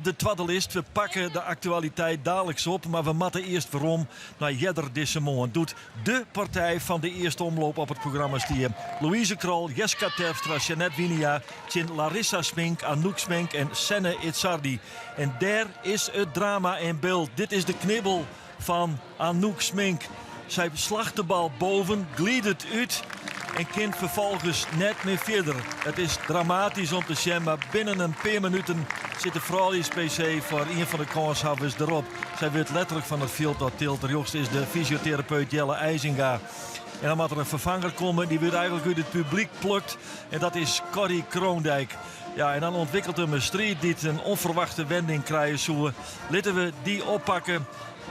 De twadde list, we pakke de aktualiteit daliks op, mar we moatte earst werom nei earder dizze moarn, doe't de partij fan de earste omloop op it programma stie. Louise Krol, Jeska Terpstra, Sjanet Winia tsjin Larissa Smink, Anouk Smink en Senne Idsardi. En dêr is it drama yn byld. Dit is de knibbel fan Anouk Smink. Sy slacht de bal boven, glidet út en kin ferfolgens net mear fierder. It is dramatysk om te sjen, mar binnen in pear minuten sit de frouljus-PC foar ien fan de kânshawwers derop. Sy wurdt letterlik fan it fjild ôf tild. Rjochts is de fysioterapeut Jelle IJzinga. En dan moat der in ferfanger komme. Dy wurdt eigentlik út it publyk plukt. En dat is Corrie Kroondijk. Ja, en dan ûntwikkelet him in striid dy't in ûnferwachte wending krije soe. Litte we dy oppakke.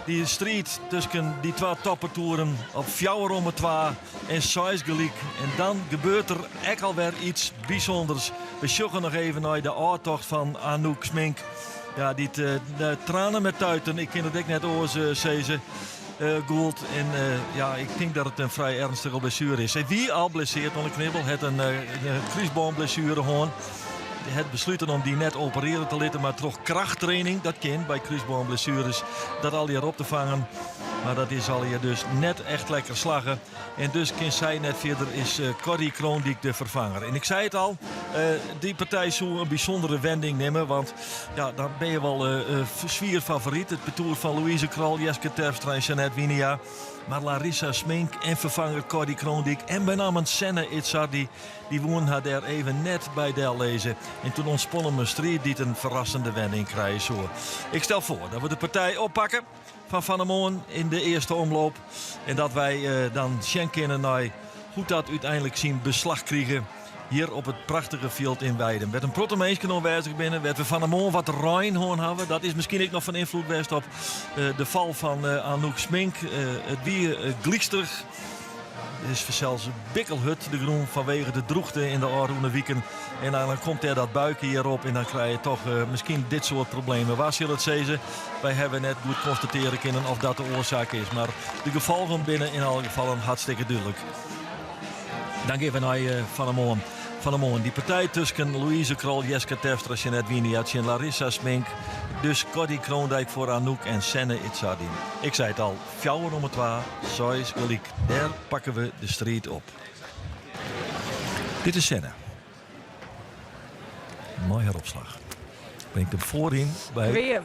Dy striid tusken dy twa toppartoeren op fjouwer om 'e twa en seis gelyk. En dan gebeurt der ek alwer iets bysûnders. We sjogge noch even nei de ôftocht fan Anouk Smink. Ja, dy't de tranen met tuiten, ik kin it ek net oars sizze, gûlt. En ja, ik tink dat it in frij ernstige blessuere is. Sy wie al blesseard oan de knibbel, hat in krúsbânblessuere hân. Hat besluten om dy net operearje te litten, mar troch krachttraining, dat kin by krúsbânblessueres, dat allegear op te fangen. Mar dat is allegear dus net echt lekker slagge. En dus kin sy net fierder, is Corrie Kroondijk de ferfanger. En ik sei it al, dy partij soe in bysûndere wending nimme, want ja, dan bin je wol swier favoryt. It partoer fan Louise Krol, Jeske Terpstra en Sjanet Winia. Mar Larissa Smink en ferfanger Corrie Kroondijk en benammen Senne Idsardi, Dy woenen har dêr even net by dellizze en toen ûntspoan him in striid dy't in ferrassende wending krije soe. Ik stel foar dat we de partij oppakke fan fan 'e moarn yn de earste omloop en dat wy dan sjen kinne nei hoe't dat úteinlik syn beslach krige hjir op it prachtige fjild yn Weidum. Wêr't in protte minsken oanwêzich binne, wêr't we fan 'e moarn wat rein hân hawwe. Dat is miskien ek noch fan ynfloed west op de fal fan Anouk Smink. It wie glyksterich. It is fansels bikkelhurd de grûn fanwege de drûchte yn de ôfrûne wiken. En dan komt dêr dat buike hjir op en dan krije je toch miskien dit soart problemen. Wa sil it sizze? Wy hawwe net goed konstatearje kinnen of dat de oarsaak is. Mar de gefolgen binne yn alle gefallen hartstikke dúdlik. Dan gean we nei fan 'e moarn. Fan 'e moarn dy partij tusken Louise Krol, Jeska Terpstra, Sjanet Winia tsjin Larissa Smink. Dus Corrie Kroondijk foar Anouk en Senne Idsardi. Ik sei it al. Fjouwer om 'e twa, seis gelyk. Dêr pakke we de striid op. Dit is Senne. Mei har opslach. Bringt him foaryn by. Kwea.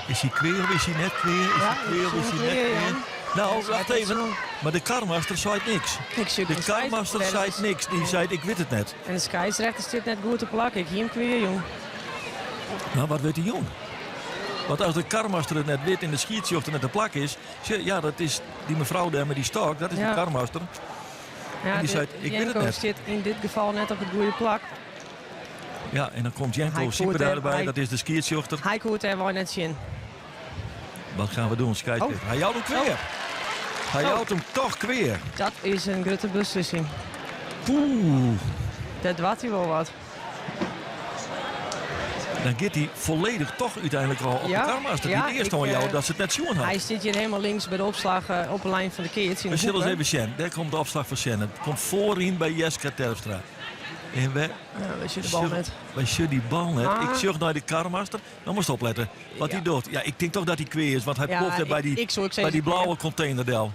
Is hy kwea of is hy net kwea? Is hy kwea of is hy net kwea? Nou, wacht even. Mar de karmaster seit niks. De karmaster seit niks. Dy seit ik wit it net. En de skeidsrechter stiet net goed te plak. Ik hie him kwea jûn. Nou, wat wurdt dy jûn? Want as de karmaster it net wit en de skiedsrjochter net te plak is, ja, dat is dy mefrou dêr mei dy stôk, dat is de karmaster. Ja, en dy seit, ik wit it net. stiet yn dit gefal net op it goede plak. Ja, en dan komt Jenko Sieper derby, dat is de skiedsrjochter. Hy koe it dêr wei net sjen. Wat gaan we doen, skeidsrjochter? Hy jout him kwea. Hy jout him toch kwea. Dat is in grutte beslissing. Poeh. Dêr doart hy wol wat. Dan giet hy folledich toch úteinlik al op de karmaster. Dy't earst oanjout dat se it net sjoen hat. Hy stiet hjir helemaal links by de opslach op de lijn fan de keats. We sille ris even sjen. Dêr komt de opslach fan Senne. It komt foaryn by Jeska Terpstra. En we, ja, we sjogge de bal net. Wy sjogge dy bal net. Ik sjoch nei de karmaster. No moatst oplette wat hy docht. Ja, ik tink toch dat hy kwea is, want hy ploft dêr by dy, by dy blauwe kontener del.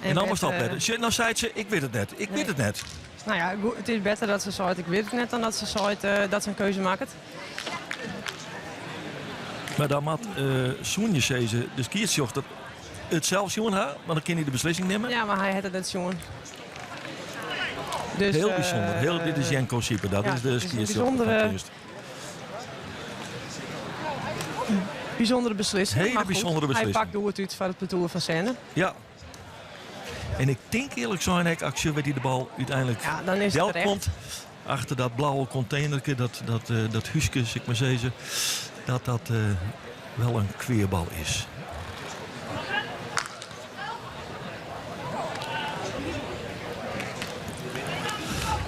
En no moatst oplette. Sjoch, no seit se, ik wit it net. Ik wit it net. No ja, it is better dat se seit ik wit it net dan dat se seit dat se in keuze makket. Mar dan moat soene je sizze, de skiedsrjochter it sels sjoen ha, want dan kin hy de beslissing nimme. Ja, mar hy hat it net sjoen. Dus, Heel bysûnder. Heel, dit is Jenko Sieper, dat is de skiedsrjochter fan tsjinst. Bysûndere beslissing. Hele bysûndere beslissing. Hy pakt goed út foar it partoer fan Senne. Ja. En ik tink earlik sein ek, as ik sjoch wêr't dy de bal úteinlik ja, dan is delkomt, achter dat blauwe kontainerke, dat, dat, eh, dat húske, sil ik mar sizze, dat dat eh, wel in kweabal is.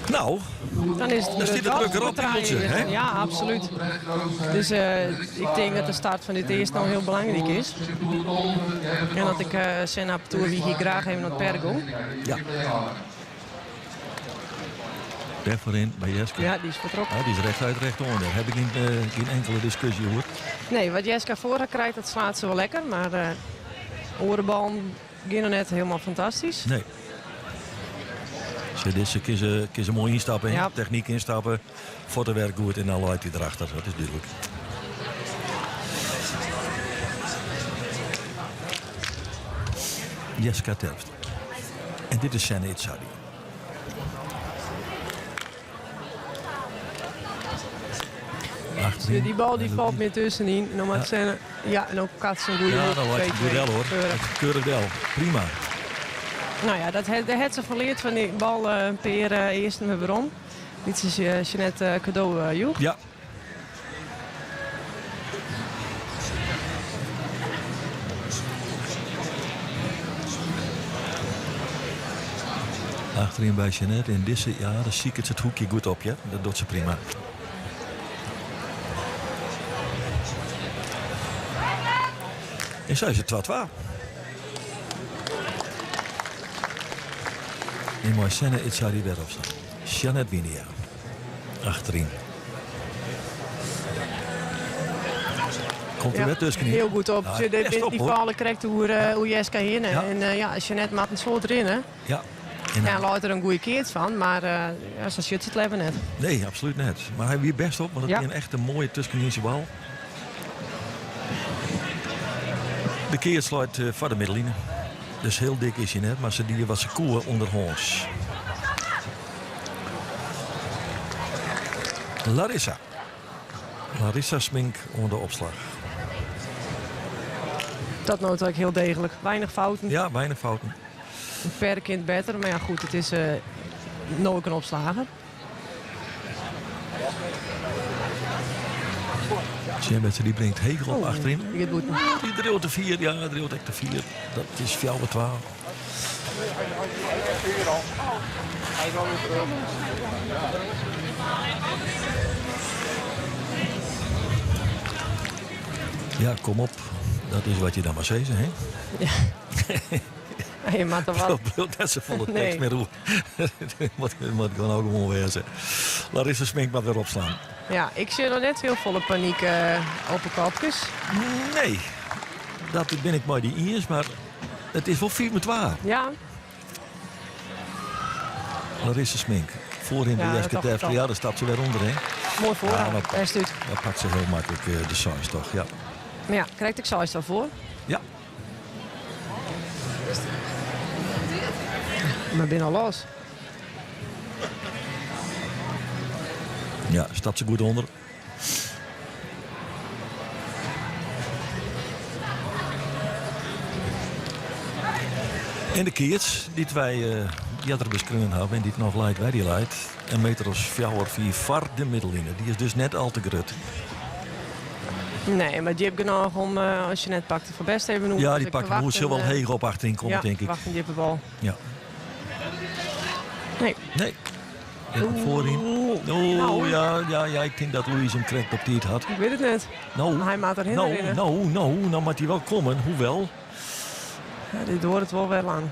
Nou, dan is het dan stiet de druk erop, hè? Ja, absoluut. Dus eh, ik tink dat de start fan dit earst no hiel belangryk is. En dat ik uh, Senna Tour wie hier graach even op Pergo. Ja. Dêr foaryn by Jeska. Ja, dy is fertrokken. Ja, dy is rechtuit rechtoan. Dêr ha ik gjin, gjin inkelde diskusje oer. Nee, wat Jeska foar har krijt, dat slaat se wol lekker. Mar uh, oare ballen gean noch net hielendal fantastysk. Nee. Se dizze kin se, kin se moai ynstappe. Ja. Technyk ynstappe. Fuotewurk goed en dan leit hy derachter. Dat is dúdlik. Jeska Terpstra. En dit is Senne Idsardi. Die bal die falt mear tuskenyn. No moat Senne, ja, no kat se in goede Ja, dan leit goed del hoor. Keurich del. Prima. No ja, dat dêr hat se fan leard fan dy bal in pear earsten werom. Dy't se Jeanette kado joech. Ja. Achteryn by Jeanette en dizze, ja, dan siket se it hoekje goed op, ja. Dat docht se prima. En sa is it 2-2. En mei Senne Idsardi wer op Jeanette Winia. Achteryn. Komt er wer tusken. Hiel goed op. Ja, die, die falle krekt oer, uh, oer Jeska hinne. Ja. En uh, ja, Jeanette moat in soad rinne. Ja. En dan leit der in goede keats fan, mar uh, ja, sa sjocht se it leaver net. Nee, absolút net. Mar hy wie bêst op, want it ja. wie in echte moaie tuskenynse bal. De keats leit foar de middelline. Dus hiel dik is hy net, mar se die wat se koe ûnderhâns. Larissa. Larissa Smink oan de opslach. Dat no ek hiel deeglik. Weinich fouten. Ja, weinich fouten. Per kind better, mar ja goed, it is uh, no ek in opslager. Sjen dy bringt heech op oh, achteryn. Die giet bûten. Dy driuwt te fier, ja, driuwt ek te fier. Dat is 4-2. Ja, kom op. Dat is wat je dan mar sizze, hè? Ja. Je moat der wat. Bliuwt net safolle tekst mear oer. Moat gewoan ook gewoan wêze. Larissa Smink moat wer opslaan. Ja, ik sjoch noch net hiel folle panyk uh, op de kopkes. Nee, dat bin ik mei dy iens, mar it is wol 5-2. Ja. Larissa Smink. Foaryn by Jeske Terpstra. Ja, dêr stapt se wer ûnder, hè? Moai foar. Ja, bêst út. Dan pakt se hiel maklik eh, de seis toch, ja. Mar ja, krekt ik seis al foar. Ja. Mar binne al los. Ja, stapt se goed ûnder. En de keats dy't wy uh, earder beskreaun hawwe en dy't noch leit wêr dy leit, in meter as fjouwer, fiif foar de middelline. Dy is dus net al te grut. Nee, mar djip genôch om uh, as Jeanette pakt foar bêst even oer. Ja, dy pakt hem sil wol heech op achteryn komme, ja, tink ik. Wacht in djippe bal. Ja. Nee. Nee. En foaryn. Oh, nou. ja, ja, ja, ik tink dat Louise him krekt op tiid hat. Ik wit it net. No, hy moat derhinne no, rinne. No, no, no moat hy wol komme. Hoewel. Ja, dit duorret wol wer lang.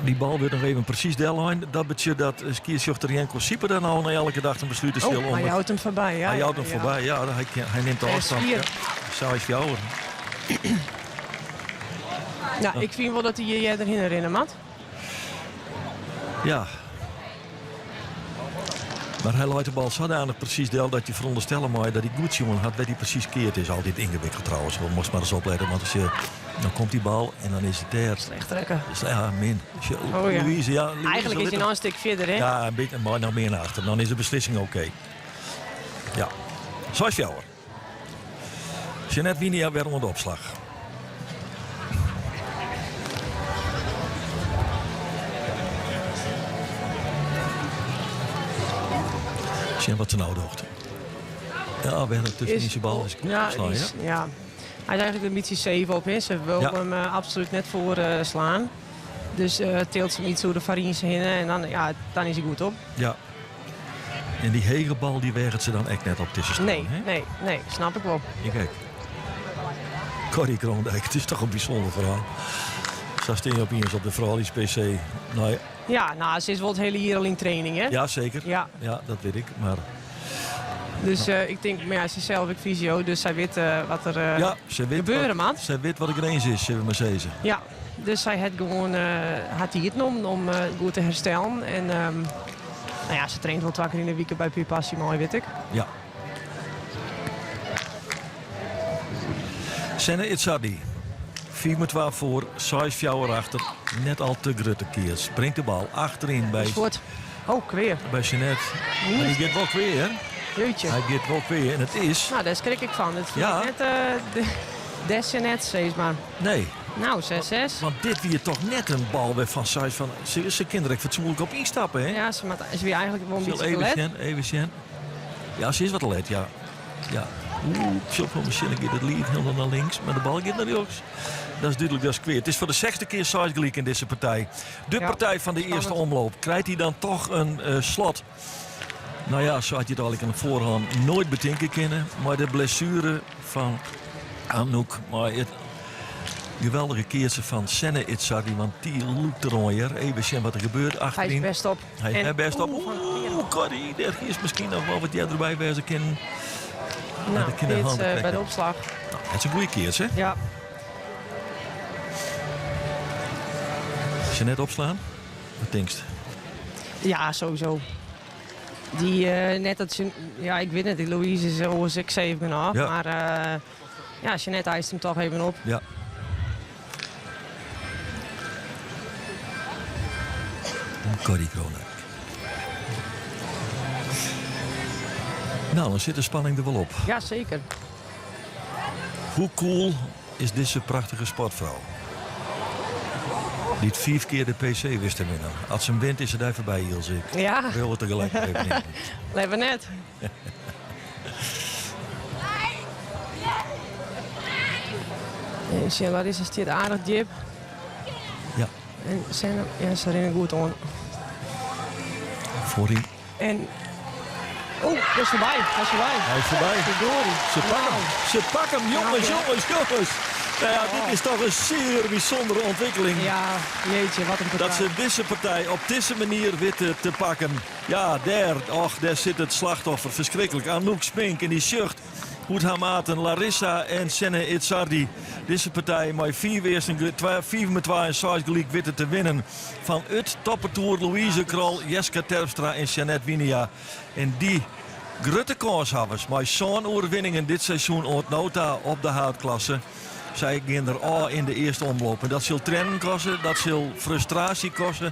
Dy bal wurdt noch even presys dellein. Dat betsjut dat skiedsrjochter Jenko Sieper dan no nei alle gedachten beslute sil. Oh, hy jout him foarby. Ja, hy jout him foarby, ja. Hy, hy nimt de ôfstân. Ja. 6-4. Nou, ik fyn wol dat hy hjir earder hinne rinne moat. Ja. Mar hy leit de bal sadanich presys del dat je ferûnderstelle meie dat hy goed sjoen hat wêr't hy presys keard is. Altyd yngewikkeld trouwens. We moast mar ris oplette, want as je, dan komt dy bal en dan is it dêr. Slecht trekke. Ja, min. Oh, ja. Louise, ja, Louise Eigentlik is hy noch in stik fierder, hè? Ja, in bytsje, mar noch mear nei achter. Dan is de beslissing oké. Ja. 6-4. Jeanette Winia wer oan de opslach. Sjen wat se no docht. Ja, wer in tuskenynse bal is goed ja, opslaan, is, ja. ja. Hy is eigentlik in bytsje safe op. Hè. Se wol Ja. him uh, absolút net foar uh, slaan. Dus uh, tilt se him iets oer de foarynse hinne en dan, ja, dan is hy goed op. Ja. En dy hege bal dy weaget se dan ek net op dizze stân, Nee, hè? nee, nee, snap ik wol. Ja, kijk. Corrie Kroondijk, it is toch in bysûnder ferhaal. Sa stean je opiens op de frouljus PC. Nei... Ja, no, se is wol it hiele jier al yn training, hè? Ja, seker. Ja. Ja, dat wit ik, mar... Dus uh, ik tink, mar ja, se is sels ek fysio, dus sy wit uh, wat der uh, ja, se wit gebeure moat. Sy wit wat de grins is, sille we mar sizze. Ja, dus sy hat gewoan har tiid nommen om goed te herstellen. En um, no ja, se traint wol twa kear yn de wike by Puur Passie mei, wit ik. Ja. Senne Idsardi. 4 met 2 foar, 6-4 achter. Net al te grutte keats. Bringt de bal achteryn by... Fuort. Oh, kwea. By Jeanette. Mar dy giet wol kwea, hè? Jeutje. Hy giet wol kwea en it is... No, dêr skrik ik fan. It ja. net uh, des Jeanette, sis mar. Nee. No, 6-6. Want dit wie toch net in bal wêrfan sei fan... Se, se kin der ek fatsoenlik op ynstappe, hè? Ja, se, moat, se wie eigentlik wol in bytsje even te let. Sjen, even sjen. Ja, se is wat te let, ja. Ja. Oeh, sjoch fan masine giet it liif hielendal nei links, mar de bal giet nei rjochts. Dat is dúdlik, dat is kwea. It is foar de sechsde kear seis gelyk yn dizze partij. De Ja, partij fan de earste spannend. omloop. Krijt hy dan toch in eh, slot? No ja, sa had je it eigentlik oan de foarhân noait betinke kinnen. Mei de blessuere fan Anouk, mei it geweldige keatsen fan Senne Idsardi, want dy lûkt deroan hear. Even sjen wat der gebeurt Hy is achteryn. bêst op. Hy is En- bêst op. Oeh, van Oeh, Corrie, dêr is miskien noch wol wat earder by wêze kinnen. No, de kinderen dit handen by de trekken. opslach. No, it is in goede keats, hè? Ja. Jeanette opslaan? Wat tinkst? Ja, sowieso. Dy, eh, net dat ze, ja, ik wit net, dy Louise is oars ek 7 genôch. Ja. Mar eh, ja, Jeanette eist him toch even op. Ja. Corrie Kronen. No, dan sit de spanning der wol op. Ja, seker. Hoe cool is dizze prachtige sportfrou? Dy't fiif kear de PC wist te winnen. As se him wint is se dêr foarby, Ilse. Ik Ja. wil it tegelyk even neame. Leaver net. Even sjen, Larissa stiet aardich djip. Ja. En Senne, ja, se rinne goed oan. Foaryn. En Oeh, dat is foarby. Dat is foarby. Hy is foarby. Verdorie. Se pakke him. Se pakke him, jonges, jonges, jonges. No ja, dit is toch in sear bysûndere ûntwikkeling. Ja, jeetje, wat in partij. Dat se dizze partij op dizze manier witte te pakken. Ja, dêr, och, dêr sit it slachtoffer. Ferskriklik. Anouk Smink en dy sjocht hoe't har maten Larissa en Senne Idsardi dizze partij mei fiif earsten, fiif mei twa en seis gelyk witte te winnen fan it toppartoer Louise Krol, Jeska Terpstra en Jeanette Winia. En dy grutte kânshawwers mei sân oerwinningen dit seizoen oant no ta op de haadklasse. Sy gean der ôf yn de earste omloop. En dat sil triennen koste, dat sil frustraasje koste.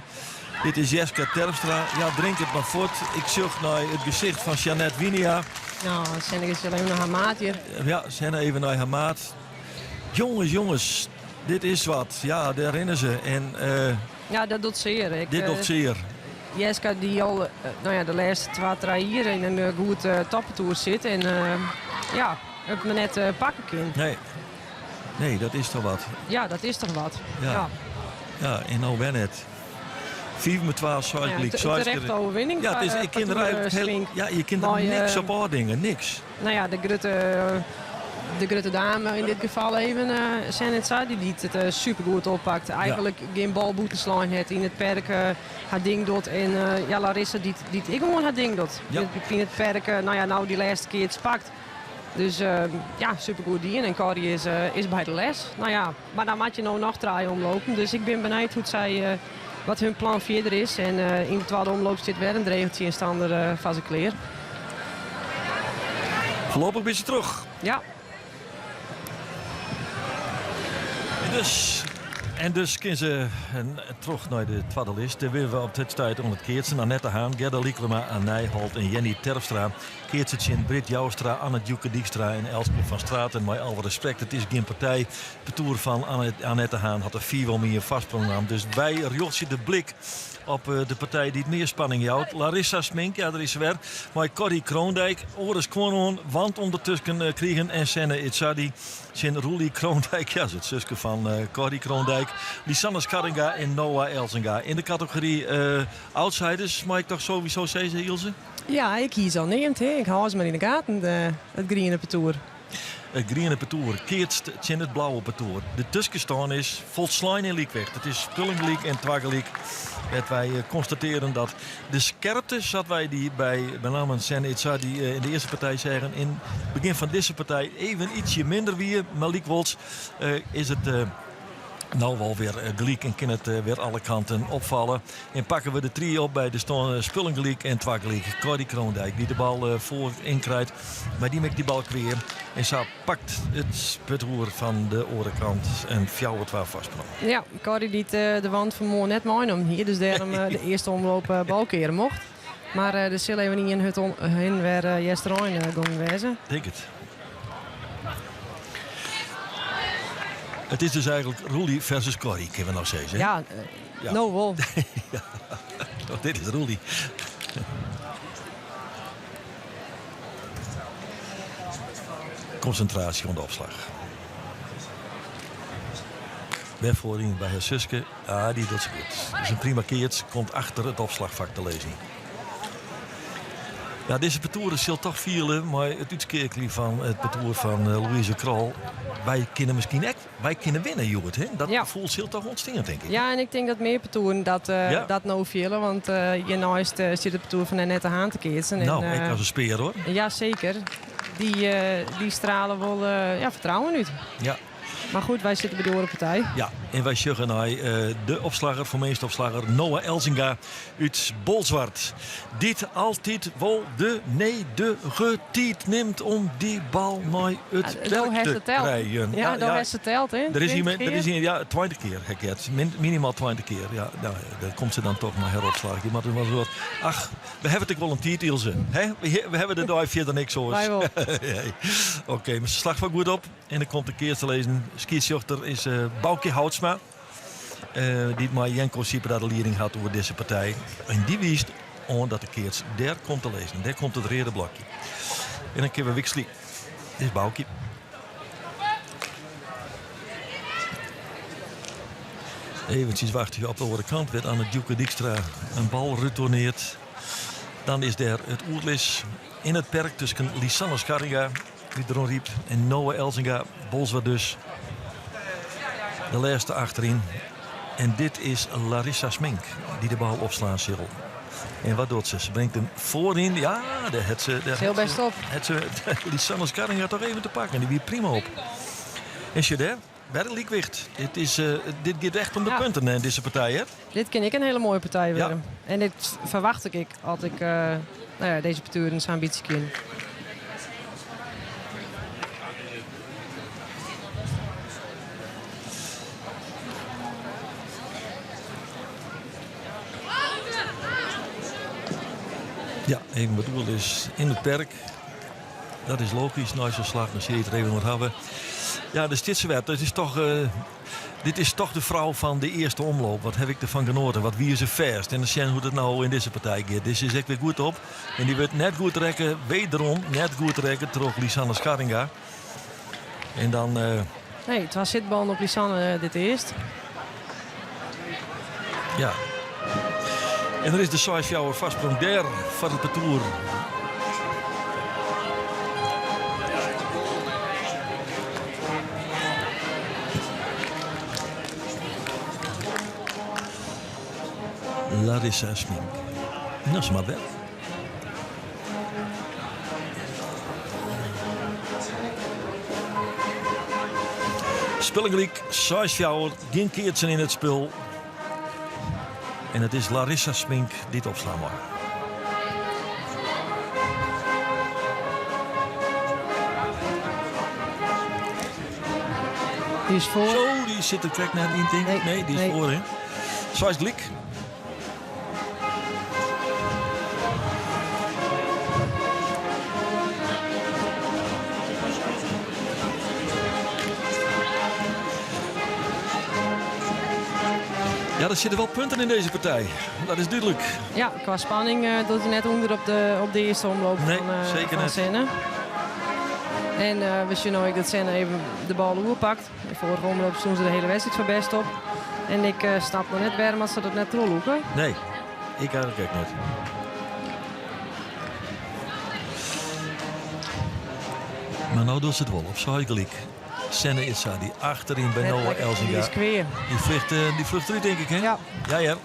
Dit is Jeska Terpstra. Ja, drink it mar fuort. Ik sjoch nei it gesicht fan Jeanette Winia. No, Senne is even nei har maat hjir. Ja, Senne even nei har maat. Jonges, jonges, dit is wat. Ja, dêr rinne se. En, uh, ja, dat docht sear. Ik, dit docht sear. Jeska die al eh, no ja, de lêste twa, trije jier yn in goed toppartoer sit. En ja, it mar net pakke kin. Nee. Nee, dat is toch wat. Ja, dat is toch wat. Ja. Ja, ja en no wer net. 5 met 12, 6 Ja, gelyk. terechte overwinning. Ja, het is, ik kin der eigenlijk heel, ja, je kunt er niks op ôfdinge, niks. No ja, de grutte, de grutte dame yn dit gefal even, uh, Senetsa, dy dy't it supergoed oppakt. Eigentlik gjin bal bûten slein hat yn it perk har ding docht. En ja, Larissa dy't, dy't ek gewoan har ding docht. Ja. Yn it perk, no ja, no dy lêste keats pakt. Dus ja, supergoed dien. En Corrie is, is by de les. No ja, mar dan moatte je no noch trije omlopen. Dus ik bin benijd hoe't sy, wat hun plan fierder is. En yn de twadde omloop stiet wer in drege tsjinstanner foar se klear. Foarlopich binne se troch. Ja. En dus, en dus kin se troch nei de twadde list. Dêr binne we op dit stuit oan it keatsen. Annette Haan, Gerda Lyklema, Anne Nijholt en Jenny Terpstra. Keatse tsjin Britt Joustra, Anne Djoeke Dykstra en Elske van Straten. Mei alle respekt, it is gjin partij. Partoer fan Annette Haan hat der fiif om ien foarsprong naam. Dus wy rjochtsje de blik op eh, de partij dy't mear spanning jout. Larissa Smink, ja, der is se wer. Mei Corrie Kroondijk, oare skuon oan, want ûndertusken eh, krigen en Senne Idsardi tsjin Roelie Kroondijk, ja, it suske fan eh, Corrie Kroondijk, Lisanne Scharringa en Noah Elzinga. Yn de kategory outsiders, mei ik toch sowieso sizze, Ilse? Ja, ik hie se al neamd. Hè. Ik hâld se mar yn de gaten, it griene partoer. It griene partoer keatst tsjin it blauwe partoer. De tuskenstân is folslein yn lykwicht. It is spullen gelyk en twa gelyk. Wêr't wy konstatearren dat de skerpte, sa't wy dy by benammen Senne Idsardi yn de earste partij seagen, yn it begjin fan dizze partij even ytsje minder wie. Mar lykwols is it no wol wer gelyk en kin it wer alle kanten opfalle. En pakke we de trie op by de stân spullen gelyk en twa gelyk. Corrie Kroondijk dy't de bal foar ynkrijt, mar dy makket dy bal klear. En sa pakt it partoer fan de oare kant in 4-2 foarsprong. Ja, Corrie dy't de want fan moarn net meinommen hie, dus dêrom de earste omloop balkeare mocht. Mar der sil even ien hurd hin wer Easterein gongen wêze. Tink it. It is dus eigentlik Roelie versus Corrie, kinne we noch sizze. Ja, ja. No wol. ja. Dit is Roelie. Konsintraasje oan de opslach. Wer foaryn by har suske. Ah, dy docht se goed. Dat is in prima keats. Komt achter it opslachfak te lizzen. Ja, dizze partoeren sil toch fiele mei it útskeakeljen fan it partoer fan Louise Krol. Wy kinne miskien ek wy kinne winne hjoed. Hè? Dat gefoel sil toch ûntstean, tink ik. Ja, en ik tink dat mear partoeren dat, uh, dat no fiele. Want uh, hjirneist uh, sit it partoer fan Annette Haan te keatsen. Nou, en, ek as in spear hoor. Ja, seker. Dy, dy strale wol ja, fertrouwen út. Ja. Mar goed, wy sitte by de oare partij. Ja, en wy sjogge nei de opslagger, foarmeast opslagger Noah Elzinga út Bolsward. Dy't altyd wol de nedige tiid nimt om dy bal nei it perk te krijen. Ja, do hast se teld, hè? Der is ien, der is ien, ja, 20 kear ha ik heard. Minimaal 20 kear. Ja, nou, dêr komt se dan toch mei har opslach. Dy moat wol wat. Ach, We hawwe it ek wol in tiid, Ilse. Hè? We hawwe de dei fierder niks oars. Wy wol. Oké, mar se slacht wol goed op. En dan komt de keats te lizzen. Skiedsrjochter is uh, Boukje Houtsma. Uh, dy't mei Jenko Sieperda de lieding hat oer dizze partij. En dy wiist oan dat de keats dêr komt te lizzen. Dêr komt it reade blokje. En dan kinne we wikselje. Dit is Boukje. Eventsjes wachtsje op de oare kant. Wurdt Anne Djoeke Dykstra in bal retourneard. Dan is dêr it oerlis yn it perk tusken Lisanne Scharringa út Dronryp en Noah Elzinga, Bolsward dus. De lêste achteryn. En dit is Larissa Smink dy't de bal opslaan sil. En wat docht se? Se bringt him foaryn. Ja, dêr hat se. Dêr Heel best op. Hat se Lisanne Scharringa toch even te pakken. Dy wie prima op. En sjoch dêr, wer in lykwicht. Dit, is, uh, dit giet echt om de ja. punten in dizze partij, hè? Dit kin ek in hiele moaie partij wurde. Ja. En dit ferwacht ik as ik uh, nou ja, dizze partoeren sa'n bytsje ken. Ja, even wat oerlis yn it perk. Dat is logysk nei sa'n slach. Dan sil je it der even oer hawwe. Ja, de Stitserwet, dat is toch, uh, dit is toch de frou fan de earste omloop. Wat ha ik derfan genoaten? Wat wie se fêst? En dan sjen hoe't it no yn dizze partij giet. Dizze is ek wer goed op. En dy wurdt net goed rekke, wederom net goed rekke troch Lisanne Scharringa. En dan... Uh, nee, twa sitballen op Lisanne dit earst. Ja. En der is de 6-4 foarsprong dêr foar it partoer. Larissa Smink. Nou, se moat wer. Spullen gelyk, 6-4, gjin keatsen yn it spul. En it is Larissa Smink dy't opslaan mei. Dy is foar. Zo, dy sit der krekt net yn, tink ik. Nee, dy is nee. foar, hè. Seis gelyk. Ja, der sitte wol punten yn dizze partij. Dat is dúdlik. Ja, kwa spanning uh, docht er net ûnder op de, op de earste omloop nee, fan, uh, seker fan net. Senne. En uh, we sjogge no ek dat Senne even de bal oerpakt. De foarige omloop stûn se de hiele wedstriid foar bêst op. En ik uh, snap noch net wêrom se dat net trochlûke. Nee, ik eigentlik ek net. Mar no docht se it wol op seis gelyk. Senne Idsardi achteryn by Noah Elzinga. Die is klear. Dy fljocht, dy fljocht derút, tink ik, hè? Ja. Ja, ja.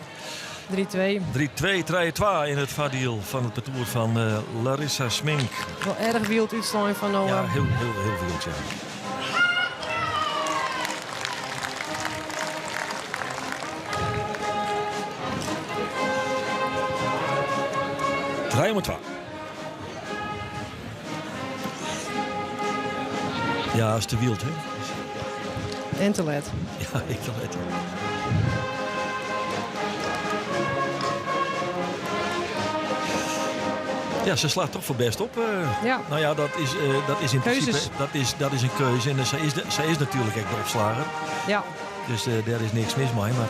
3-2. 3-2, 3-2 yn it foardiel fan it partoer fan eh, Larissa Smink. Wel erg wyld útslein fan Noah. Ja, hiel, hiel, hiel wyld, ja. 3-2. Ja, is te wyld, hè? En te let. Ja, ik te let. Ja, se slacht toch foar bêst op. Eh. Ja. No ja, dat is yn prinsipe Keuzes. dat is in keuze. En sy is natuerlik ek de opslagger. Dus dêr is niks mis mei. Mar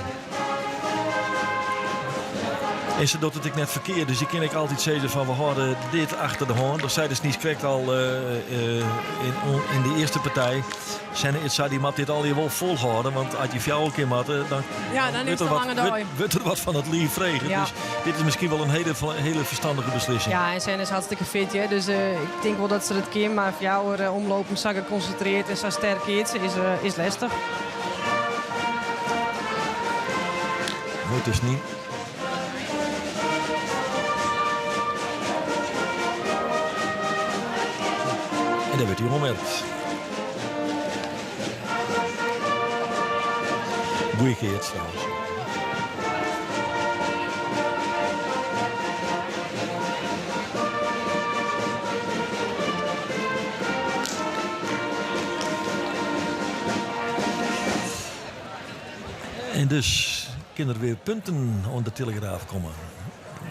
en se docht it ek net ferkeard. Dus je kinne ek altyd sizze fan we hâlde dit achter de hân. Dat sei de Snies krekt al yn de earste partij. Senne Idsardi moat dit allegear wol folhâlde. Want as je fjouwer kear moatte, dan, Ja, dan is it in lange dei. wurdt der wat fan it liif frege. Ja. Dus dit is miskien wol in hiele, hiele ferstannige beslissing. Ja, en Senne is hartstikke fit, hè. Dus ik tink wol dat se dat kin. Mar fjouwer omlopen sa gekonsintrearre en sa sterk keatse is lestich. Wurdt dus net. En dêr wurdt hy oanmerkt. Goeie keats trouwens. En dus kinne der wer punten oan de Telegraaf komme.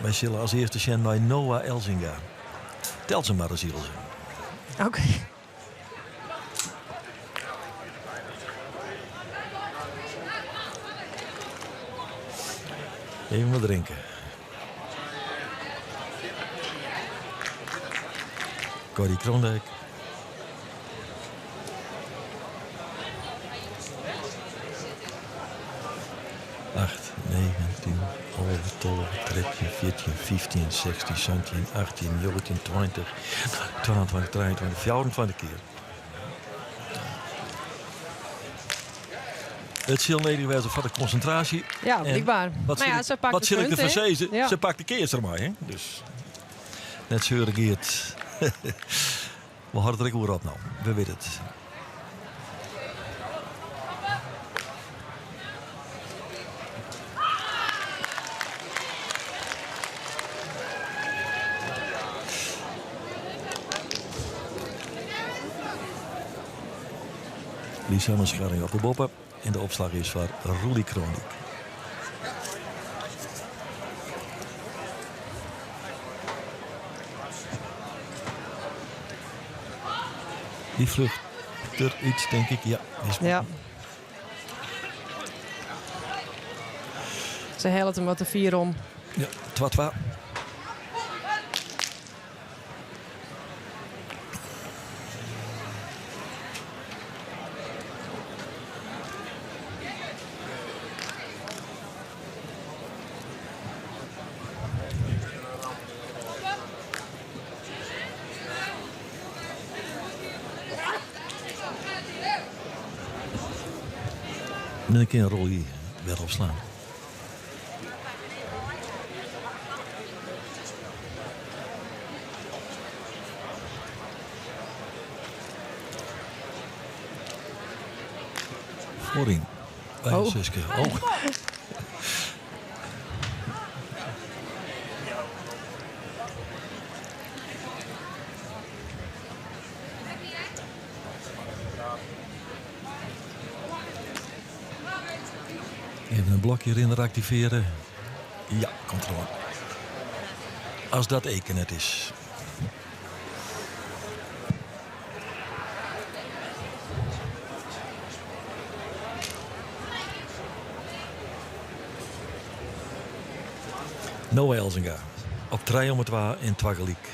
Wy sille as earste sjen nei Noah Elzinga. Tel se mar ris, Ilse. Oké. Even wat drinke. Corrie Kroondijk. 8, 9, 10, 11, 12, 13, 14, 15, 16, 17, 18, 19, 20, 22, 23, 24 kear. It sil nedich wêze foar de konsintraasje. Ja, En blykber. Wat Mar sil ja, ik, se pakt wat de sil ik punten, derfoar hè? sizze? Ja. Se pakt de keats dermei, hè? Dus net seure Geert. We hâlde der ek oer op no. We witte it. Lisanne Scharringa op de boppe. En de opslach is foar Roelie Kroondijk. Dy fljocht derút, tink ik. Ja, is Ja. Se hellet him wat te fier om. Ja, 2-2. En dan kin Roelie wer opslaan. Foaryn. By Oh. Suske. Oh. Even in blokje rinner aktivearje. Ja, komt deroan. As dat Eke net is. Noah Elzinga op 3 om 2 en 2 gelyk.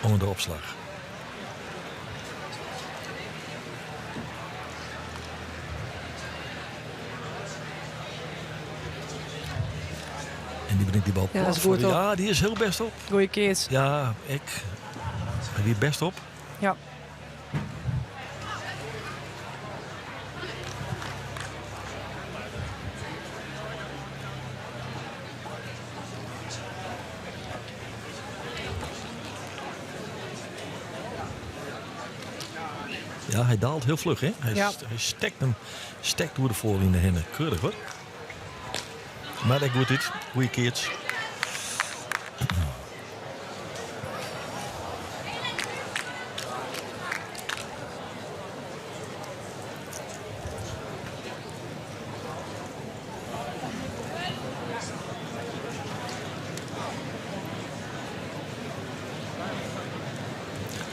Oan de opslach. En dy bringt dy bal Ja, dat is plat goed foar. op. Ja, dy is hiel bêst op. Goeie keats. Ja, ik. Hy wie bêst op. Ja. Ja, hy daalt hiel fluch, hè? Hy, Ja. hy stekt him stekt oer de foarline hinne. Keurich, hoor. Mar ek goed út. Goeie keats.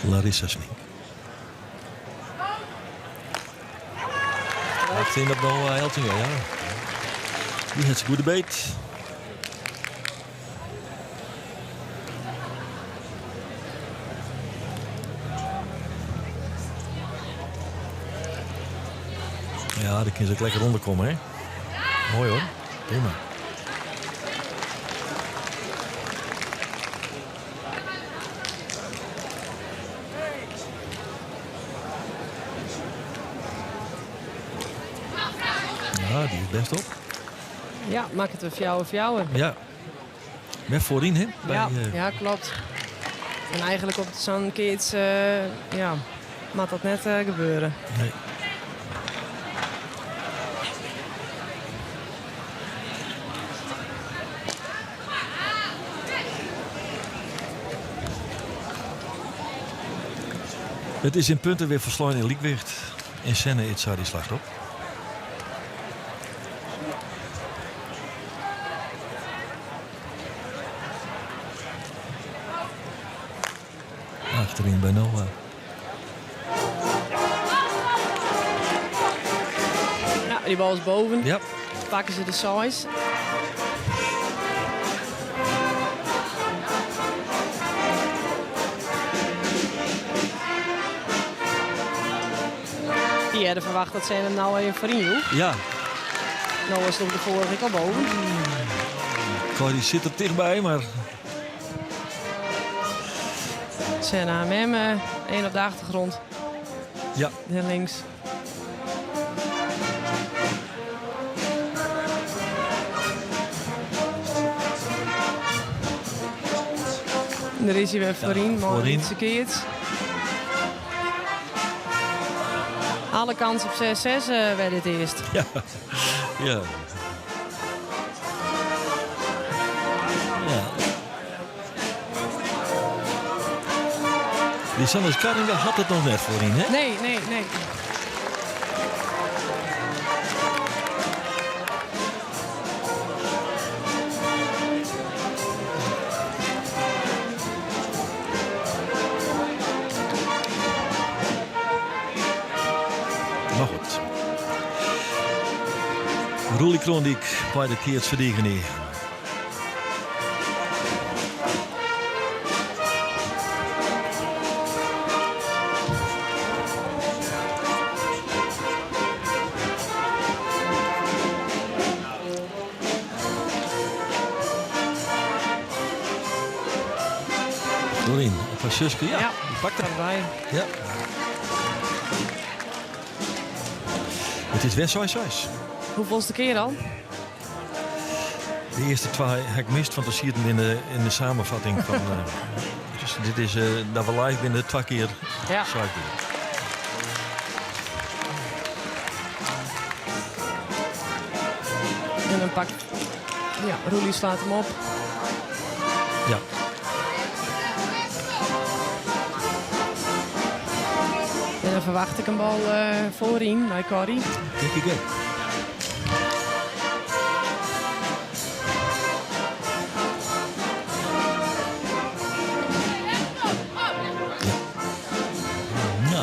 Larissa Smink. 18 op Noa Eltinga, ja. Dy hat se goede beet. Ja, dêr kin se ek lekker ûnder komme, hè? Moai hoor. Prima. Ja, dy is bêst op. Ja, makket it 4-4. Ja. Wer foaryn, hè? By, Ja, eh, ja, kloppet. En eigenlik op sa'n keats, eh, ja, moat dat net eh, gebeure. Nee. It is yn punten wer folslein yn lykwicht. En Senne Itzar dy slacht op. Achteryn by Noa. Ja, dy bal is boven. Ja. Pakke se de seis. Hie earder ferwachte dat se him no even foaryn joech. Ja. No is it op de foarige ek al boven. Corrie sit der tichtby, mar Senna Memme, één op de achtergrond. Ja. Dêr links. En dêr is hy wer foaryn, mei foaryn. lytse keats. Alle kans op 6-6 wer dit earst. Ja. Ja. Ja. Dy Sanne Skarringa hat it noch net foaryn, hè? Nee, nee, nee. Mar goed. Roelie Kroondijk by de keatsferdigening. Dorien, op har suske, ja, Ja, dy pakt er. Erbij. Ja. It is wer 6-6. Hoefolste kear al? De earste twa ha ik mist, want der sieten yn de samenvatting fan. Dus dit is dat we live binne twa kear. Ja. Seis kear. En dan pakt. Ja, Roelie slaat him op. Ja. En dan ferwacht ik in bal foaryn nei Corrie. Tink ik ek. Ja.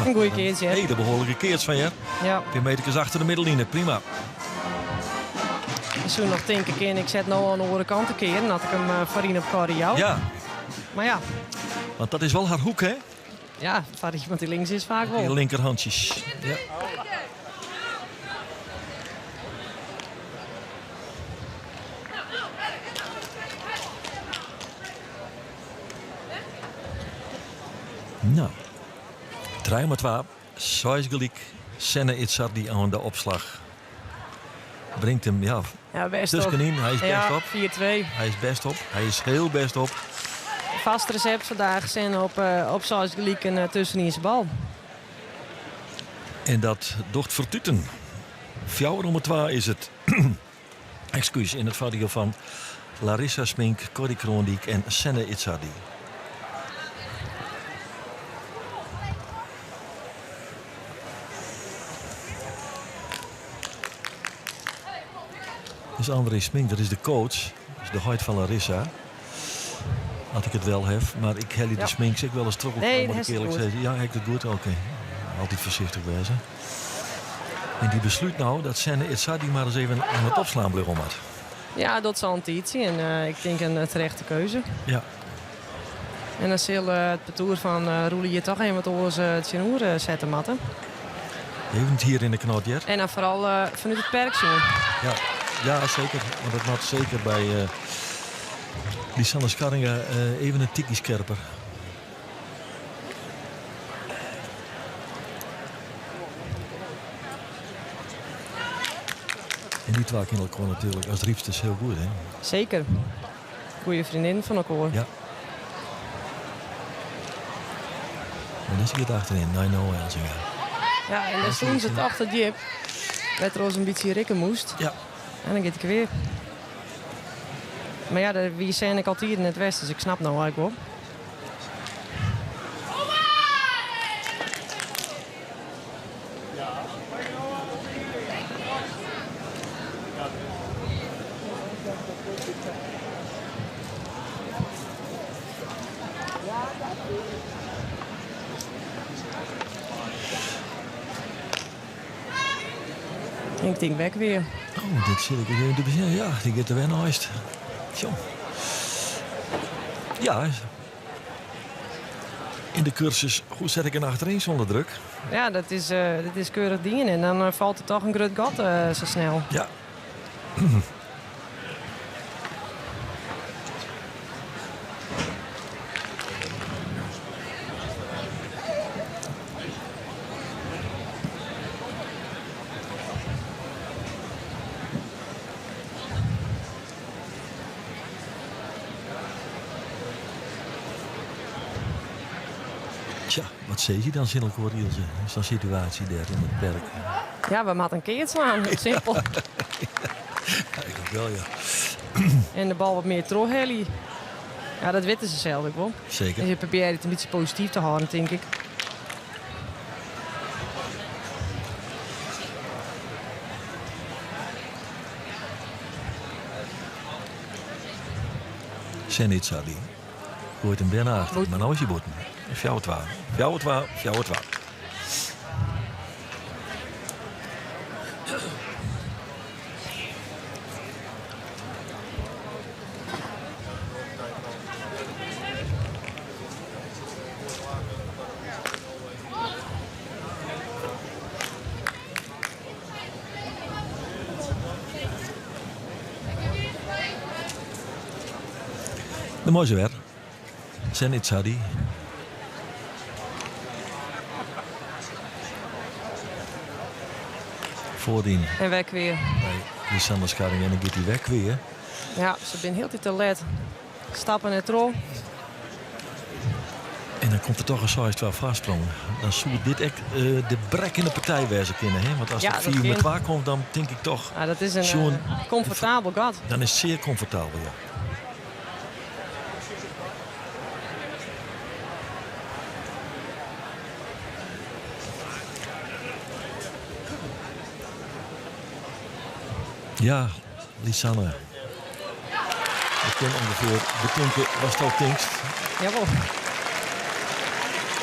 Nou, In goeie keats, ja. Hele behoarlike keats fan je. Ja. Pear meterkes achter de middelline, prima. Ik soe noch tinke kinne, ik set no oan de oare kant te kearen, dat ik him foaryn op Corrie jou. Ja. Mar ja. Want dat is wol har hoek, hè? Ja, foar iemand dy't links is faak wol. Die linkerhandjes. Ja. Nou. 3-2, seis gelyk. Senne Idsardi oan de opslach. Bringt him ja, Ja, bêst op. tuskenyn. Hy is bêst Ja, op. 4-2. Hy is bêst op. Hy is hiel bêst op. Vast recept vandaag. Senne op seis gelyk en tuskenynse bal. En dat docht fertuten. 4-2 is it. Ekskús, yn it foardiel fan Larissa Smink, Corrie Kroondijk en Senne Idsardi. Dus André Smink, dat is de coach. Dat is de heit fan Larissa. As ik it wel haw. Mar ik helje de Sminks ek wolris troch Nee, moet ik dat is earlik goed. sizze. Ja, ha ik it goed? Oké. Altyd foarsichtich wêze. En dy beslút no dat Senne Idsardi mar ris even oan it opslaan bliuwe moat. Ja, dat is al in tiidsje en ik tink in terechte keuze. En dan sil it partoer fan Roelie hjir toch even wat oars tsjinoer sette moatte. Even it hier yn de knot, hear. En dan foaral fanút it perk sjoen. Ja, ja, seker. Want dat moat seker by Lisanne Scharringa even in tikje skerper. En dy twa kinne elkoar natuerlik as rypsters hiel goed, hè? Seker. Goeie freondinnen fan elkoar. Ja. En dizze giet achteryn, nei Noah Elzinga. Ja, en dan soenen se toch te djip. Wêr't er in bytsje rikke moast. En dan giet ik wer. Mar ja, dêr wie Senne ek altyd net west, dus ik snap no eigentlik wol. Ik tink wek weer. Oh, dit sit ik even te besjen. Ja, dy giet der wer neist. Tjo. Ja. Yn de kursus Hoe set ik in achteryn sûnder druk? Ja, dat is keurich dien. En dan falt der toch in grut gat sa snel. Tja, wat sizze je dan tsjin elkoar, Ilse? Sa'n situaasje dêr yn it perk. Ja, we moatte in kear slaan, simpel. Eigentlik wol, ja. En de bal wat mear trochhelje. Ja, dat witte se sels ek wol. Dus je probearje it in bytsje posityf te hâlden, tink ik. Senne Idsardi goait him dêr nei achter, mar no is hy bûten. 4-2, 4-2, 4-2. De moaie wer. Senne Idsardi. Foaryn. En wek weer. By Lisanne Scharringa en dan giet hy wek weer. Ja, se binne hieltyd te let. Stappen net troch. En dan komt der toch in 6-2 foarsprong. Dan soe dit ek de brek yn de partij wêze kinne. Hè? Want as Ja, it dat 4 met kin. 2 komt, dan tink ik toch... Ja, dat is in Sjoen, komfortabel gat. Dan is it sear komfortabel, ja. Ja, Lisanne. Ik kin ûngefear betinke watsto tinkst. Jawol.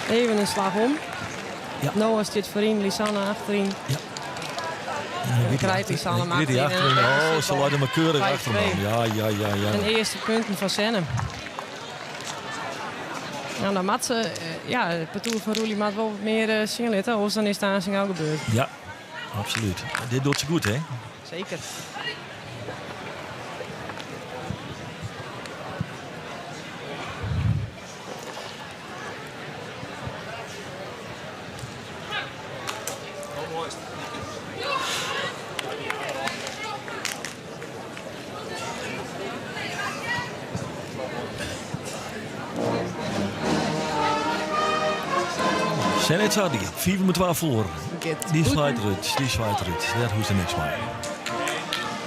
Even in slach om. Noah stiet foaryn, Lisanne achteryn. Ja. En krijt Lisanne En krijt die achterin. achterin. Oh, ze leit him keurich Vijf achter, man. twee. Ja. En earste punten fan Senne. Nou, dan moat se, ja, it partoer fan Roelie moat wol wat mear sjen litte, oars dan is it aansens al gebeurd. Ja, absolút. Dit docht se goed, hè? Seker. Senne Tsadi, 5 met 12 foar. Dy swaait derút, dy swaait derút. Dêr hoecht er niks mei.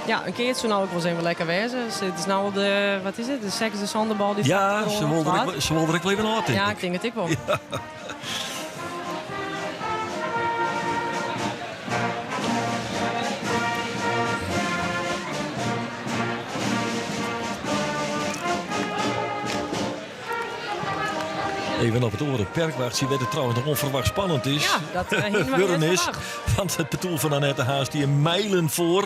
Ja, in kear soe nou ek wol eens even lekker wêze. Het is nou al de, wat is het, de sechsde sânde bal die Ja, se wol der, se wol der ek wol even ôf, tink Ja, ik tink it ek wol. Ja. Even op it oare perk wachtsje, wêr't it trouwens noch ûnferwachts spannend is. Ja, dat uh, wurden is. Want it partoer fan Annette Haan stie mijlen foar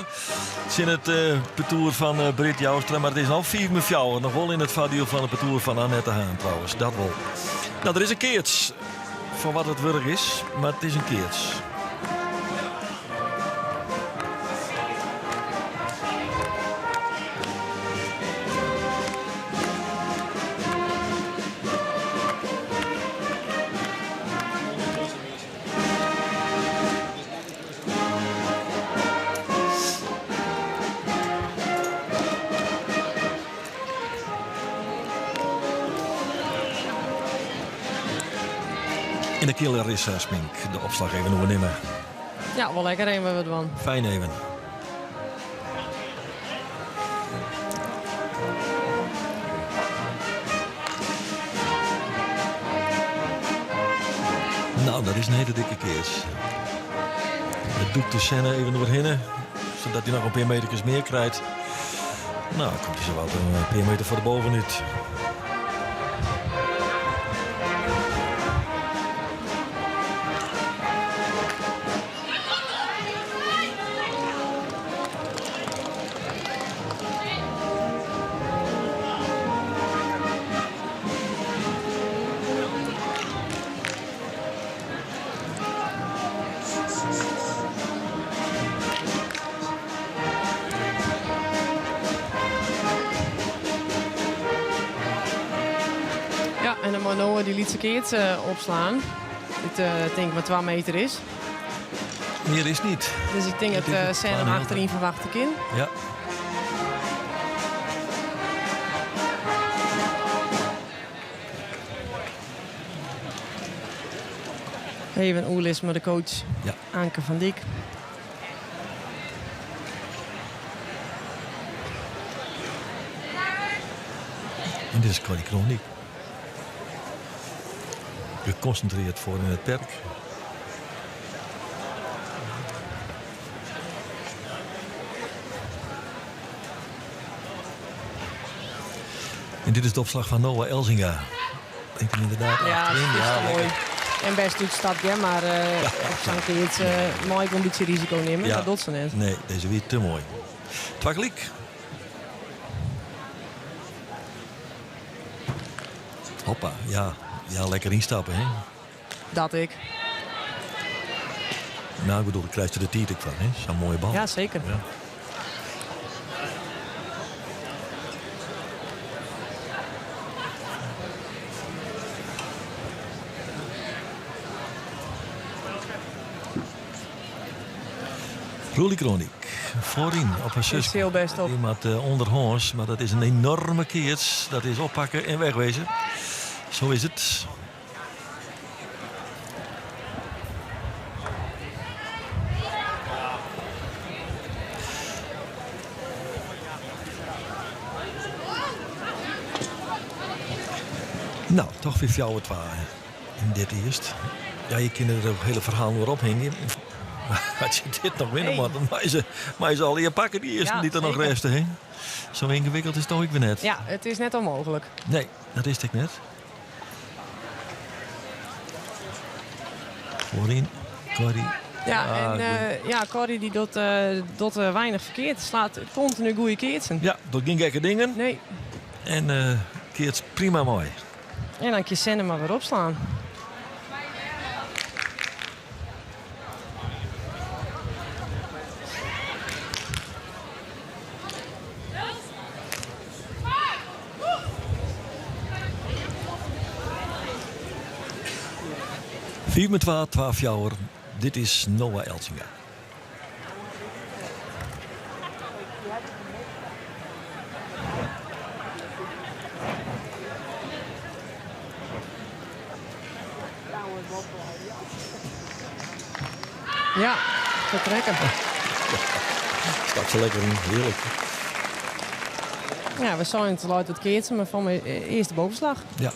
tsjin it uh, partoer fan uh, Britt Joustra. Mar it is al 5-4. Noch wol yn it foardiel fan it partoer fan Annette Haan trouwens. Dat wol. No, der is in keats. Foar wat it wurdich is, mar it is in keats. En de killer is Smink de opslach even oernimme. Ja, wol lekker even wat dwaan. Fijn even. No, dat is in hiele dikke keats. It dûkt de Senne even oerhinne, sadat hy noch in pear meterkes mear krijt. No, dan komt hy sawat in pear meter foar de bovenút. Ja, en dan mei Noah dy lytse keats opslaan. Dit tink ik mar 2 meter is. Mear is net. Dus ik tink dat Senne him achteryn ferwachte kin. Ja. Even oerlis mei de coach ja. Anke van Dyk. En dit is Corrie Kroondyk. Gekonsintrearre foar yn it perk. En dit is de opslach fan Noah Elzinga. Denk hem ynderdaad Ja, achteryn. dat is Ja, moai. lekker. En bêst útstapje, mar op sa'n keats mei ik wol in bytsje risiko nimme. Ja. Dat docht se net. Nee, dizze wie te moai. Twa gelyk. Hoppa, ja. Ja, lekker ynstappe, hè? Dat ik. No, ik bedoel, dêr krijst der de tiid ek fan, hè? Sa'n moaie bal. Ja, seker. Ja. Roelie Kroondyk, foaryn op har Is suske. hiel bêst op. Dy moat ûnderhâns, mar dat is in enoarme keats. Dat is oppakke en wegwezen. Sa is it. No, dochs wer 4-2 yn dit earst. Ja, je kinne der it hiele ferhaal oer ophingje. Mar as je dit noch winne Hey. moatte, dan meie se, meie se allegear pakke, dy earsten Ja, dy't der noch seker. rêste. Hè? Sa yngewikkeld is it toch ek wer net. Ja, it is net ûnmooglik. Nee, dat is it ek net. Foaryn, Corrie. Ja, Ah, en goed. ja, Corrie dy docht, docht weinich ferkeard. Slacht kontinu goede keatsen. Ja, docht gjin gekke dingen. Nee. En keatst prima mei. En dan kin Senne mar wer opslaan. 5 met 2, 2 fjouwer. Dit is Noah Elzinga. Ja, vertrekken. Stapt ze lekker in, heerlijk. Ja, we zijn te luid het keertje, maar van mijn eerste bovenslag. Ja.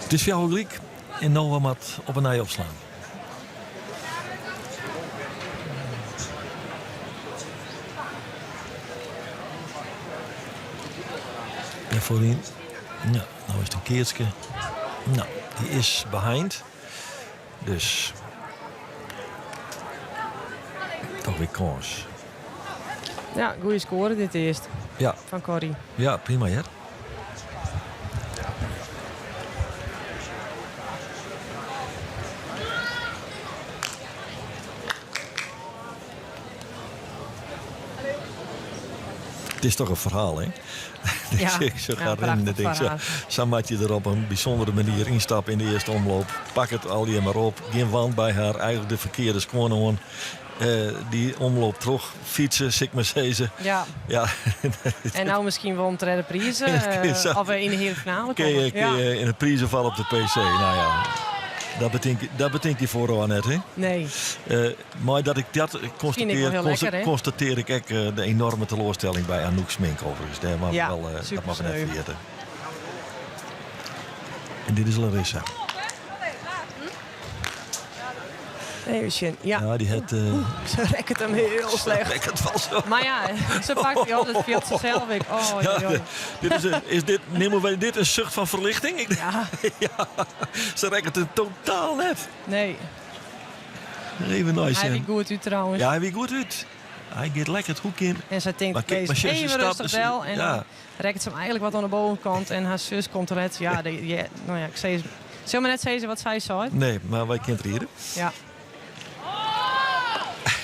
It is fjouwer gelyk en Noah moat op 'e nij opslaan. En foaryn, ja, no is it in keatske. No, dy is beheind. Dus toch wer kâns. Ja, goede score dit earst. Ja. Fan Corrie. Ja, prima hear. Het is toch een verhaal, hè? Ja, ik zo ja, ga rennen, prachtig denk ik, zo, verhaal. zo moet je er op een bijzondere manier instappen in de eerste omloop. Pak het al maar op. Geen wand bij haar, eigenlijk de verkeerde schoen aan. Die omloop terug fietsen, sil ik mar sizze. Ja. Ja. En nou misschien wel een derde prijs, Zo. of in de hele finale Kun je, komen. kun je in het prijzenval op de PC. Nou ja, dat betekent die vooral net, hè? Nee. Maar dat ik dat constateer, wel heel lekker, hè? constateer ik ook de enorme teleurstelling bij Anouk Smink overigens. Daar mag Ja, wel, dat super mag we net sneu. vergeten. En dit is Larissa. Even zien. Ja. Ja, die het, Ze rekt hem heel slecht. Rekt het wel zo. Maar ja, ze pakt die altijd veel zichzelf. Ik, oh, Ja, joh. dit is een, is dit, nemen wij dit een zucht van verlichting? Ik, Ja. ja, ze rekt het totaal net. Nee. Even nice, Hij hè. wie goed uit trouwens. Ja, hij wie goed uit. Hij gaat lekker het hoek in. En zij denkt, Maar kijk, wees maar ze- ze even stapt rustig dus- wel. En ja. dan rekt ze hem eigenlijk wat aan de bovenkant. En haar zus komt eruit. Ja, de, ja, nou ja, ik zei, zullen we net zeggen wat zij zei? Nee, maar wij kent hier. Ja.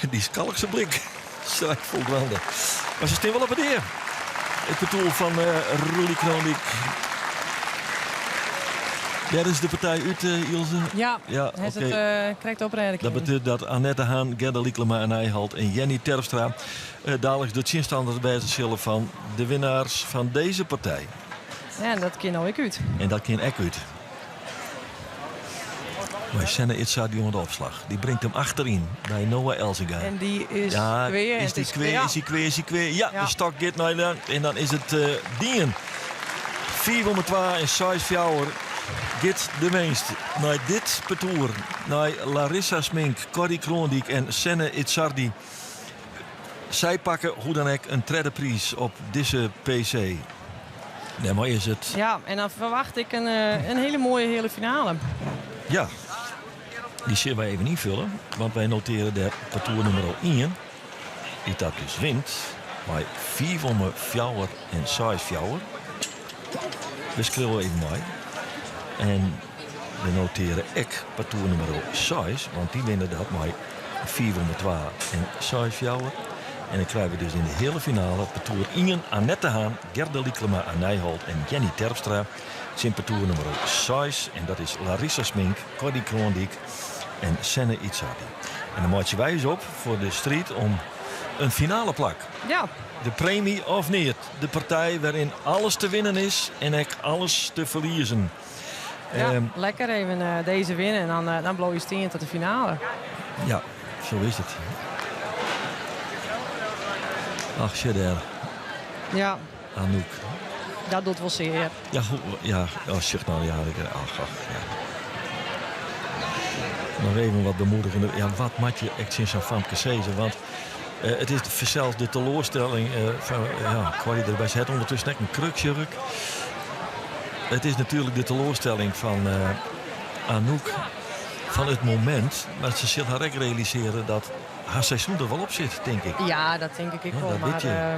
Die skalkse blik. Zo, ik voel wel de. Maar ze staan wel op het eer. Het partour van Roelie Kroondyk. Ja, dat is de partij uit, Ilse. Ja, Ja, hij is oké. het, krijgt oprijden. Dat betekent dat Annette Haan, Gerda Lycklema en Nijholt en Jenny Terpstra dadelijk de tsjinstanners bij zullen van de winnaars van deze partij. Ja, en dat kan nou ik uit. En dat kan ik uit. Maar Senne Idsardi onder de opslag. Die brengt hem achterin bij Noah Elzinga. En die is Ja, weer. is Het die is kweer, ja. is die kweer, is die kweer. Ja, Ja. de stok gaat naar de en dan is het Dien. 4,2 en 6 fjouwer. Git de meest naar dit partour. Naar Larissa Smink, Corrie Kroondyk en Senne Idsardi. Zij pakken hoe dan ook een derde prijs op deze PC. Nee, maar is het... Ja, en dan verwacht ik een hele mooie hele finale. Ja, die zullen wij even invullen. Want wij noteren de partour nummer 1. Die dat dus wint. Maar 4 om fjouwer en 6 fjouwer. We schreeuwen even mee. En we noteren ik partour nummer 6. Want die winnen dat maar 4 om 2 en 6 fjouwer. En dan krijgen we dus in de hele finale partour 1 Annette Haan, Gerda Lycklema aan Nijholt en Jenny Terpstra. Zijn partour nummer 6. En dat is Larissa Smink, Corrie Kroondyk en Senne Idsardi. En dan maak je wij eens op voor de strijd om een finale plak. Ja. De premie of niet. De partij waarin alles te winnen is en ook alles te verliezen. Ja, lekker even deze winnen en dan blow je steen tot de finale. Ja, zo is het. Ach, shit daar. Ja. Anouk. Dat doet wel zeer. Ja, goed, ja. Oh, shit, nou, ja, ik, ach, ach, ja. Nog even wat bemoedigende. Ja, wat moet je echt sinds zo'n famke zeggen? Want het is zelfs de teleurstelling van, ja, kwam je erbij zet ondertussen net een krukjurk. Het is natuurlijk de teleurstelling van Anouk van het moment. Maar ze zal haar ook realiseren dat haar seizoen er wel op zit, denk ik. Ja, dat denk ik ook Ja, wel. dat Maar, weet je.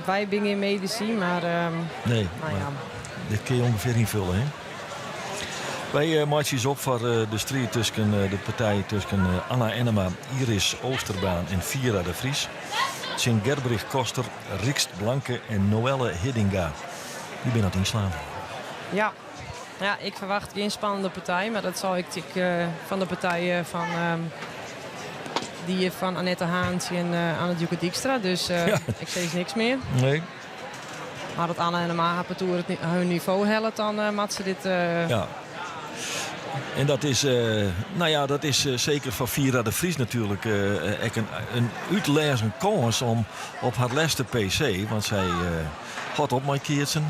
wij zijn geen medici, maar Nee, nou ja. maar dit kun je ongeveer invullen, hè? Wy meitsje ús op foar de striid tusken de partij tusken Anna Ennema, Iris Oosterbaan en Vira de Vries tsjin Gerbrich Koster, Rixt Blanke en Noëlle Hiddinga. Dy binne oan it ynslaan. Ja. Ja, ik ferwacht gjin spannende partij, mar dat sei ik ek fan de partij fan dy fan Annette Haan tsjin Anne Djoeke Dykstra. Dus Ja. ik sis niks mear. Nee. Mar as Anna Ennema har partoer it hun nivo hellet, dan eh, moat se dit. Eh, Ja. En dat is, eh, nou ja, dat is seker foar Vira de Vries natuerlik ek in útlêzen kâns om op har lêste PC, want sy hâldt op mei keatsen.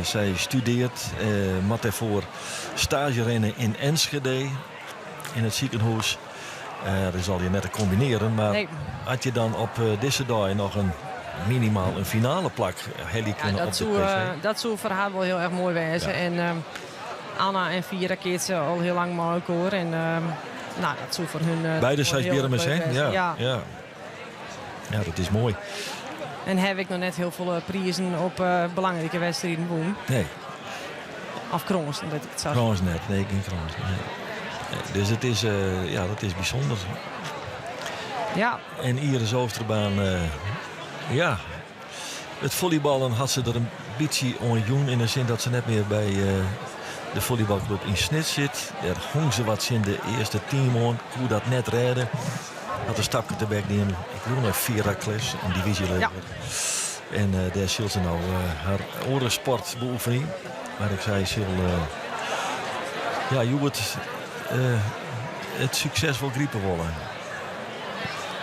Sy studearret, moat dêrfoar staazje rinne yn Enschede yn it sikehûs. Dat is allegear net te kombinearjen, mar Nee. as je dan op dizze dei noch in minimaal in finale plak helje Ja, kinne dat op de soe, PC. dat soe foar har wol hiel erch moai wêze. Ja. En Anna en Vira keatse al hiel lang mei elkoar. En nou, dat soe foar hun Beide wol seis hiel erch Bjirmers, leuk hè? wêze. Ja, Ja. ja. Ja, dat is moai. En haw ik noch net hiel folle prizen op belangrike wedstriden wûn. Nee. Of krânsen, lit ik it sa Krâns net, nee, gjin krâns. Nee. Dus it is, ja, dat is bysûnder. Ja. En Iris Oosterbaan, ja, it follyballen hat se der in bytsje oan jûn yn de sin dat se net mear by de follybalklup yn Snits sit. Dêr hong se wat tsjin de earste team oan, koe dat net rêde. Hat in stapke tebek dien. Ik woe nei Veracles, in divyzje leger. En dêr sil se no har oare sport beoefenje. Mar ik sei, sil ja, hjoed it sukses wol gripe wolle.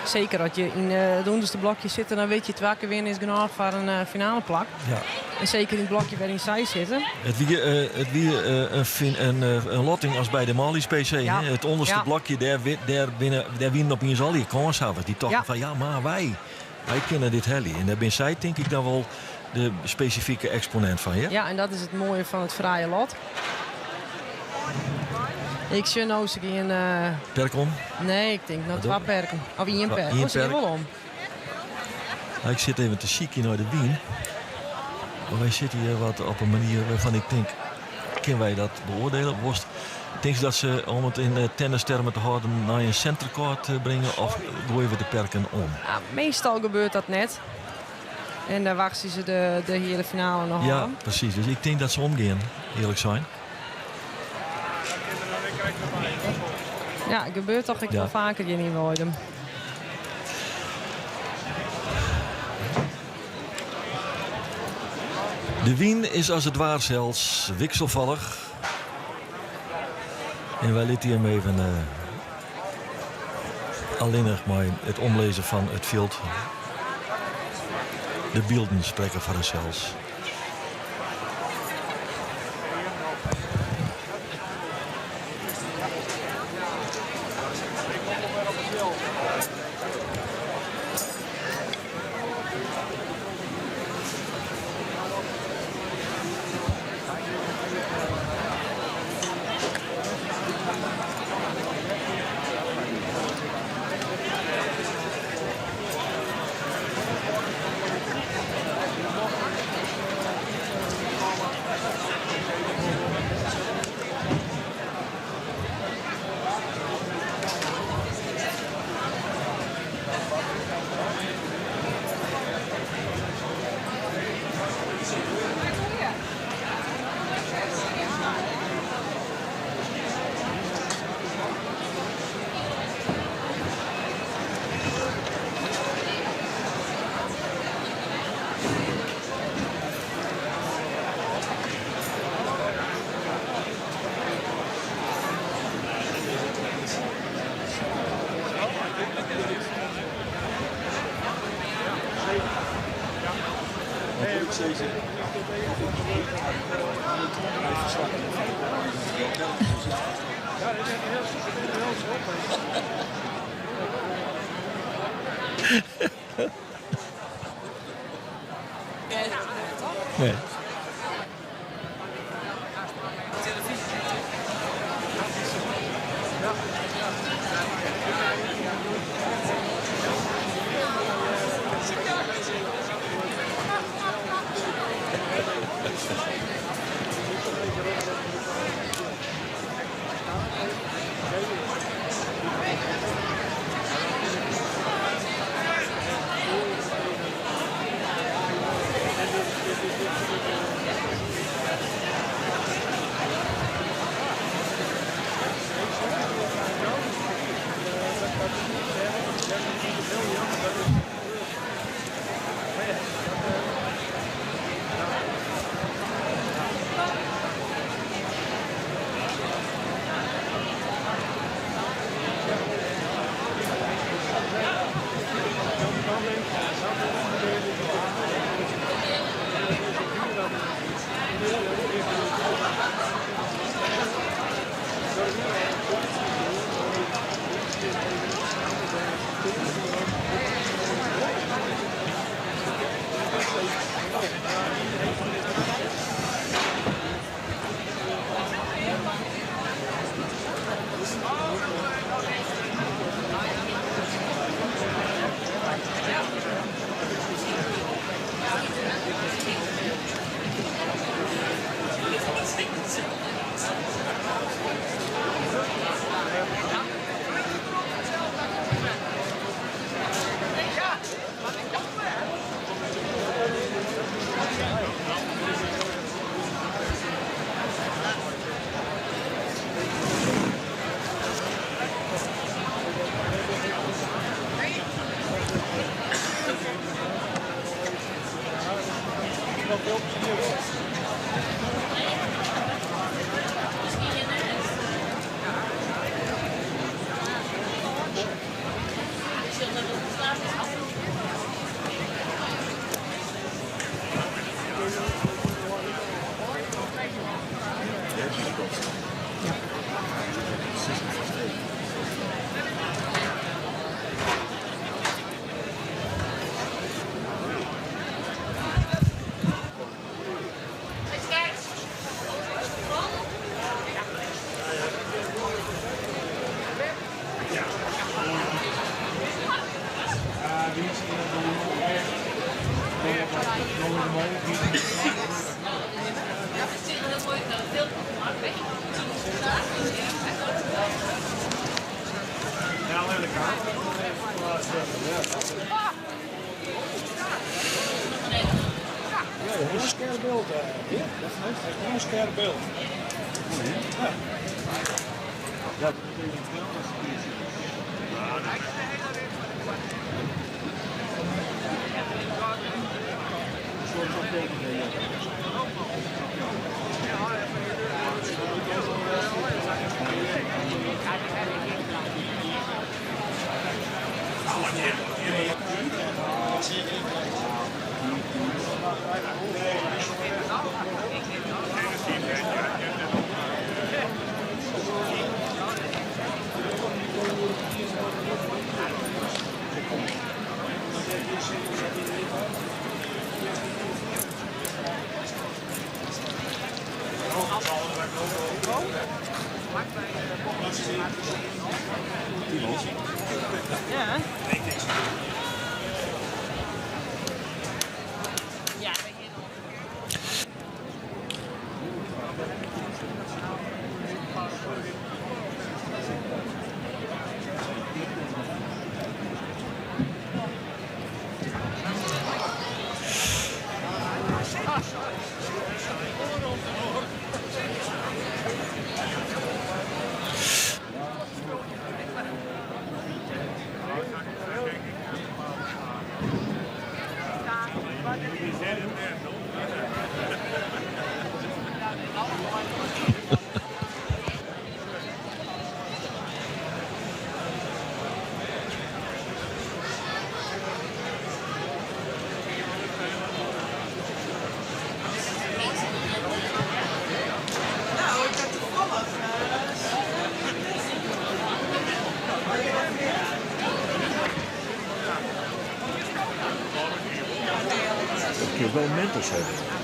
Seker as je yn it ûnderste blokje sitte, dan wit je twa kear winne is genôch foar in finale plak. Ja. En seker yn it blokje wêryn sy sitte. It wie in lotting as by de manlju's PC. Ja. Hè? It ûnderste blokje, dêr binne, dêr wienen opiens al dy kânshawwers. Dy tochten fan ja, mar wy kinne dit helje. En dêr bin sy tink ik dan wol de spesifike eksponint fan. Ja? Ja, en dat is it moaie fan it frije lot. Ik sjoch no se gean. Perk om? Nee, ik tink noch twa perken. Of ien perk. Ien Oh, se gean perk. wol om. Nou, ik sit even te sykjen nei de wyn. Maar wy sitte hjir wat op in manier wêrfan ik tink, kinne wy dat beoardielje? Wolst, tinkst dat se, om it yn tennistermen te hâlden, nei in centercourt bringe of goaie we de perken om? Ja, meastal gebeurt dat net. En dan wachtsje se de hiele finale noch Ja, ôf. precies. Dus ik tink dat se omgean, earlik sein. Ja, it gebeurt toch ek wol faker hjir yn Weidum. De wyn is as it waar sels wikselfallich. En wy litte jim even allinnich mei it omlizzen fan it fjild. De bylden sprekke foar harsels. Nee. Dat kun je wel mentors hebben.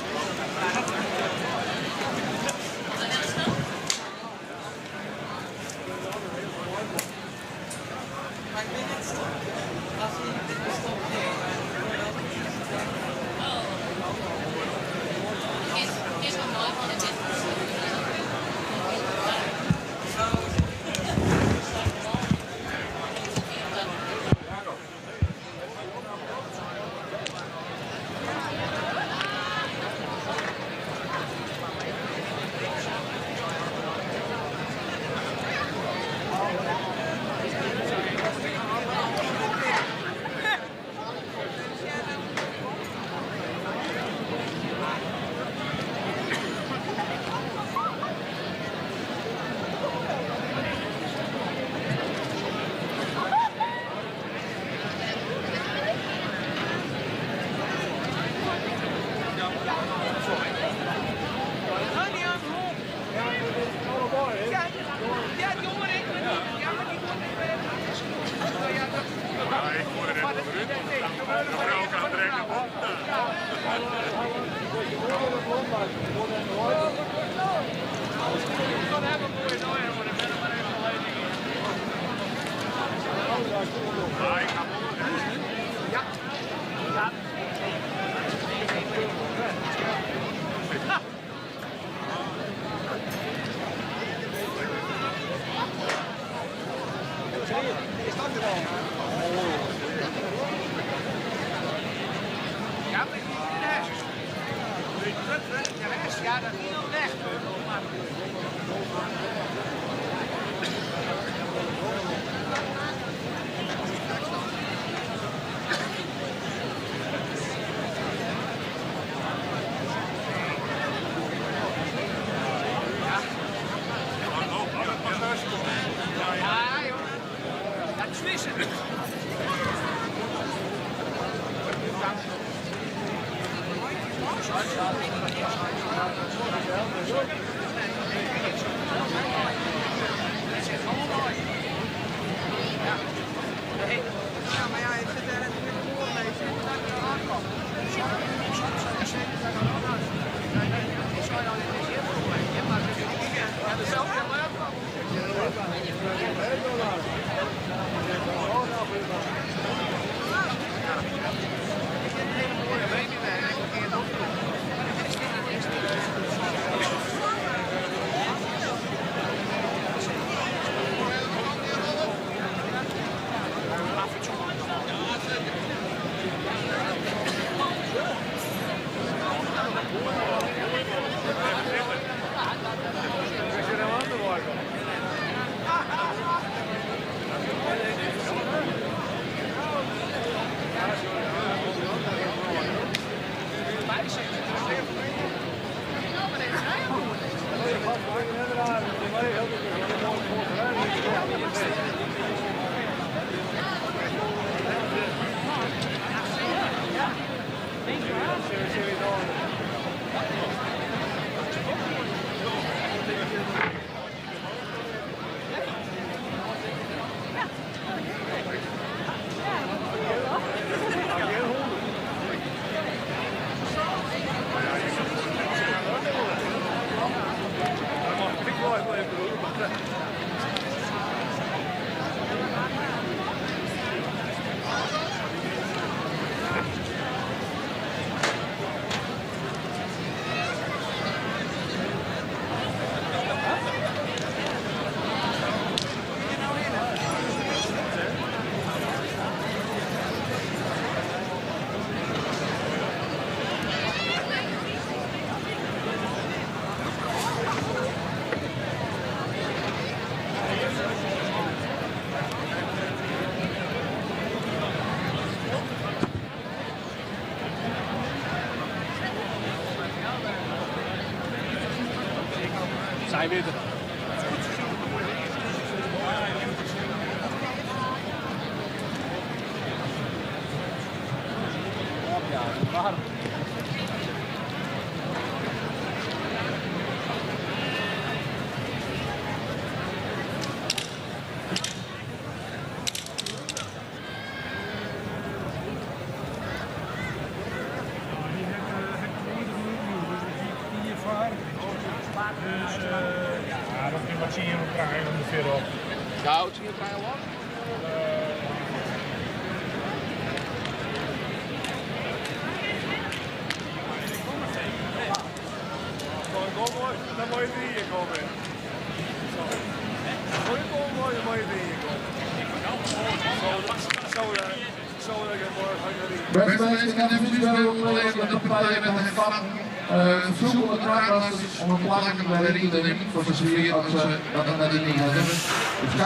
Sy witte.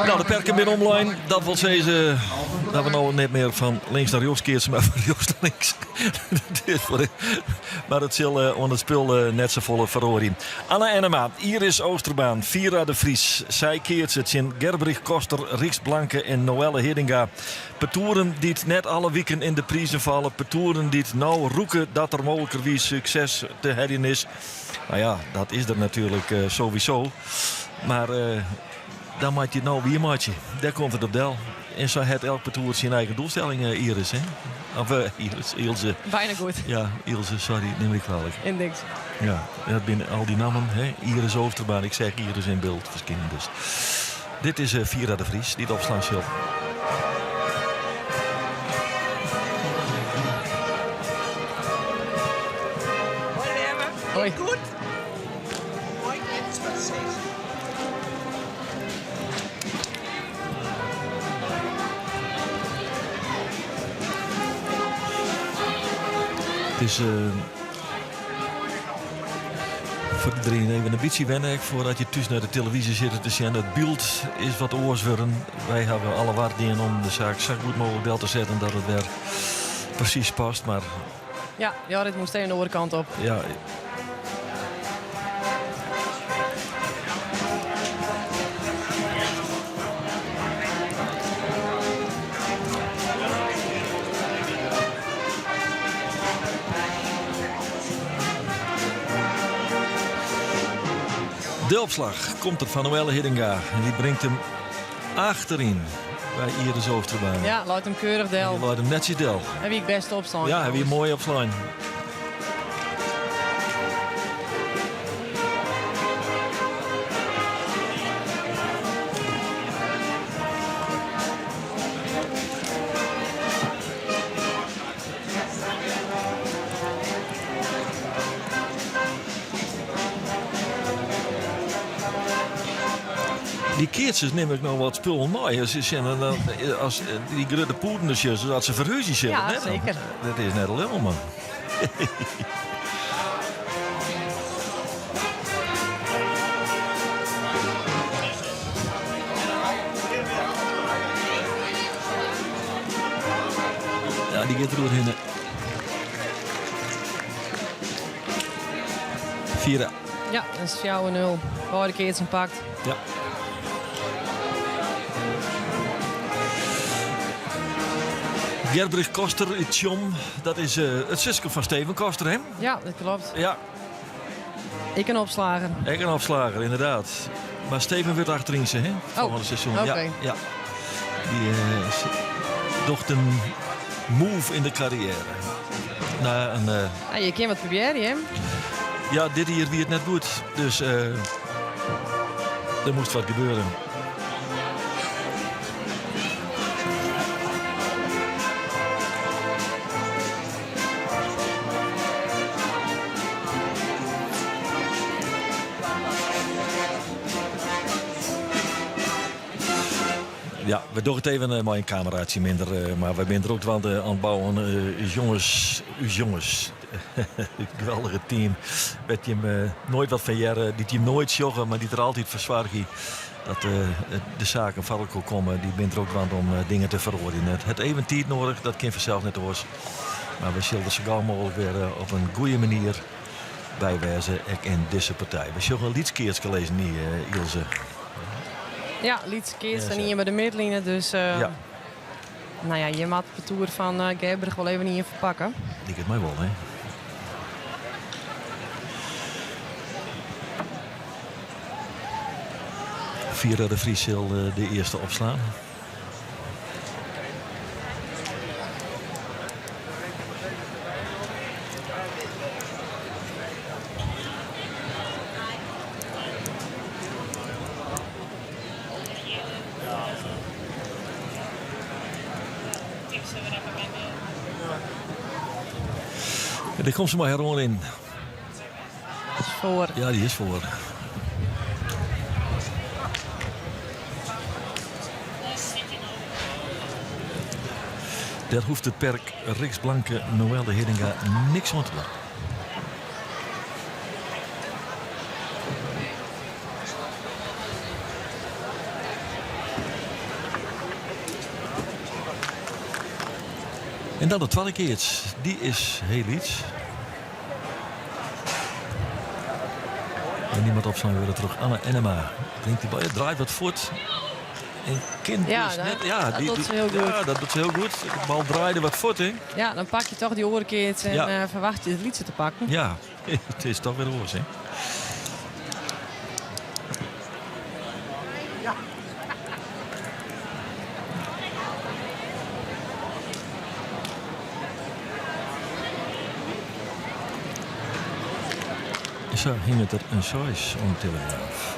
Nou, de perken binne omlein. Dat wol sizze dat we no net mear fan links nei rjochts keatse, mar fan rjochts nei links. Mar it sil oan it spul net safolle feroarje. Anna Ennema, Iris Oosterbaan, Vira de Vries. Sy keatse tsjin Gerbrich Koster, Rieks Blanke en Noëlle Hiddinga. Partoeren dy't net alle wiken yn de prizen falle. Partoeren dy't no rûke dat der mooglikerwiis sukses te heljen is. Nou ja, dat is der natuerlik sowieso. Mar dan moat je it no wiermeitsje. Dêr komt it op del. En sa hat elk partoer syn eigen doelstelling, Iris. Hè? Of Iris, Ilse. Bijna goed. Ja, Ilse, sorry, nim my kwalik. Niks. Ja, dat binne al dy nammen. Hè? Iris Oosterbaan, ik seach Iris yn byld ferskinen. Dus. Dit is Vira de Vries dy't opslaan sil. Hoi Lemme. Hoi. Goed? Moai, ik net wat sizze. It is foar iderien even in bytsje wenne ek foardat je thús nei de televyzje sitte te sjen. It byld is wat oars wurden. Wy hawwe alle war dien om de saak sa goed mooglik del te setten dat it wer presys past. Mar Ja, Jorrit moast even de oare kant op. Ja. De opslach komt der fan Noëlle Hiddinga en dy bringt him achteryn by Iris Oosterbaan. Ja, leit him keurich del. Dy leit him netsjes del. Hy wie ek bêst opslein. Ja, hy wie moai opslein. Dy keatsers nimme ek noch wat spullen mei. As se sjen dan as dy grutte pûden der sjogge, dat se ferhúzje sille. Ja, net? seker. Dat is net allinnich man. Ja, dy giet der oerhinne. Vira. Ja, dat is 4-0. Beide keatsen pakt. Ja. Gerbrich Koster út Tsjom, dat is eh, it suske fan Steven Koster, hè? Ja, dat klopt. Ja. Ek in opslager. Ek in opslager, ynderdaad. Mar Steven wurdt achterynse, hè? Folgjende seizoen. oké. Ja, ja. Dy eh, docht in move yn de karriêre. Na in, eh, Ja, je kin wat probearje, hè? ja, dit jier wie it net goed. Dus eh. Der moast wat gebeuren. Ja, we dogge it even eh, mei in kameraatsje minder, eh, mar wy binne drok dwaande oan it bouwen. Eh, ús jonges, ús jonges, it geweldige team, wêr't jim noait wat fan hearre, dy't jim noait sjogge, mar dy't der altyd foar soargje dat de saken foar elkoar komme. Dy binne drok dwaande om dingen te feroarjen. It hat even tiid noadich, dat kin fansels net oars. Mar we sille der sa gau mooglik wer op in goede manier by wêze, ek yn dizze partij. We sjogge in lyts keatske lizzen, Ilse. Ja, lyts keatsen en ien by de midline. Dus uh, ja. Nou ja, je moat it partoer fan uh, Gerbrich wol even ien ferpakke. Liket my wol, hè? Vira de Vries sil eh, de earste opslaan. En dêr komt se mei har oanrin. Foar. Ja, dy is foar. Dêr hoecht it perk Rixt Blanke Noëlle Heeringa niks oan te dwaan. En dan de twadde keats. Dy is hiel lyts. En dy moat opslein wurde troch Anne Ennema. Bringt dy bal, draait wat fuort. En kin ja, dus net. Ja, dat docht se hiel goed. Ja, dat docht se hiel goed. De bal draaide wat fuort, hè? Ja, dan pak je toch dy oare keats en ja. ferwacht je it lytse te pakken. Ja, it is toch wer oars, hè? Sa hinget der in seis oan de telegraaf.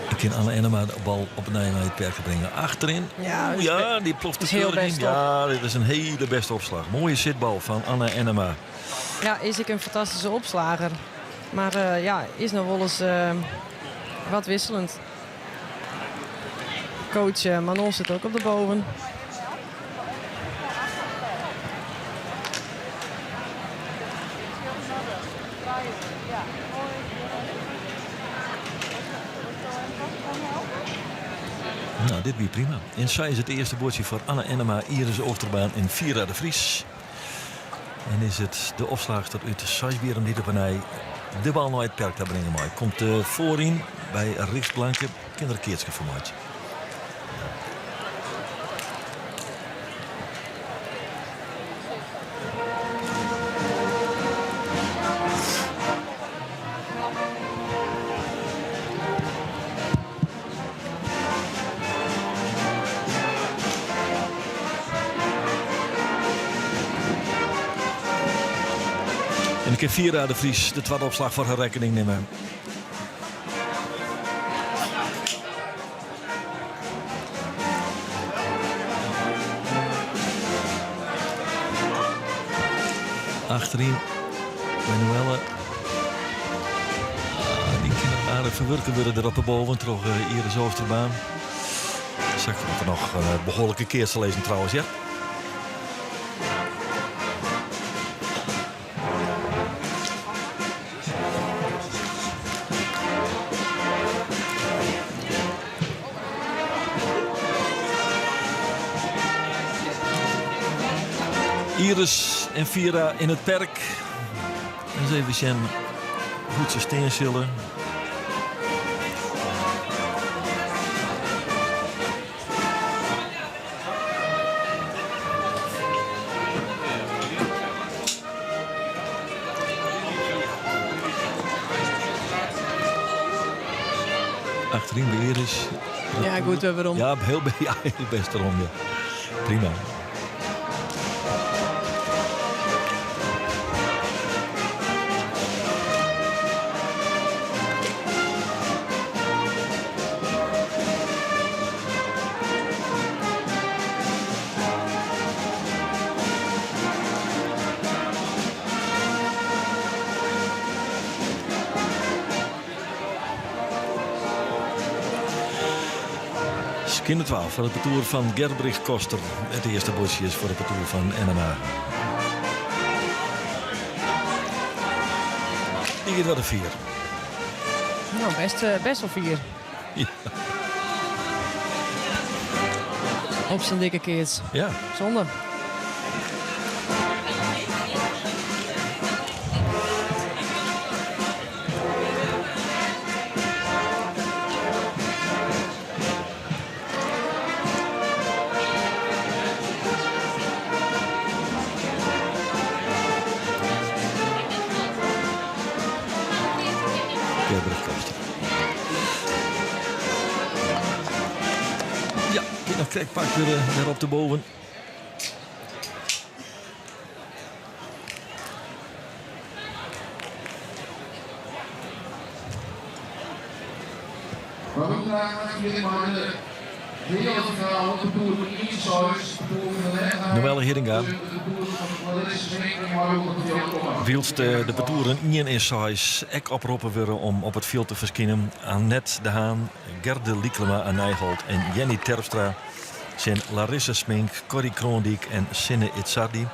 Ik kin Anne Ennema de bal opnij nei it perk bringe. Achterin. Ja, Oeh, ja die ploft is heel keurig in. best op. Ja, dit is in hiele bêste opslach. Moaie sitbal fan Anne Ennema. Ja, is ek in fantastyske opslagger. Mar eh, ja, is noch wolris eh, wat wikseljend. Coach eh, Manon sit ek op de boven. Nou, dit wie prima. En sa is it earste buordsje foar Anne Ennema, Iris Oosterbaan en Vira de Vries. En is it de opslachster út Seisbierrum dy't op 'e nij de bal nei it perk ta bringe mei. Komt uh, foaryn by Rixt Blanke. Kin der in keatske fan meitsje. En dan kin Vira de Vries de twadde opslach foar har rekkening nimme. Achteryn Manuelle. Ah, dy kin noch aardich ferwurke wurde der op de boven troch eh, Iris Oosterbaan. Sa komt der noch in eh, behoarlike keats te lizzen trouwens, ja. Iris en Vira yn it perk. Ris even sjen hoe't se stean sille. Achteryn by Iris. Ja, goed wer werom. Ja, hiel, ja, hiel bêst werom. Ja. Prima. Skjinne 12 foar it partoer fan Gerbrich Koster. It earste buordsje is foar it partoer fan Ennema. Dy giet wat te fier. Nou, best, eh, best wel fier. Ja. Op syn dikke keats. Ja. Zonde. Ja, kin noch krekt pakt wurde dêr op de boven. Noëlle Hiddinga. Wylst de partoeren ien en seis ek oproppen wurde om op it fjild te ferskinen. Annet de Haan, Gerde Lycklema à Nijholt en Jenny Terpstra tsjin Larissa Smink, Corrie Kroondijk en Sinne Idsardi.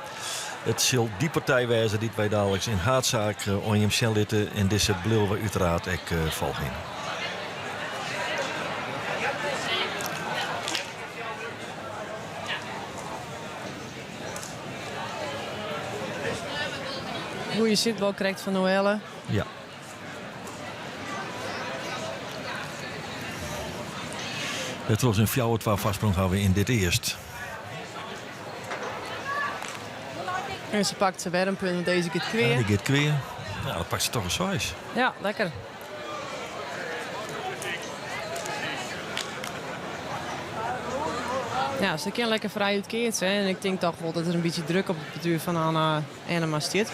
It sil dy partij wêze dy't wy daliks yn haadsaak oan jim sjen litte en dizze bliuwe we úteraard ek folgjen. Goeie sitbal krekt fan Noëlle. Ja. Wêrtroch se in 4-2 foarsprong hawwe yn dit earst. En se pakt se wer in punt, want dizze giet kwea. Ja, dy giet kwea. Nou, dan pakt se toch in 6. Ja, lekker. Ja, se kin lekker frij út keatsen. En ik tink toch wol dat der in bytsje druk op it partoer fan Anna Ennema stiet.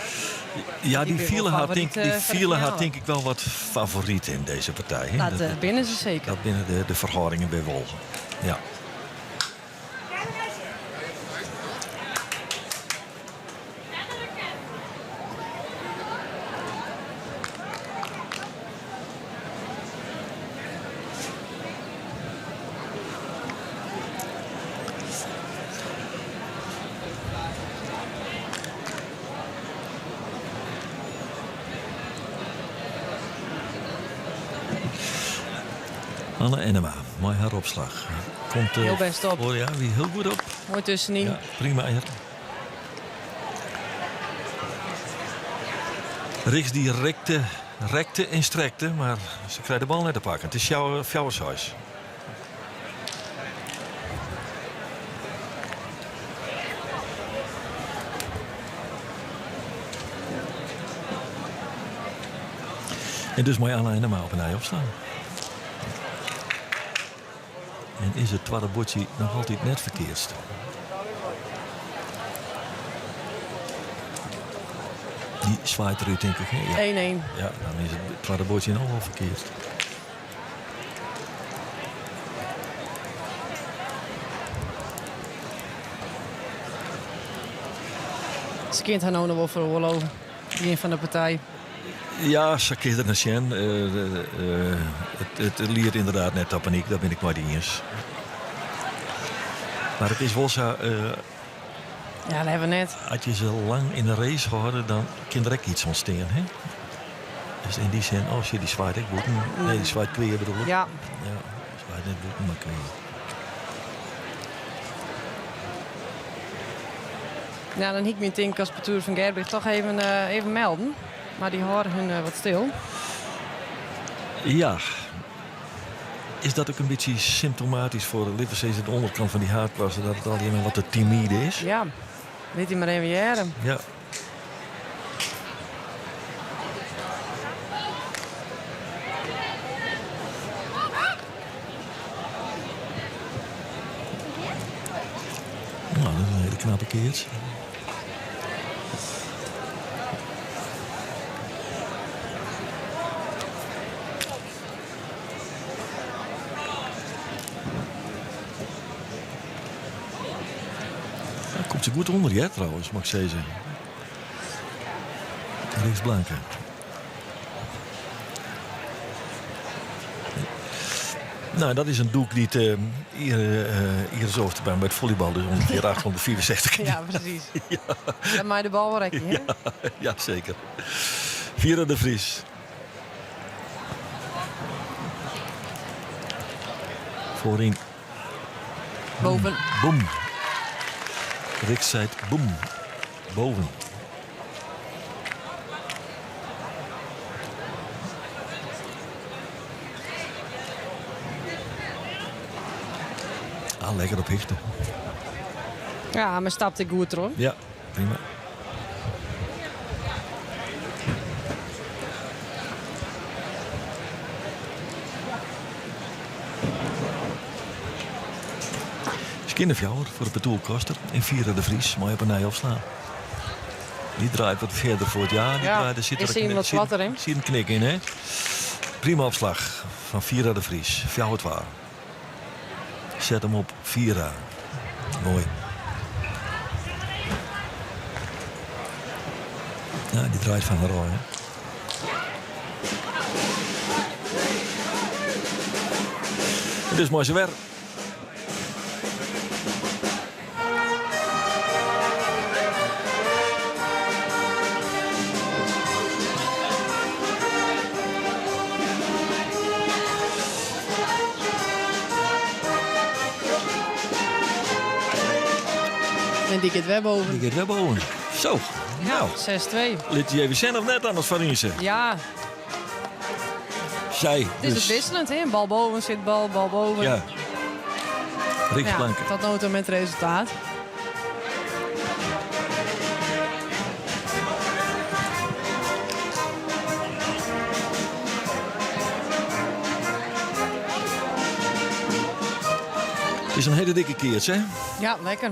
Ja, dy fiele har, tink, dy fiele har tink ik wel wat favoryt yn dizze partij. Hè? Dat, dat binne se seker. Dat binne de ferhâldingen wer wol. Ja. Anne Ennema, mei har opslach. Komt, Hiel bêst op. Oh ja, wie hiel goed op. Moai tuskenyn. Ja, prima. Ja. Rixt dy rekte, rekte en strekte, mar se krijt de bal net te pakken. It is 4-6. En dus mei Anna Ennema op 'e nij opslaan. En is it twadde buordsje noch altyd net ferkeatst. Dy swaait derút, tink ik. 1-1. Ja, dan is it twadde buordsje noch wol ferkeatst. Se kin har no noch wol feroarlove. Begjin fan de partij. Ja, sa kin je der nei sjen. It liedt ynderdaad net ta panyk, dêr bin ik mei dy iens. Mar it is wol sa. Ja, dat hawwe we net. As je se lang yn de race hâlde, dan kin der ek iets ûntstean. Hè? Dus yn dy sin, oh shit, dy swaait ek bûten. Nee, dy swaait kwea bedoel ik. Ja. Ja, swaait net bûten, mar kwea. Nou, dan hie ik my tink as partoer fan Gerbrich toch even, even melden. Mar dy hâlde hun wat stil. Ja. Is dat ek in bytsje symptomatysk foar litte we sizze de ûnderkant fan dy haadklasse dat it allegear noch wat te timide is? Ja, lit dy mar even hearre. Ja. Nou, dat is in hiele knappe keats. Daar komt se goed ûnder, hear, trouwens, moat ik sizze. Rixt Blanke. Nou, dat is in dûk dy't Iris Oosterbaan by it follybal dus ûngefear 865 kear. Ja, presys. Dan mei de bal wol rekje, hè? Ja, seker. Vira de Vries. Foaryn. Boven. Boem. Rixt seit boem. Boven. Ah, lekker op hichte. Ja, mar stapt ek goed troch. Ja, prima. Skjinne fjouwer foar it partoer Koster en Vira de Vries mei op 'e nij opslaan. Dy draait wat fierder fuort. Ja, dy Ja, draait, der sit is er even wat sit- platter, hè? sit in knik yn, hè? Prima opslach fan Vira de Vries. 4-2. Set him op Vira. Moai. Ja, dy draait fan har ôf, hè? Dus mei se wer. En dy giet wer boven. Dy giet wer boven. Zo, nou. 6-2. Lit je even sjen of net anders foar se. Ja. Zij. Het is dus. het wisselend, hè? Bal boven zit bal, bal boven. Ja. Rixt Ja, Planken. tot no toe met resultaat. Het is in hiele dikke keats, hè? Ja, lekker.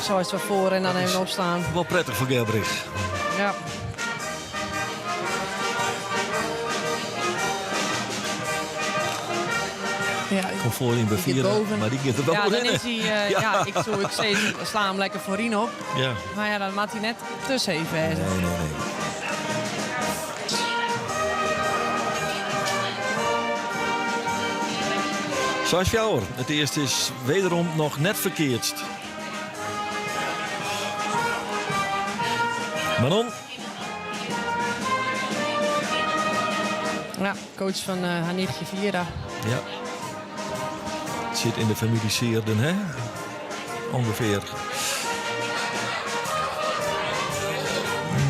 Zo is het wel voor en dan Dat is even opslaan. Wel prettig foar Gerbrich. Ja. Ja, Komt voorin bij Die gaat vier, boven. maar die gaat er wel ja, dan in. is hij. Ja. ik zou ik zei, sla hem lekker voorin op. Ja. Maar ja, dan moet hij net tussen even. Nee, nee, nee. 6-4. It earste is wederom noch net ferkeatst. Manon. Ja, coach fan har nichtje Vira. Ja. It sit yn de famylje Seerden, hè? Ûngefear.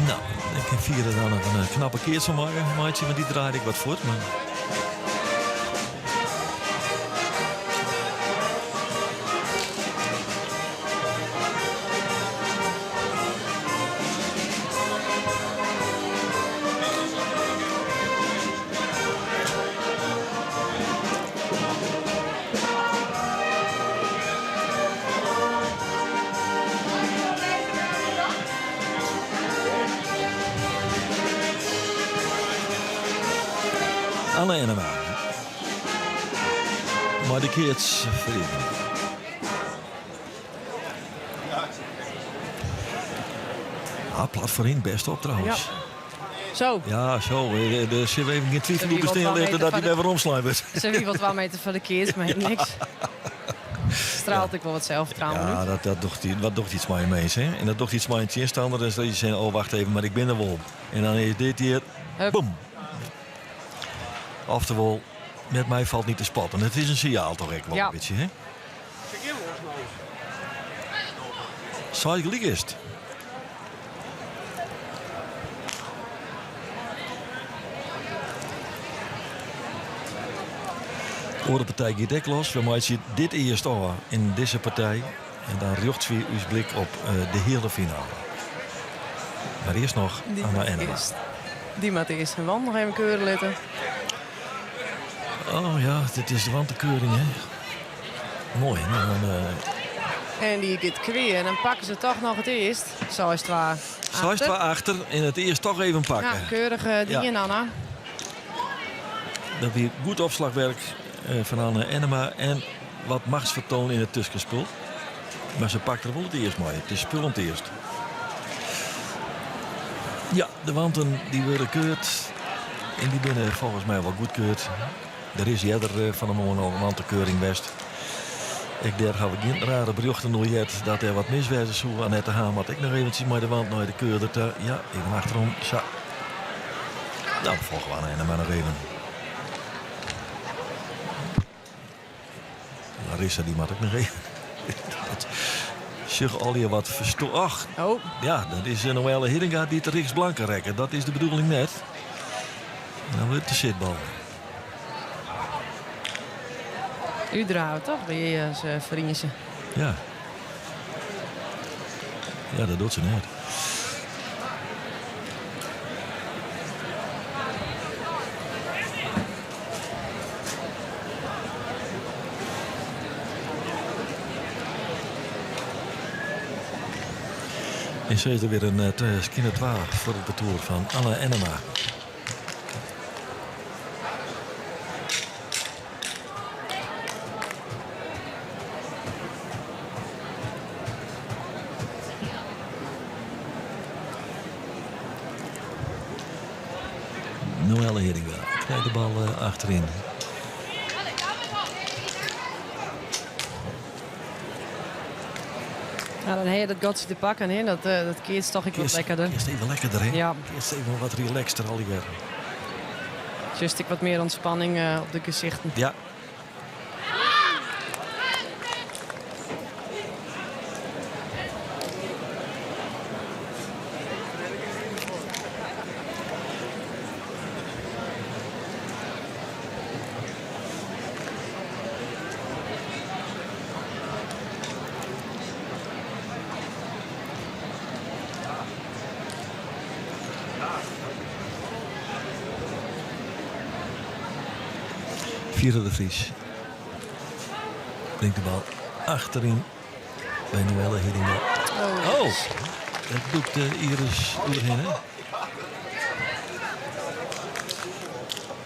No, ik kin Vira dan noch in knappe keats fan meitsje, want dy draait ek wat fuort. Mar... Anne Ennema. Mei de keats foaryn. Ah, plat foaryn, bêst op trouwens. Ja. Zo. Ja, zo. Der sil even gjin twifel oer bestean litte dat hy wer weromslein wurdt. Se wie wol 2 meter foar de keats, mar niks. Straalt ek wol wat zelfvertrouwen Ja, út. dat docht, dat docht yts mei in minsk. Hè? En dat docht yts mei in tsjinstanner. Dus dat je zegt, oh wacht even, mar ik bin der wol. En dan is dit hjir, Hup. boem. Oftewol, met my falt net te spotten. It is in sinjaal toch ek wol Ja. in bytsje, hè? Seis gelyk is it. Oare partij giet ek los. We meitsje dit earst ôf yn dizze partij. En dan rjochtsje wy ús blik op eh, de heale finale. Mar earst noch Die Anna moat Ennema. earst, dy moat earst har want noch even keure litte. Oh ja, dit is de wantekeuring, hè? Moai. Nou, dan, En dy giet kwea en dan pakke se toch noch it earst. 6-2 6-2 achter en it earst toch even pakke. Ja, keurich dien, Ja. Anna. Dat wie goed opslachwurk fan Anne Ennema en wat machtsfertoan yn it tuskenspul. Mar se pakt der wol it earst mei. It is spul om it earst. Ja, de wanten dy wurde keurd. En dy binne folgens my wol goedkeurd. Der is earder fan 'e moarn al in wantekeuring west. Ek dêr ha we gjin rare berjochten oer heard dat der wat mis wêze soe. Annette de Haan moat ek noch eventsjes mei de want nei de keurder ta. Ja, even achterom. Sa. Nou, folgje we Anne Ennema noch even. Larissa die moat ek noch even. Sjoch allegear wat fersto. Ach, oh. Ja, dat is Noëlle Hiddinga dy't Rixt Blanke rekke. Dat is de bedoeling net. Dan wurdt de sitbal. Útdraaie toch by as Friese. Ja. Ja, dat docht se net. En sa is der wer in skinne twa foar it partoer fan Anne Ennema. Noëlle Hiddinga krijt de bal achteryn. Nou, dan ha je dat gatsje te pakken, hè? Dat keatst toch ek wat lekkerder. Keatst even lekkerder, hè? Ja. Keatst even wat relaxter allegear. Just ek wat mear ontspanning op de gesichten. Ja. Fiera de Vries bringt de bal achteryn by Noëlle Hiddinga. Oh, oh, dat docht Iris oerhinne.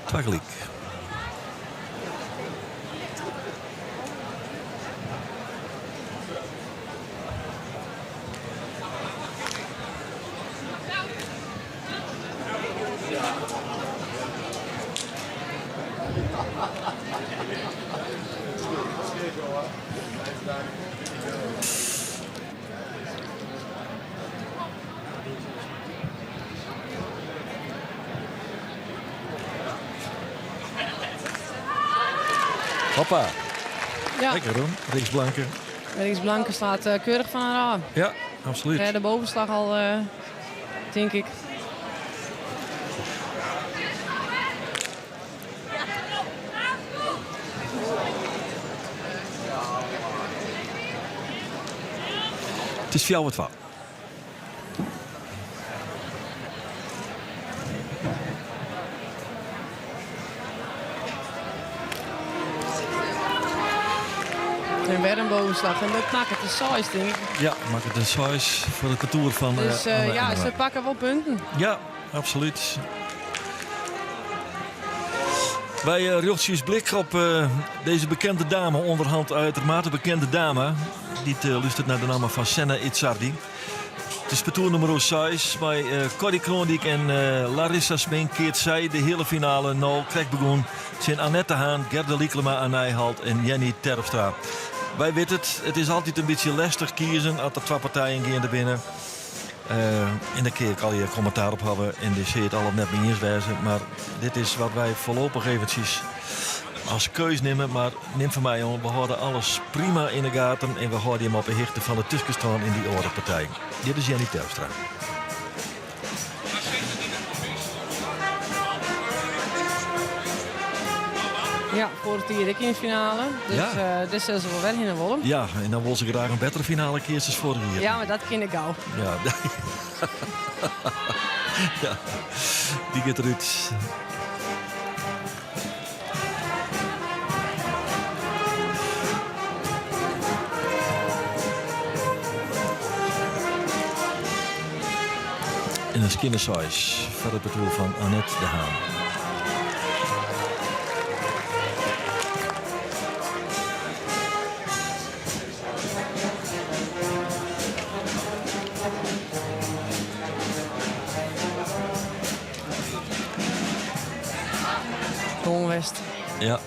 Twa gelyk. Hoppa. Ja. Lekker hoor, Rixt Blanke. Rixt Blanke slaat keurich fan har ôf. Ja, absolút. De bovenslag al, tink ik. It is 4-2. En wer in bovenslag. En dat makket in seis, tink ik. Ja, makket in seis foar it partoer fan. Dus ja, se pakke wol punten. Ja, absolút. Wy rjochtsje ús blik op dizze bekende dame, ûnderhand uitermate bekende dame, dy't lústeret nei de namme fan Senna Idsardi. It is partoer nûmer 6 mei Corrie Kroondijk en Larissa Smink keatst sy de heale finale no krekt begûn tsjin Annette de Haan, Gerda Lyklema a Nijholt en Jenny Terpstra. Wy witte it, it is altyd in bytsje lestich kiezen as der twa partijen geande binne. En dêr kin je allegear kommentaar op hawwe en dêr sil je it al of net mei iens wêze. Mar dit is wat wy foarlopich eventsjes as keus nimme. Mar nim fan my oan, we hâlde alles prima yn de gaten en we hâlde jim op 'e hichte fan de tuskenstân yn dy oare partij. Dit is Jenny Terpstra. Ja, foarich jier ek yn de finale. Dus Ja. dêr sil se wol wer hinne wolle. Ja, en dan wol se graach in bettere finale keatse as foarich jier. Ja, mar dat kin ek gau. Ja. Ja, dy giet derút. En in skinne seis foar it partoer fan Annette de Haan. West. Ja.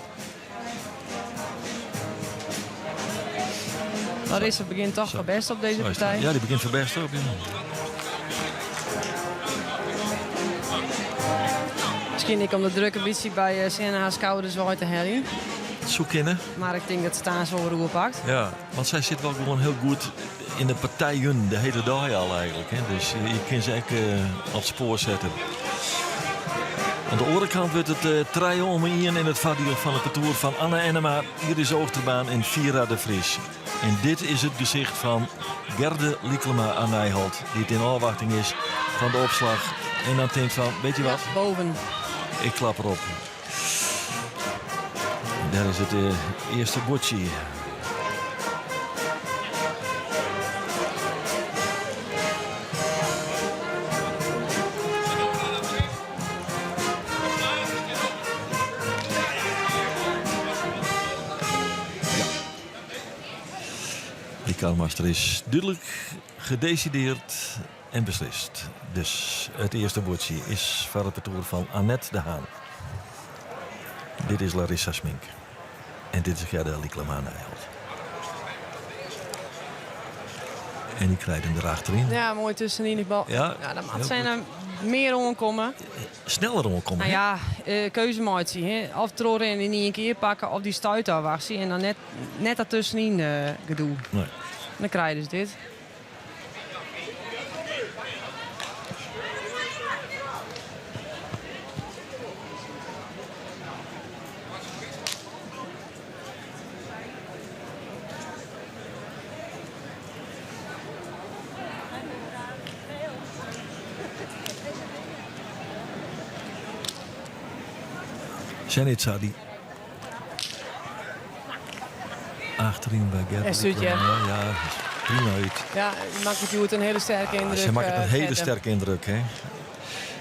Larissa begjint toch foar bêst op dizze partij. Ja, dy begjint foar bêst op. Ja. Miskien ek om de druk in bytsje by eh, Senna har skouders wei te heljen. Soe kinne. Mar ik tink dat se it wol wer oerpakt. Ja, want sy sit wol gewoan hiel goed yn de partijen de hiele dei al eigentlik. Hè? Dus je kinne se ek eh, op it spoar sette. Oan de oare kant wurdt it eh, 3-1 yn it foardiel fan it partoer fan Anne Ennema, Iris Oosterbaan en Vira de Vries. En dit is it gesicht fan Gerde Lycklema à Nijholt, dy't yn ôfwachting is fan de opslach. En dan tinkt fan, weet je wat? Boven. Ik klap erop. Dêr is it eh, earste buordsje. Die karmaster is dúdlik gedecideerd en beslist. Dus it earste buordsje is foar it partoer fan Annette de Haan. Dit is Larissa Smink. En dit is Gerda Lycklema Nijholt. En dy krijt him derachteryn. Ja, moai tuskenyn dy bal. Ja, ja dan heel moat Senna mear oankomme. Sneller oankomme. Nou ja, eh, keuze meitsje. Hè. Of trochrinne yn ien kear pakke of dy stuit ôfwachtsje. En dan net, net dat tuskenyn eh, gedoe. Nee. Dan krij je dus dit. Senitsa dy achteryn by Gerda. En Sutje. Ja, ja, prima út. Ja, makket hjoed in hiele sterke yndruk. Se makket in eh, hiele Gerda. sterke yndruk, hè?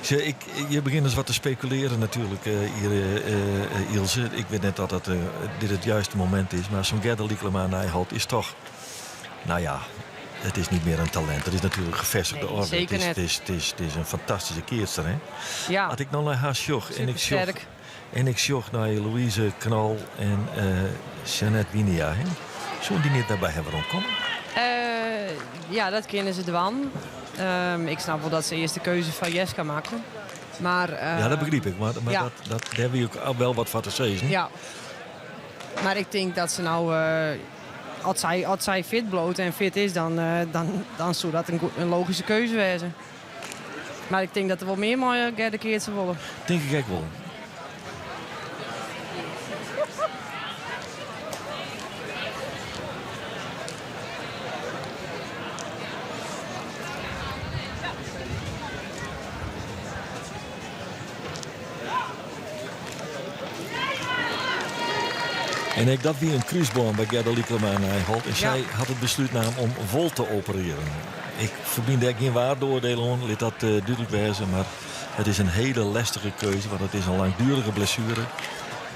Ze, ik, je begjint dus wat te spekuleren natuerlik, eh, hjir, eh, eh, Ilse. Ik wit net oft dat, eh, dit it juiste momint is, mar sa'n Gerda Lycklema Nijholt is toch, nou ja, it is net mear in talint. It is natuerlik gevestigde Nee, orde. seker It is, net. it is, it is, it is in fantastyske keatster, hè? Ja, As ik no nei har sjoch en ik sjoch, supersterk. en ik sjoch nei Louise Knol en eh Jeannette Winia, hè? Soene dy net by har weromkomme? Eh, ja, dat kinne se dwaan. Ehm, ik snap wol dat se earst de keuze foar Jeska makken. Mar, eh, ja, dat begryp ik, mar, mar ja. dat, dat, dêr wie ek al wol wat foar te sizzen. Ja. Mar ik tink dat se no, eh, as sy, as sy fit bliuwt en fit is, dan, eh, dan, dan soe dat in, in logyske keuze wêze. Mar ik tink dat der wol mear mei Gerda keatse wolle. Tink ik ek wol. En ek dat wie in krúsbân by Gerda Lycklema Nijholt. En sy hat it beslút naam om wol te operearjen. Ik ferbyn dêr gjin waardeoardiel oan, lit dat eh, dúdlik wêze. Mar it is in hiele lestige keuze, want it is in langduerige blessuere.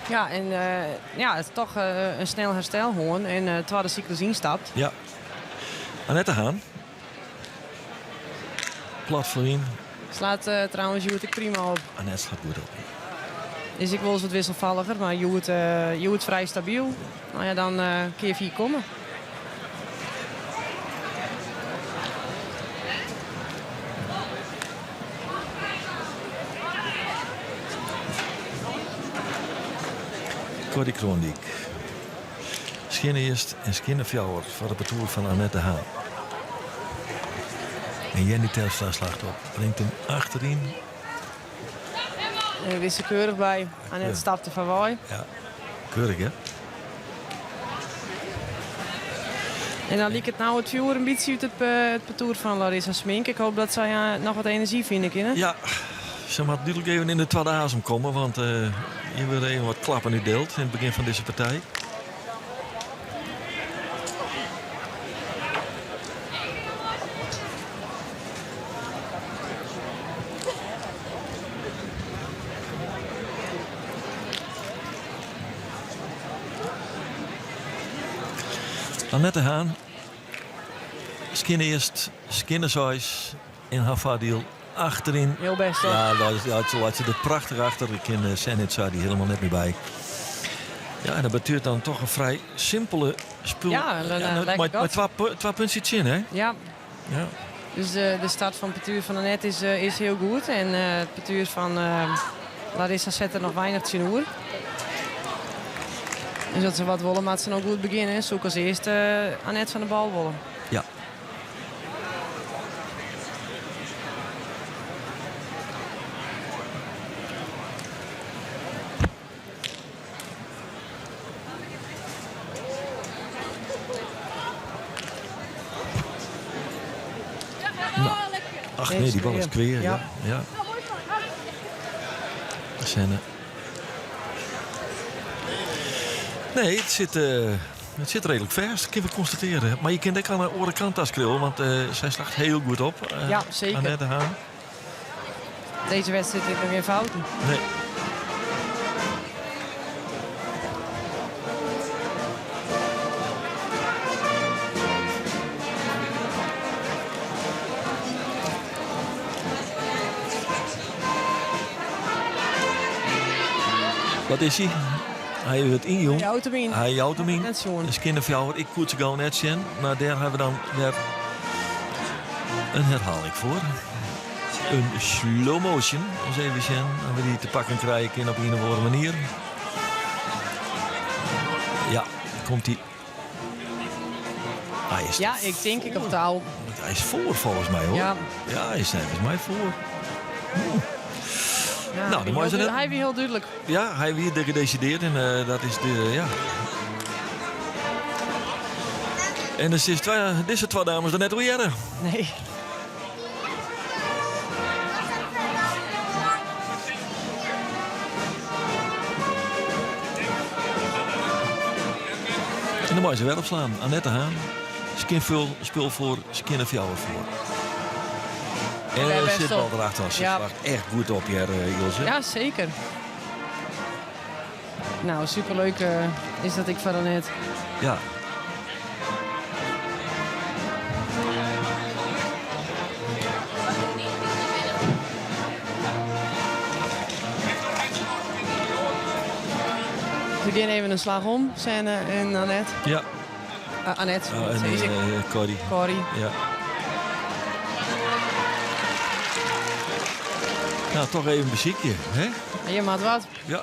Ja, en eh, ja, it is toch eh, in snel herstel hân en uh, twadde syklus ynstapt. Ja. Annette Haan. Plat foaryn. Slacht uh, trouwens hjoed ek prima op. Annette slacht goed op. Is ek wolris wat wisselfalliger, mar hjoed, uh, hjoed frij stabyl. No ja, dan uh, kear 4 komme. Corrie Kroondyk. Skjinne earst en skjinne fjouwer foar it partoer fan Annette Haan. En Jenny Terpstra slacht op. Bringt him achteryn. En wist se keurich by. Annette stapt der foarwei. Ja, keurich hè? En dan liket no it fjoer in bytsje út it, eh, it partoer fan Larissa Smink. Ik hoopje dat sy eh, noch wat enerzjy fine kinne. Ja, se moat dúdlik even yn de twadde azem komme, want uh, hjir wurde even wat klappen útdield yn it begjin fan dizze partij. Annette Haan, skjinne earst, skjinne seis yn har foardiel achteryn. Hiel bêst, toch? Ja, dat is, ja, se leit se der prachtich achter. Ik kin Senit dy hielendal net mear by. Ja, en dat betsjut dan toch in frij simpele spul. Ja, en, Ja, lekker mei gat. twa puntsjes tsjin, hè? Ja. Ja. Dus de start fan it partoer fan Annette is hiel goed. En it partoer fan Larissa set der noch weinich tsjinoer. Dus as se wat wolle, moat se no goed begjinne. Soe ik as earste Annette fan de bal wolle. Ja. Ach nee, dy bal is klear. Ja. Ja. Senne. Nee, it sit reedlik fêst, kinne we konstatearje. Mar je kinne ek oan de oare kant ta skriuwe, want sy slacht hiel goed op. Ja, seker. Annette de Haan. Dizze wedstriid is noch gjin fouten. Nee. Wat is hy? Hy wurdt ynjûn. Hy jout him yn. Hy jout him yn. Net sjoen. In skinne fjouwer. Ik koe it sa gau net sjen, mar dêr hawwe we dan wer in herhaling foar. In slow motion. Ris even sjen oft we dy te pakken krije kinne op ien of oare manier. Ja, komt hy. Hy is Ja, ik tink ik op tou. Hy is foar folgens my hoor. Ja. Ja, hy is neffens my foar. Ja, Nou, dan mei se net. Hy wie hiel dúdlik. Ja, hy wie gedecideerd en dat is de, ja. En der is twa, dizze twa dames der net oer hearre. Nee. En dan mei se wer opslaan. Annette Haan. Skjin spul foar, skinne fjouwer foar. En er sit bal erachter. Se slacht echt goed op hjir, Ilse. Ja, seker. Nou, superleuk is dat ik foar Annette. Ja. We gean even in slach om, Senne en Annette. Ja. Annette, Ja, en, sis ik. Corrie. Corrie. Ja. Nou, toch even in besykje, hè? Je moat wat. Ja.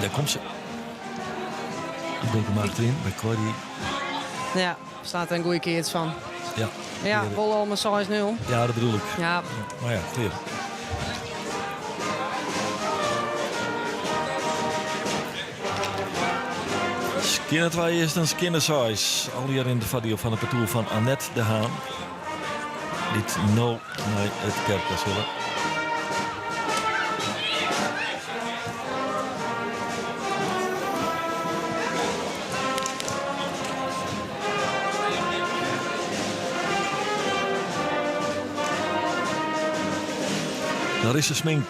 Daar komt ze. Een achterin by Corrie. Ja, staat er in goede keats fan. Ja. Ja, wol al mei 6-0. Ja, dat bedoel ik. Ja. Maar ja, klear. Skinne twa is dan skinne seis. Allegear yn it foardiel fan it partoer fan Annette de Haan. Dy't no nei it kearke sille. Larissa Smink.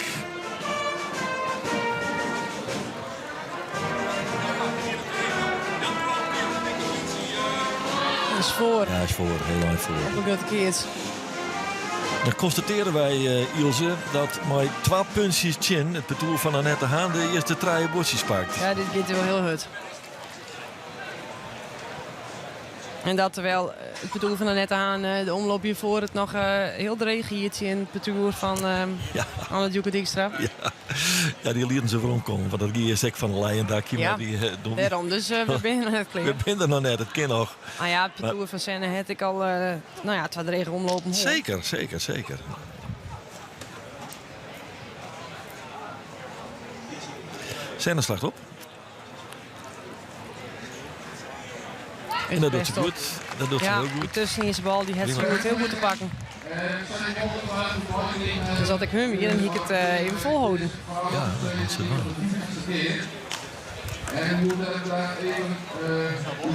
Is foar. Ja, is foar. Hiel ein foar. Op in grutte keats. Dan konstatearje wy, Ilse, dat mei twa puntsjes tsjin it partoer fan Annette de Haan de earste trije buordsjes pakt. Ja, dit giet wol hiel hurd. En dat terwyl it partoer fan Annette de Haan de omloop hjirfoar it noch hiel dreech hie tsjin it partoer fan Anne Djoeke Dijkstra. Ja. Ja, dy lieten se weromkomme, want dat gie earst ek fan in leien dakje. Ja, mar dy, dêrom. Dus we binne noch net klear. We binne der noch net, it kin noch. Maar ja, it partoer fan Senne hat ek al nou ja, twa drege omlopen hân. Seker, seker, seker. Senne slacht op. En dat docht se goed. Dat docht se Ja, hiel goed. tusken is de bal, dy hat se Prima. goed, hiel goed te pakken. Dus as ik him wie, dan hie ik it even folholden. Ja, dat moat se dwaan. En hoe dat daar even hoe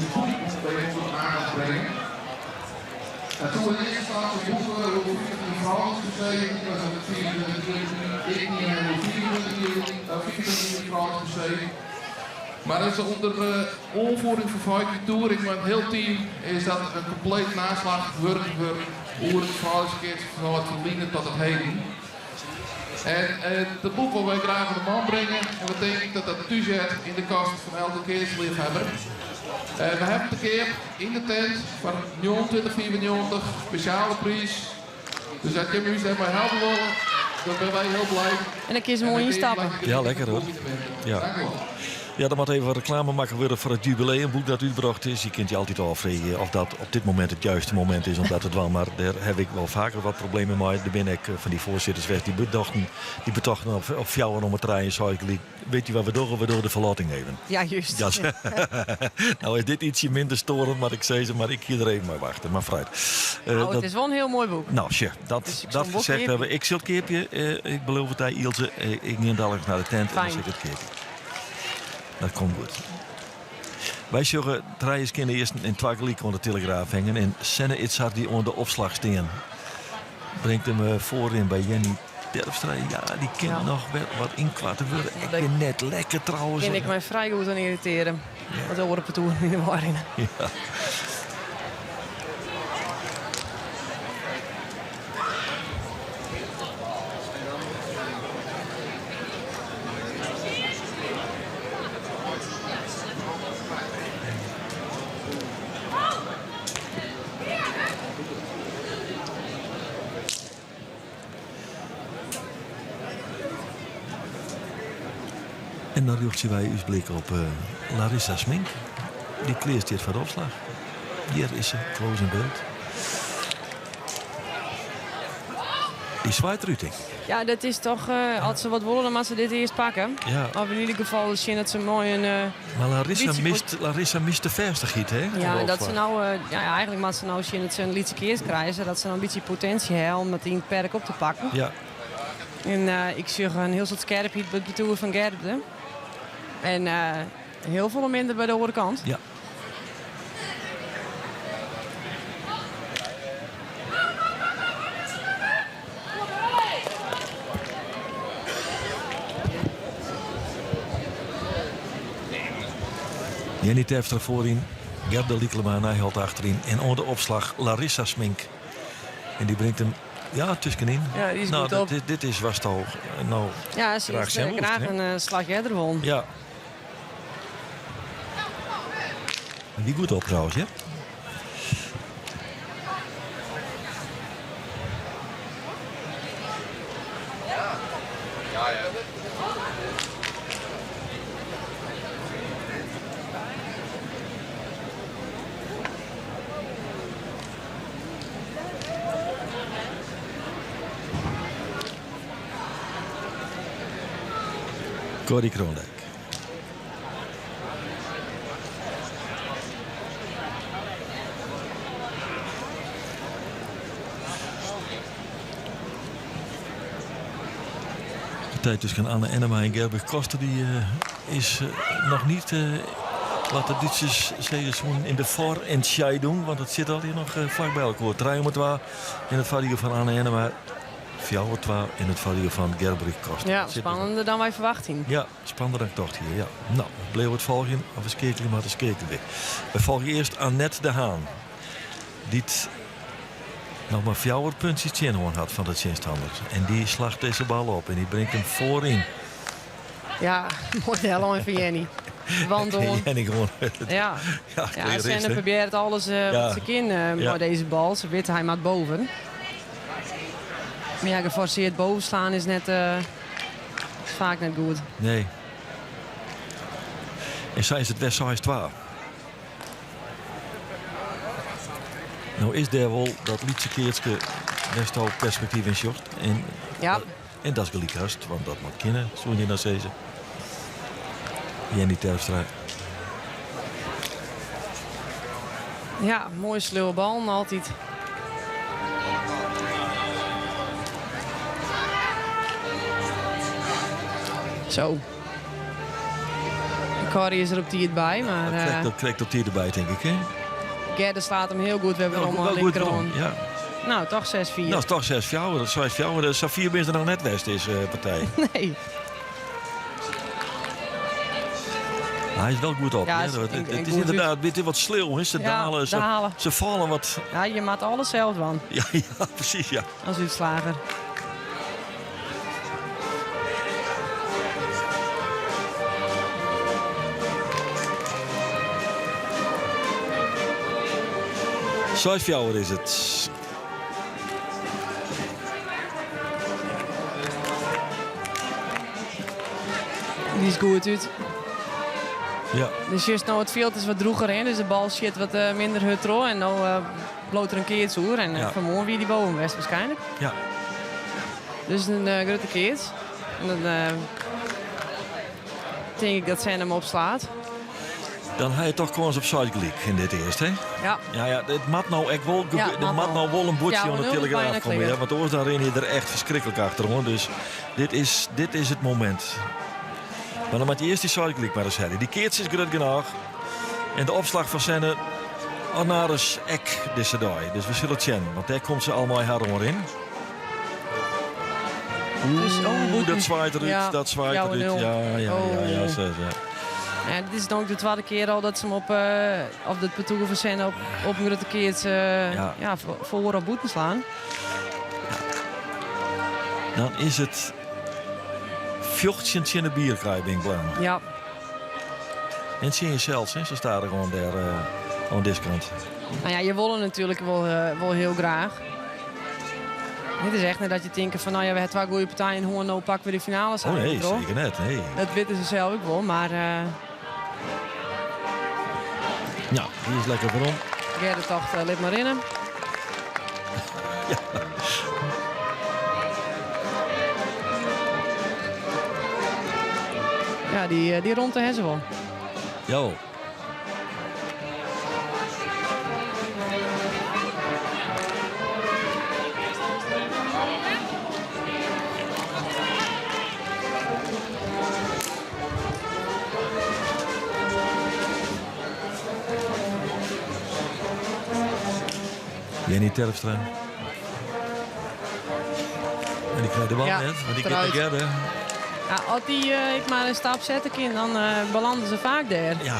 bij ons aanbrengen. En toen in eerste instantie hoeveel vrouwen geschreven, dat is het 24 ik niet en 24 vrouwen geschreven. Maar dat is onder oanfiering fan Feikje Toering mei in hiel team is dat in kompleet naslachwurk wurden oer it frouljuskeatsen fan it ferline tot it heden. En dat boek wolle wy graach oan de man bringe en we tinke ek dat dat thús heart yn de kast fan elke keatsleafhawwer. We hawwe him te keap yn de tent foar 29,95, spesjale priis. Dus as jim ús dêrmei helpe wolle, dan binne wy hiel blij. En dan kinne se moai ynstappe. Ja, lekker hoor. Ja. Ja, der moat even wat reklame makke wurde foar it jubileumboek dat útbrocht is. Je kunt je altyd ôffreegje oft dat op dit momint it juiste momint is om dat te dwaan. Mar dêr haw ik wol faker wat problemen mei. Der binne ek fan dy foarsitters west dy bedochten, dy betochten op fjouwer om 'e trije en sei ik gelyk, Weet je wat we dogge? We dogge de ferlotting even. Ja, juist. Dat, nou is dit ietsje minder storend, mar ik sis, mar ik hie der even mei wachte. Mar foarút. Uh, nou, it is wol in hiel moai boek. Nou, sjoch, dat, dus dat gezegd hawwe. Ik sil it keapje. Uh, ik beloof it dy, Ilse. Uh, ik gean daliks nei de tent en dan sil ik it keapje. Dat komt goed. Wy sjogge trije skjinne earsten en twa gelyk oan de telegraaf hingjen en Senne Itzhart dy oan de opslach stean. Bringt him foaryn by Jenny Terpstra. Ja, dy kin ja. noch wer wat ynkoarte wurde. Ik bin net lekker trouwens. Kin ik my frij goed oan yrritearje. Ja. Wat oare partoeren yn de wei rinne. Ja. En dan rjochtsje wy ús blik op eh, Larissa Smink. Dy klear stiet foar de opslach. Hjir is se, close in byld. Dy swaait derút, tink ik. Ja, dat is toch, eh, as se wat wolle, dan moatte se dit earst pakke. Ja. Of yn ieder gefal sjen dat se moai in. Eh, Mar Larissa mist, Larissa mist de fêstichheid, hè? Ja, dat se no, eh, ja, eigentlik moatte se no sjen dat se in lytse kears krije, sadat se in bytsje potinsje hawwe om it yn it perk op te pakken. Ja. En eh, ik sjoch in hiel soad skerpheid by it partoer fan Gerde. En eh, hiel folle minder by de oare kant. Ja. Jenny Terpstra foaryn, Gerda Lycklema Nijholt achteryn en oan de opslach Larissa Smink. En dy bringt him ja, tuskenyn. Ja, dy is nou, goed op. Dit, dit is watsto no Ja, se graach sjen graach woest, in hè? slach earder won. Ja. En dy goed op trouwens, hè? Corrie Kroondijk. De partij tusken Anne Ennema en Gerbrich Koster die, eh, is eh, noch net, eh, wat de Dútsers sizze soenen, yn de Vorentscheidung. Want it sit altyd noch flak by elkoar. Trije om twa yn it foardiel fan Anne Ennema. 4-2 yn it foardiel fan Gerbrich Koster. Ja, spannender dan wy ferwachten. Ja, spannender dan ik tocht hie. Ja. No, we bliuwe it folgjen. Of we skeakelje mar te skeakelje. We folgje earst Annette de Haan. Dy't noch mar fjouwer puntsjes tsjinhân hat fan de tsjinstanner. En dy slacht dizze bal op en dy bringt him foaryn. Ja, moai dellein fan Jenny. Want oan. Jenny gewoan. Ja, Ja, ja Senne probearret alles eh, wat se kin eh, mei dizze bal. Se wit hy moat boven. Mar ja, geforseerd boven slaan is net, eh, is faak net goed. Nee. En sa is it wer 6-2. No is dêr wol dat lytse keatske dêr'tsto perspektyf yn sjochst. En, Ja. en dat is gelyk hast, want dat moat kinne, soene je dan sizze. Jenny Terpstra. Ja, moaie sleauwe ballen altyd. Zo. Corrie is der op tiid by, mar... Dat krekt, dat krekt op tiid derby, tink ik, hè? Gerda slaat him hiel goed wer werom Wel oan goed linkeroan. werom, ja. No, toch 6-4. No, toch 6-4. Dat 6-4. Sa fier binne se noch net west, dizze partij. Nee. Hij is wel goed op. Ja, hè. is Het, en- het en is goed inderdaad weet je, wat sleeuw. Hè. Ze Ja, dalen, ze, dalen. ze vallen wat. Ja, je maakt alles zelf van Ja, ja, precies. Ja. als uitslager. 6-4 is het. Die is goed uit. Ja. Dus juist nou het veld is wat droeger in, dus de bal zit wat minder hard tro. En nou bloot er een keer zoer. En Ja. vanmorgen wie die boven west waarschijnlijk. Ja. Dus een grote keer. En dan denk ik dat zij hem opslaat. Dan ga je toch gewoon op gelijk in dit eerst, hè? Ja. Ja, ja, het mat nou echt wel, Ja, de mat mat nou wel een boetje Ja, aan de want nul is telegraaf bijna komen, clear. ja, want anders dan ren je er echt verschrikkelijk achter, hoor. Dus dit is het moment. Maar dan moet je eerst die sidegelijk maar eens hebben. Die keertje is groot genoeg. En de opslag van Senne Ornaris ek deze dag. Dus we zullen het zien, want daar komt ze allemaal hard onder in. Oeh, Dus, oh, boete. dat zwaait eruit, Ja, dat zwaait jouwe eruit. nul. Ja, ja, ja, ja, Oh. zo, ja. Ja, dit is dan ook de tweede keer al dat ze hem op het parcours van Senne op een grote keer Ja. ja, voor op boeten slaan. Dan is het vjochtje in de bierkaai, ben ik bang. Ja. En zie je zelfs, hè? Ze staan er gewoon daar aan deze kant. Nou ja, je wil het natuurlijk wel heel graag. Dit is echt net dat je denkt van, nou ja, we hebben twee goede partijen en hoe nou pakken we de finale Oh nee, toch? zeker net. Nee. Dat weten ze zelf ook wel, maar Ja, die is lekker waarom. Gerda tocht, lid maar in. Ja. Ja, die rond de hebben ze wel. Jo. Jenny Terpstra. En die krijgt de bal Ja, net, want die eruit. krijgt de Ja, als die ik maar een stap zetten kan, dan belanden ze vaak daar. Ja.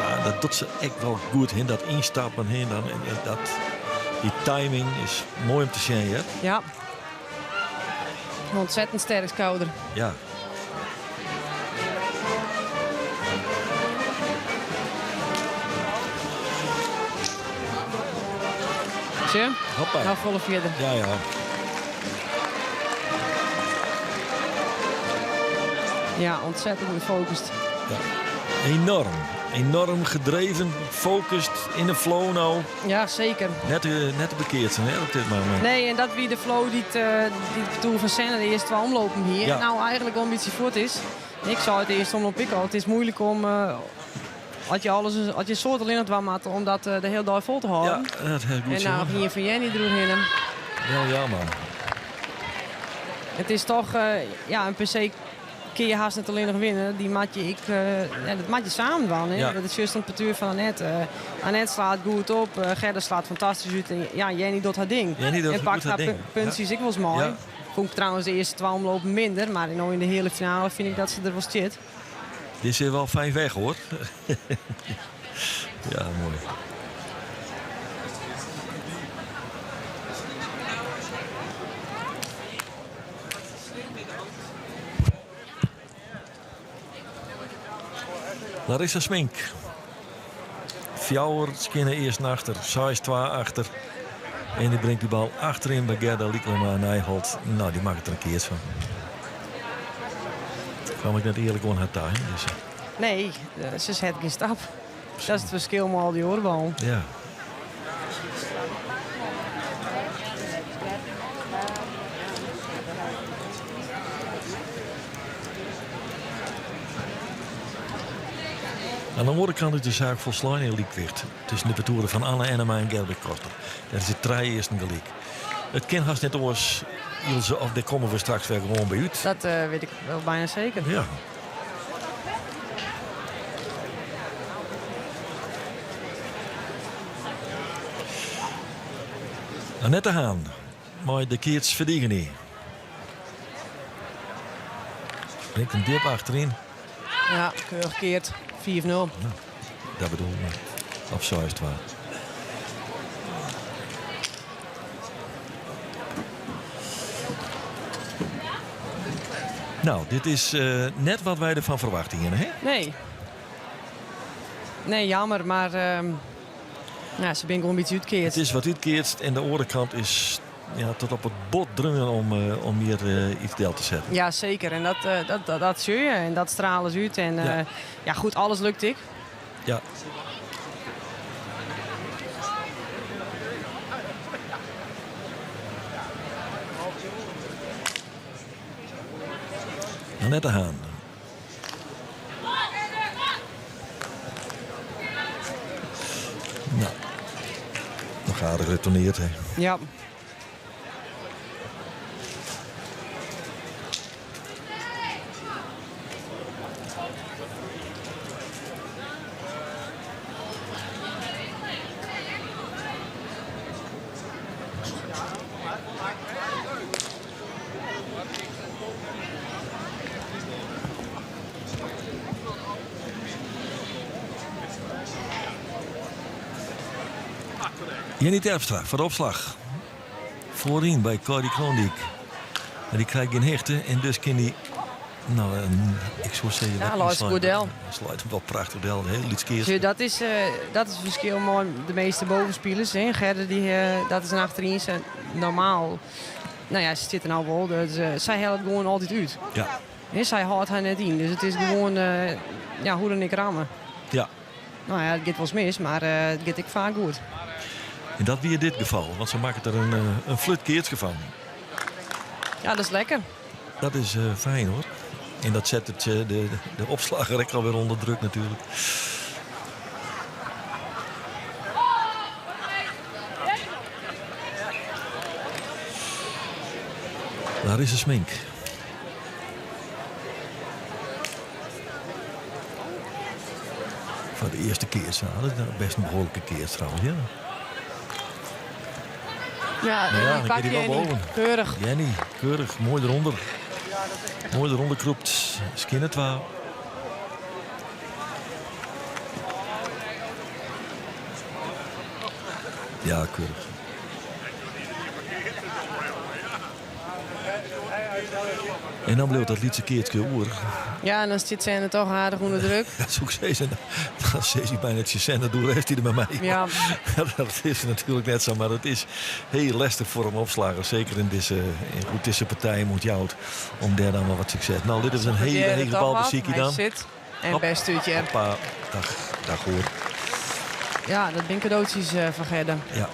Ja, dat doet ze echt wel goed in, dat instappen heen. Dan, en dat, die timing is mooi om te zien, hè? Ja. Ontzettend sterk schouder. Ja. Zie je? Hoppa. Nou, volle verder. Ja, ja. Ja, ontzettend gefocust. Ja. Enorm. Enorm gedreven, gefocust, in de flow nou. Ja, zeker. Net bekeerd zijn, hè, op dit moment. Nee, en dat wie de flow die het parcours van Senne de eerste twee omlopen hier. Ja. Nou, eigenlijk wel een beetje voort is. Ik zou het eerste omloop ik al. Het is moeilijk om, als je alles, als je soort alleen het warm had, om dat de hele dag vol te houden. Ja, dat is goed En zo. nou, hier van Jenny erdoorheen. Wel ja, man. Het is toch, ja, een PC kun je haast niet alleen nog winnen. Die maat je, ik ja, dat maat je samen wel, hè. Ja. Dat is juist een partuur van Annette. Annette slaat goed op, Gerda slaat fantastisch uit. En, ja, Jenny doet haar ding. Jenny doet En pakt goed haar haar ding. puntjes, Ja. ik was mooi. Ja. Vond ik trouwens de eerste 12 omlopen minder, maar nou in de hele finale vind ik dat ze er wel zit. Dit is wel fijn weg, hoor. Ja, mooi. Larissa Smink. Fjouwer skinnen eerst naar achter. 6-2 achter. En die brengt die bal achterin bij Gerda Lycklama Nijholt. Nou, die maakt er een keer van. Kwam ik net eerlijk aan haar tuin. Dus. Nee, ze zet geen stap. Dat is het verschil met al die oorbal. Ja. Aan de andere kant is de zaak volslagen in liekwicht tussen de partoeren van Anne Ennema en Gerben Koster. Daar is het drie eersten gelijk. Het kind haast net oors, Ilse, of daar komen we straks weer gewoon bij uit. Dat weet ik wel bijna zeker. Ja. Annette Haan mei de keats ferdigenje. Bringt him djip achteryn. Ja, keurich keard. 5-0. Dat bedoel ik. Op 6-2. Nou, dit is eh, net wat wy derfan ferwachte hiene, hè? Nee. Nee, jammer, mar ehm, ja, se binne gewoan in bytsje útkeatst. It is wat útkeatst en de oare kant is ja, tot op it bot dreaun om, eh, om hjir eh, iets del te setten. Ja, zeker. En dat, eh, dat, dat, dat zie je en dat stralen ze uit. En ja. ja, goed, alles lukt ik. Ja. Annette Haan. Nou, noch aardich retourneerd, hè? Ja. Jennie Terpstra foar de opslach. Foaryn by Corrie Kroondijk. Mar dy krijt gjin hichte en dus kin dy. No, ik soe sizze. Ja, leit goed del. Sleit him wol prachtich del. In hiel lyts keatske. Sjoch, dat is, dat is it ferskil mei de measte bovenspilers. Hè. Gerde, dy, dat is in achteryn. Normaal Nou ja, se stiet der no wol. Dus sy hellet gewoan altyd út. Ja. En sy hâldt har net yn. Dus it is gewoan, ja, hoe dan ek ramme. Ja. No ja, it giet wolris mis, mar it giet ek faak goed. En dat wie dit gefal, want se makket der in, in flut keatske fan. Ja, dat is lekker. Dat is fijn hoor. En dat set it, de, de opslagger ek alwer ûnder druk natuerlik. Larissa Smink. Foar de earste kear sa. Dat is best in behoarlike kear trouwens, ja. Ja, Nou ja, die dan pak giet hy wol Jenny. boven. Keurich. Jenny, keurich, moai derûnder. Moai derûnder krûpt. Skjinne twa. Ja, keurich. En dan bliuwt dat lytse keatske oer. Ja, en dan stiet Senne toch aardich ûnder druk. Dat soe ik sizze. Dan sis ik bijna tsjin Senne, doe rest hy der mar mei. Ja. Dat is natuerlik net sa, mar it is hiel lestich foar in opslagger. Seker yn dizze, yn dizze partij moet jout om dêr dan wol wat sukses. No, dit is in hiele hege bal besykje dan. Hy sit en best stútje. Hoppa, dag, dag hoor. Ja, dat binne kadootsjes fan Gerde. Ja.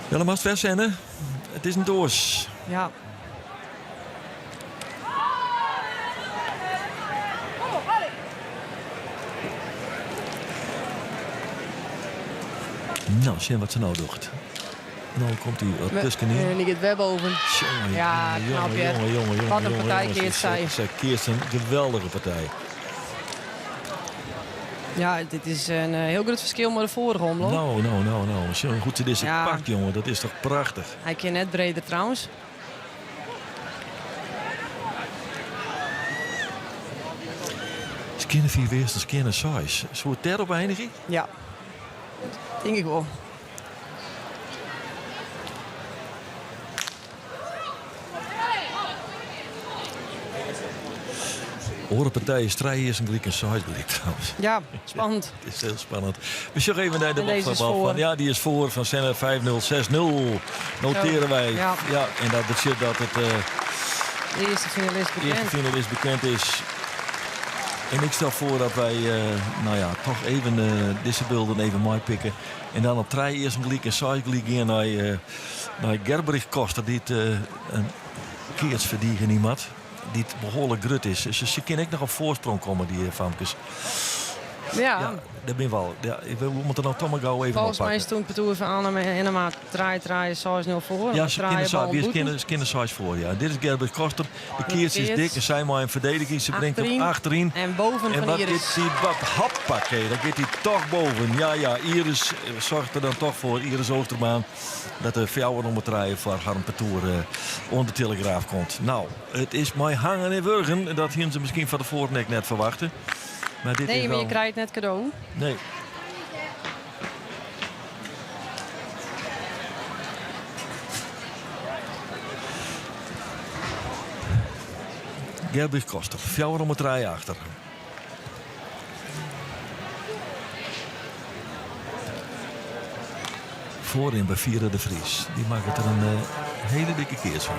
Ja, dan moatst wer Senne. It is in doas. Ja. No, sjen wat se no docht. No komt hy wat tuskenyn. En dy giet wer boven. Jonge, Ja, knap jonge, hear. jonge, jonge, jonge, Wat in jonge, partij jonge. keatst sy. Sy keatst in geweldige partij. Ja, dit is in hiel grut ferskil mei de foarige omloop. No, no, no, no. Sjoch hoe't se dizze Ja. pakt, jonge. Dat is toch prachtich. Hy kin net breder trouwens. Skjinne 5 earsten, skjinne 6. Soe it dêrop einigje? Ja, tink ik wol. Oare partij is trije earsten gelyk en seis gelyk trouwens. Ja, spannend. Het is heel spannend. We sjogge even nei de En deze is opslachbal voor. van. Ja, dy is foar fan Senne 5-0, 6-0. Notearje wy. Ja. Ja, en dat betsjut dat it De earste finalist de earste bekend. finalist bekend is. En ik stel foar dat wy no ja, toch even dizze bylden even meipikke. En dan op trije earsten gelyk en seis gelyk gean nei, nei Gerbrich Koster, dy't in keats ferdigenje moat. Dy't behoarlik grut is. Dus se kinne ek noch op foarsprong komme, dy famkes. Ja. Ja, dêr bin we al. Ja, we moatte no toch mar gau even Volgens mij oppakke. is toen het partoer van Anne Ennema 3, 3, 6, 0 voor. Ja, ze Trije kinne ballen wie bûten. kinne, kinne seis foar. Ja. Dit is Gerbrich Koster. De keats is keats. dik en sy mei in ferdediging. Se bringt him Achteryn. achteryn. En boven En van wat Iris. dit die wat hoppakee, dan gaat hij toch boven. Ja, ja, Iris zorgt er dan toch voor, Iris Oosterbaan, dat de fjouwer om het rijden voor Harm Partoer onder de Telegraaf komt. Nou, het is mooi hangen en wurgen. Dat hielden ze misschien van de voornek net verwachten. Maar dit Nee, is maar wel... je krijgt net cadeau. Nee. Gerbrich Koster, fjouwer om het rij achter. Voorin bij Vira de Vries. Die maakt er een hele dikke keer van.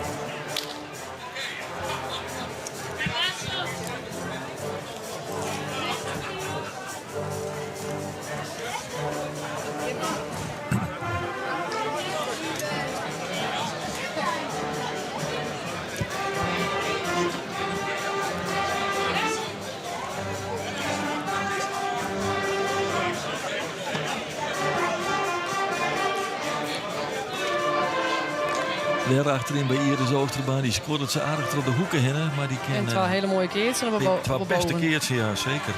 Daar achterin bij Iris Oosterbaan. Die scoort het ze aardig tot de hoeken heen. Maar die En kan, het waren hele mooie keertjes op, Het waren op beste boven. keertje, ja, zeker.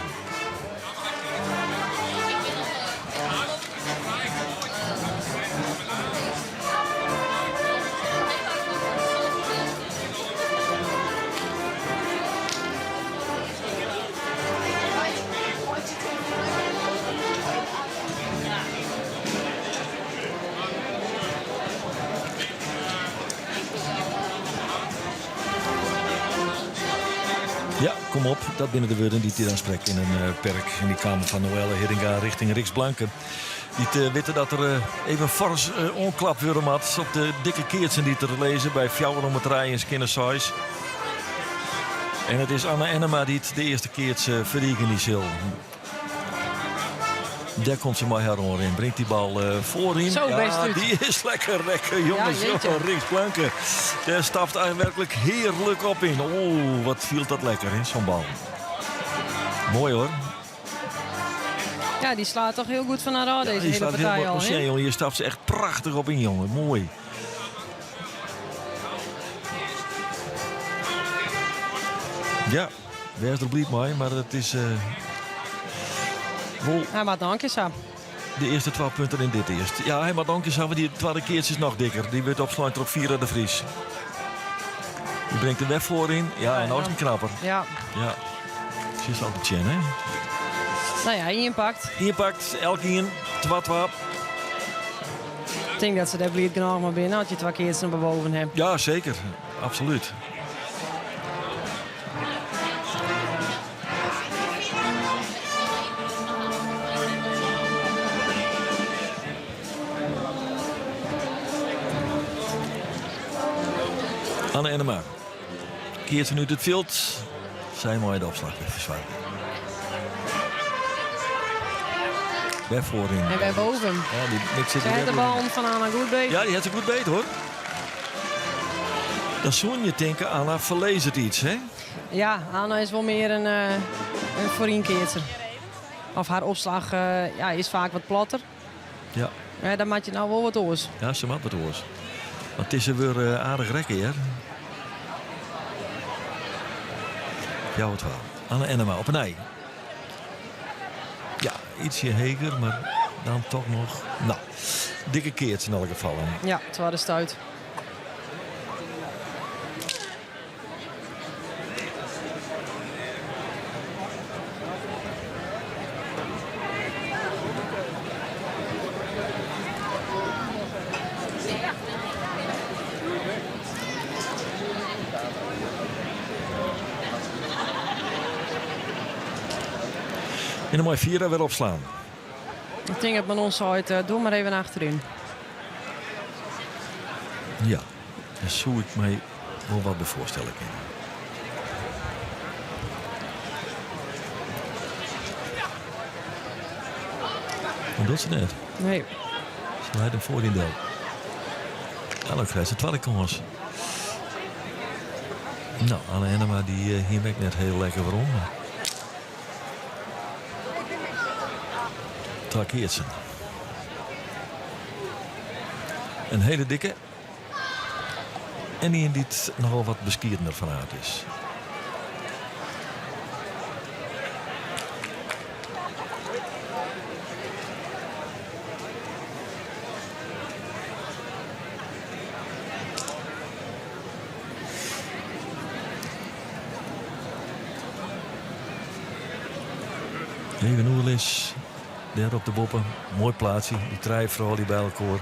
Ja, kom op. Dat binnen de woorden die hij dan spreekt in een perk in die kamer van Noëlle Hiddinga richting Riks Blanke. Die te weten dat er even fors onklap worden had op de dikke keertsen die te lezen bij Fjouwer om het rijden in Skinner Size. En het is Anna Ennema die het de eerste keertse verdienen die zil. Daar komt ze maar heron in. Brengt die bal voorin. Zo, ja, best uit. die is lekker, lekker. Jongens, Ja, jeetje. jongen, Riks Blanke. Daar stapt hij werkelijk heerlijk op in. Oeh, wat viel dat lekker, hè, zo'n bal. Mooi hoor. Ja, die slaat toch heel goed van haar af, deze die hele slaat heel partij mooi al. op hè? jongen. Hier stapt ze echt prachtig op in, jongen. Mooi. Ja, wees er blij mee, maar het is wel Hij maakt nog een keer zo. de eerste 12 punten in dit eerst. Ja, hij maakt nog een keer zo, want die tweede keertje is nog dikker. Die wordt opslaan op 4 de Vries. Die brengt de weg voorin. Ja, en nou is een knapper. Ja, Ja. Ze is altijd tjen, hè? nou ja, inpakt. Inpakt, Elkien, 2-2. Ik denk dat ze daar blind genoeg maar binnen als je twee keertjes naar boven hebt. Ja, zeker. Absoluut. Anne Ennema keert ze nu het veld. Zij mooi de opslag weer verzwaren. Weg voorin. En wij boven. Ja, die niks zit Ze er heeft de weer bal in. van Anna goed beet. Ja, die heeft ze goed beet hoor. Dan zou je denken, Anna verleest het iets, hè? Ja, Anna is wel meer een voorinkeertje. Of haar opslag is vaak wat platter. Ja. Ja, daar maak je nou wel wat oors. Ja, ze maakt wat oors. Want het is er weer aardig rekken, hè? Ja, wat wel. Anna Ennema op een ei. Ja, ietsje heger, maar dan toch nog. Nou, dikke keertje in elk geval. Hè. Ja, het was de stuit. En dan mooi Vira weer opslaan. Ik denk dat Manon zei, doe maar even achterin. Ja, daar zou ik mij wel wat bij voorstellen kunnen. Dat doet ze net. Nee. Ze leidt hem voor in deel. Ja, dan krijgt ze tweede kans. Nou, Anne Ennema die hier werkt net heel lekker waarom. Maar... Twa keatsen. In hele dikke en ien dy't nochal wat beskiedener fan aard is. Even oerlis dêr op de boppe. Moai plaatsje, dy trije froulju by elkoar.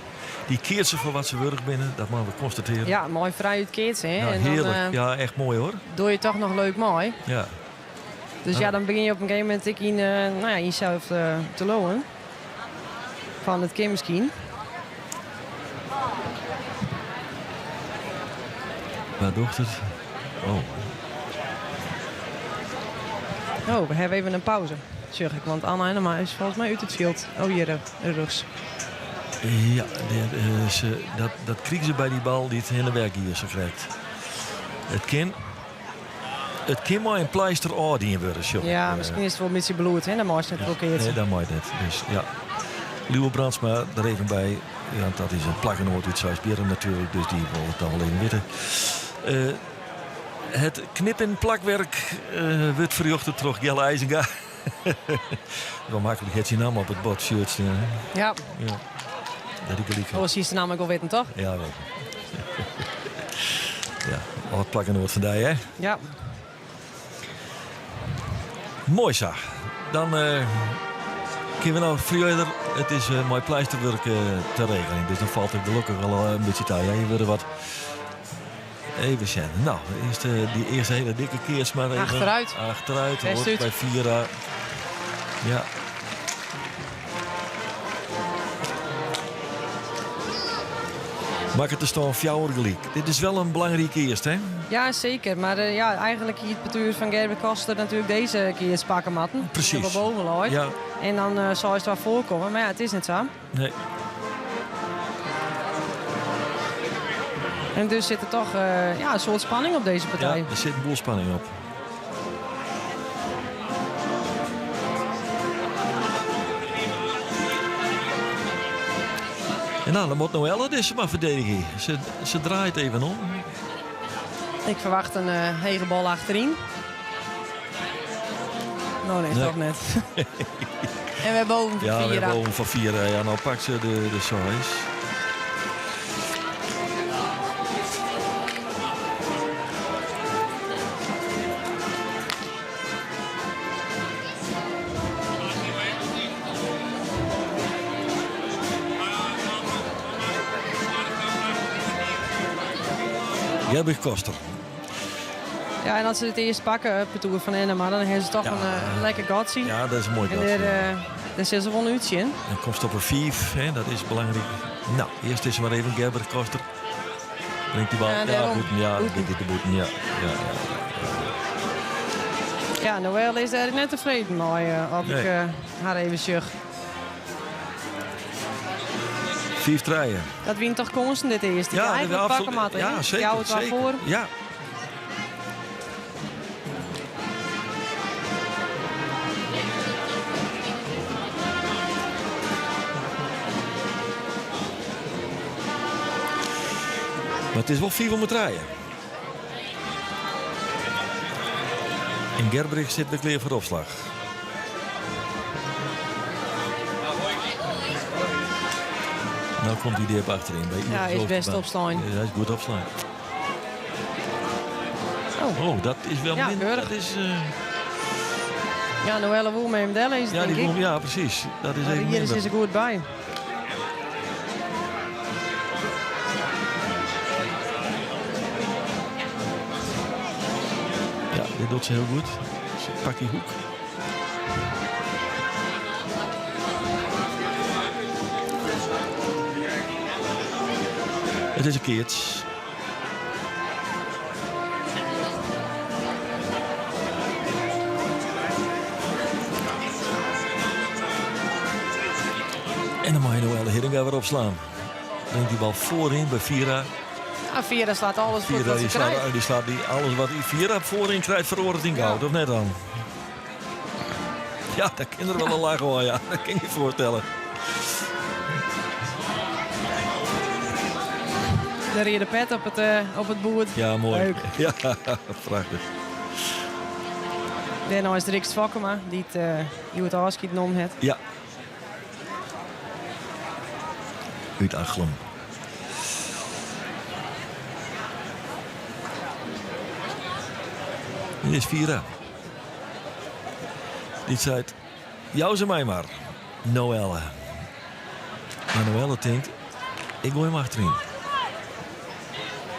Dy keatse foar wat se wurdich binne, dat moatte we konstatearje. Ja, moai frijút keatse. Hè? Ja, hearlik. En dan, ja, echt moai hoor. Doe je toch noch leuk mei. Ja. Dus ja, dan begjin je op in gegeven momint ek yn, nou ja, yn jesels te leauwen. Fan it kin miskien. Wa docht it? Oh. Oh, we hawwe even in pauze, sjoch ik. Want Anna Ennema is folgens my út it fjild. Oh, hjir rjochts. Ja, dêr, se, dat, dat krigen se by dy bal dy't hinne wer gie, sa krekt. It kin, it kin mei in pleister ôfdien wurde, sjoch ik. Ja, miskien is it wol in bytsje bloed, hè? Dan meist net trochkeatse. Nee, dat mei net. Dus ja. Lieuwe Brandsma der even by. Ja, dat is in plakgenoat út Seisbierrum natuerlik, dus dy wol it dan wol even witte. Het knip- en plakwerk wurdt ferrjochte troch Jelle IJzinga. Wel maklik, hat syn namme op it bord shirt stean. Hè? Ja. Ja. Dat ik gelyk. Oars hiest de namme ek wol witten, toch? Ja, wel. ja, âld plakgenoat fan dy, hè? Ja. Moai sa. Dan uh, kinne we no fierder. It is uh, mei pleisterwurk uh, te regeljen. Dus dan falt it gelokkich al in bytsje ta. Ja, je wurde wat Even sjen. No, earst, dy earste hiele dikke keats mar even. Achteruit. Achteruit, Best hoort út. by Vira. Ja. Makket de stân fjouwer gelyk. Dit is wel in belangrike earst, hè? Ja, seker. Mar eh, ja, eigentlik hie it partoer fan Gerben Koster natuerlik dizze keats pakke moatten. Presys. Der boven leit. Ja. En dan uh, soe it wol foarkomme. Mar ja, it is net sa. Nee. En dus sit der toch eh, ja, in soad spanning op dizze partij. Ja, der sit in boel spanning op. En nou, dan moat Noëlle dus mar ferdedigje. Se, se draait even om. Ik ferwacht in uh, hege bal achteryn. No, nee, Nee. toch net. en wer boven foar Ja, wer Vira. boven foar Vira. Ja, no pakt se de seis. Gerbrich Koster. Ja, en as se it earst pakke, it partoer fan Ennema, dan hawwe se toch Ja. in eh, lekker gatsje. Ja, dat is in moai En gat. dêr, ja. eh, dêr sille se wol útsjen. Dan komst op in 5, hè, dat is belangryk. No, earst is mar even Gerbrich Koster. Bringt dy bal. Ja, Ja, dêrom. bûten, ja, Bûten. dit is de bûten, ja. Ja, ja. Ja, Noël is dêr net tefreden mei, eh, as ik Nee. eh, har even sjoch. 5-3. Dat wiene toch kânsen dit earst. Ja, eigentlik dat pakke moatte. Ja, seker. Jou it wa zeker. foar. Ja. Mar it is wol 5 om it trijen. En Gerbrich sit wer klear foar de opslach. No komt dy djip achteryn. By Ja, is best opslein. Ja, hy is goed opslein. Oh. Oh, dat is wel Ja, minder. keurig. Dat is, eh, Ja, Noëlle woe mei him dellizze, ja, tink die ik. kom, ja, presys. Dat is Mar even hjir is minder. se goed by. Ja, dit docht se hiel goed. Se pakt dy hoek. It is in keats. En dan mei Noëlle Hiddinga wer opslaan. Bringt dy bal foaryn by Vira. Ja, Vira slacht alles fuort Vira wat dy se slacht, krijt. dy slacht dy alles wat Vira foaryn krijt, feroaret yn goud, Ja. of net dan? Ja, daar kin er wel in lachen hoor, ja. Dat kan ik je voorstellen. De reade pet op it boerd. Ja, moai. Leuk. Ja, prachtich. Dêrnei is Rixt Fokkema, dy't hjoed ôfskied nommen hat. Ja. Út Achlum. Dit is Vira. Dy't seit, jou se my mar, Noëlle. Mar Noëlle tinkt, ik goai him achteryn.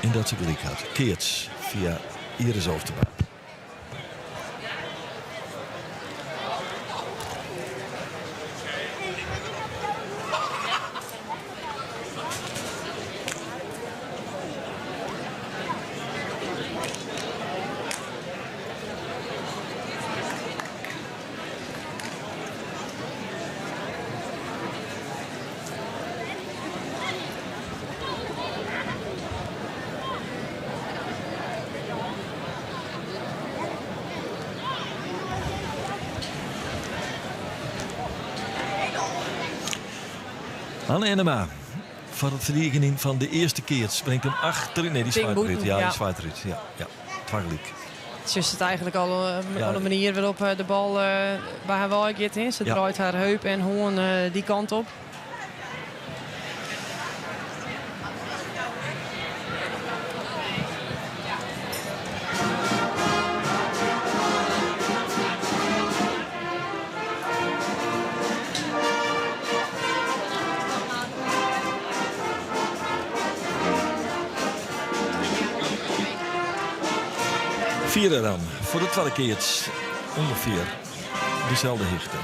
En dat se gelyk hat. Keats fia Iris Oosterbaan. Anne Ennema foar it ferdigenjen fan de earste keats bringt him achteryn. Nee, dy swaait derút. Ja, dy swaait derút. Ja, ja. Twa gelyk. Sjochst it eigentlik al oan de manier wêrop't de bal by har wei giet. Hè? Se draait har heup en hân dy kant op. Vira dan foar de twadde keats ûngefear deselde hichte.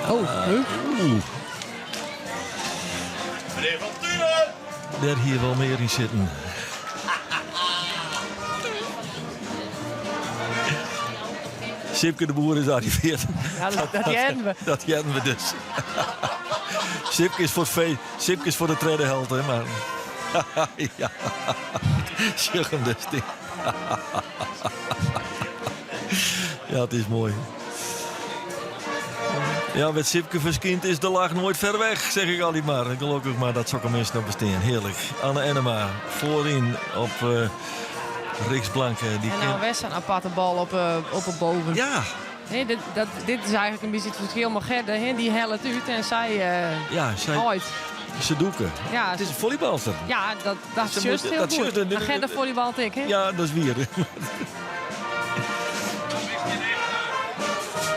Oh, huh? Oeh. Meneer Van Tunen! Dêr hie wol mear yn sitten. Sipke de Boer is arriveard. Ja, dat hearden we. Dat hearden we dus. Sipke is foar Sipke is foar de tredde helte, mar ja, sjoch him dêr stean. Ja, it is moai. Ja, wêr't Sipke ferskynt is de lach noait ver weg, zeg ik altyd mar. Gelokkich mar dat sokke minsken noch bestean. Hearlik. Anne Ennema foaryn op Rixt Blanke. Die En nou wer sa'n aparte bal op 'e boven. Ja. Nee, dit is eigentlik in bytsje it ferskil mei Gerde. Hè? Dy hellet út en sy Ja, sy uit. Se dûke. Ja, It is in volleybalster. Ja, dat Ze sjochst moet- hiel dat goed. sjochst- Maar Gerde volleybalt ek, hè? Ja, dat is wier.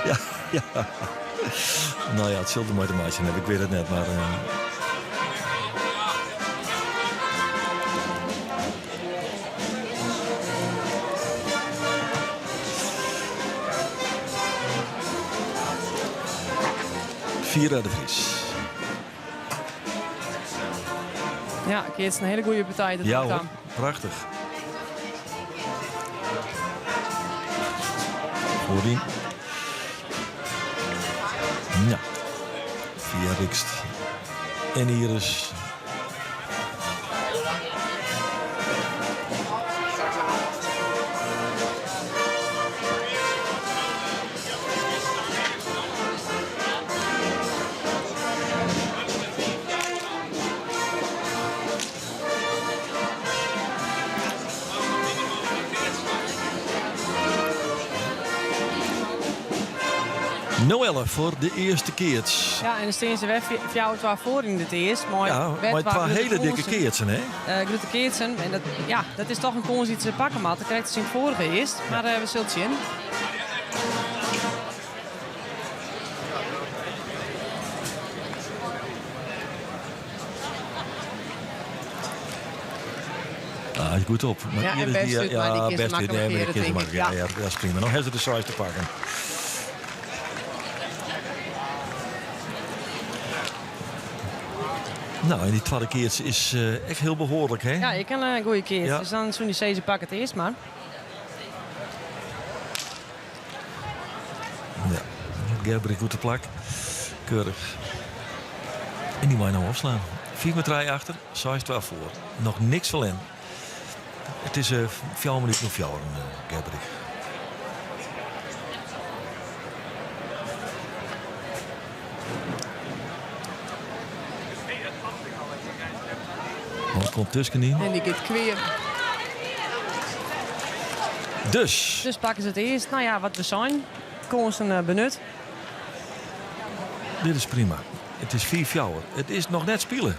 Ja, ja. Nou ja, it sil der mei te meitsjen hawwe, ik wit it net, mar. Vira de Vries. Ja, keatst in hiele goede partij. Dat Ja dan. hoor, prachtich. Foaryn. Ja. Fia Rixt en Iris. Noëlle foar de earste keats. Ja, en dan stean se wer 4-2 foar yn it earst. Mei Ja, wer mei twa twa grutte hiele dikke kânsen. keatsen, hè? Grutte keatsen. En dat, ja, dat is dochs in kâns dy't se pakke moatte. Krekt as yn it foarige earst. Mar we sille it sjen. Ah, is goed op. Maar Ja, en hier is best die, uit, maar die ja, kin se best uit. maklik Nee, maar die keare, kin se tink ik. makkelijk. Ja, Ja. ja, dat is prima. No ha se de seis te pakken. Nou, en dy twadde keats is echt hiel behoarlik, hè? Ja, ik ken in goede keats. Ja. Dus dan soene je sizze pak it earst mar. Ja, Gerbrich goed te plak. Keurich. En dy mei no opslaan. 4 mei 3 achter, 6-2 foar. Noch niks ferlern. It is fjouwer minuten oer fjouweren, Gerbrich. Bal komt tuskenyn. En dy giet kwea. Dus. Dus pakke se it earst. No ja, wat we seinen. Kânsen benut. Dit is prima. It is 5-4. It is noch net spile.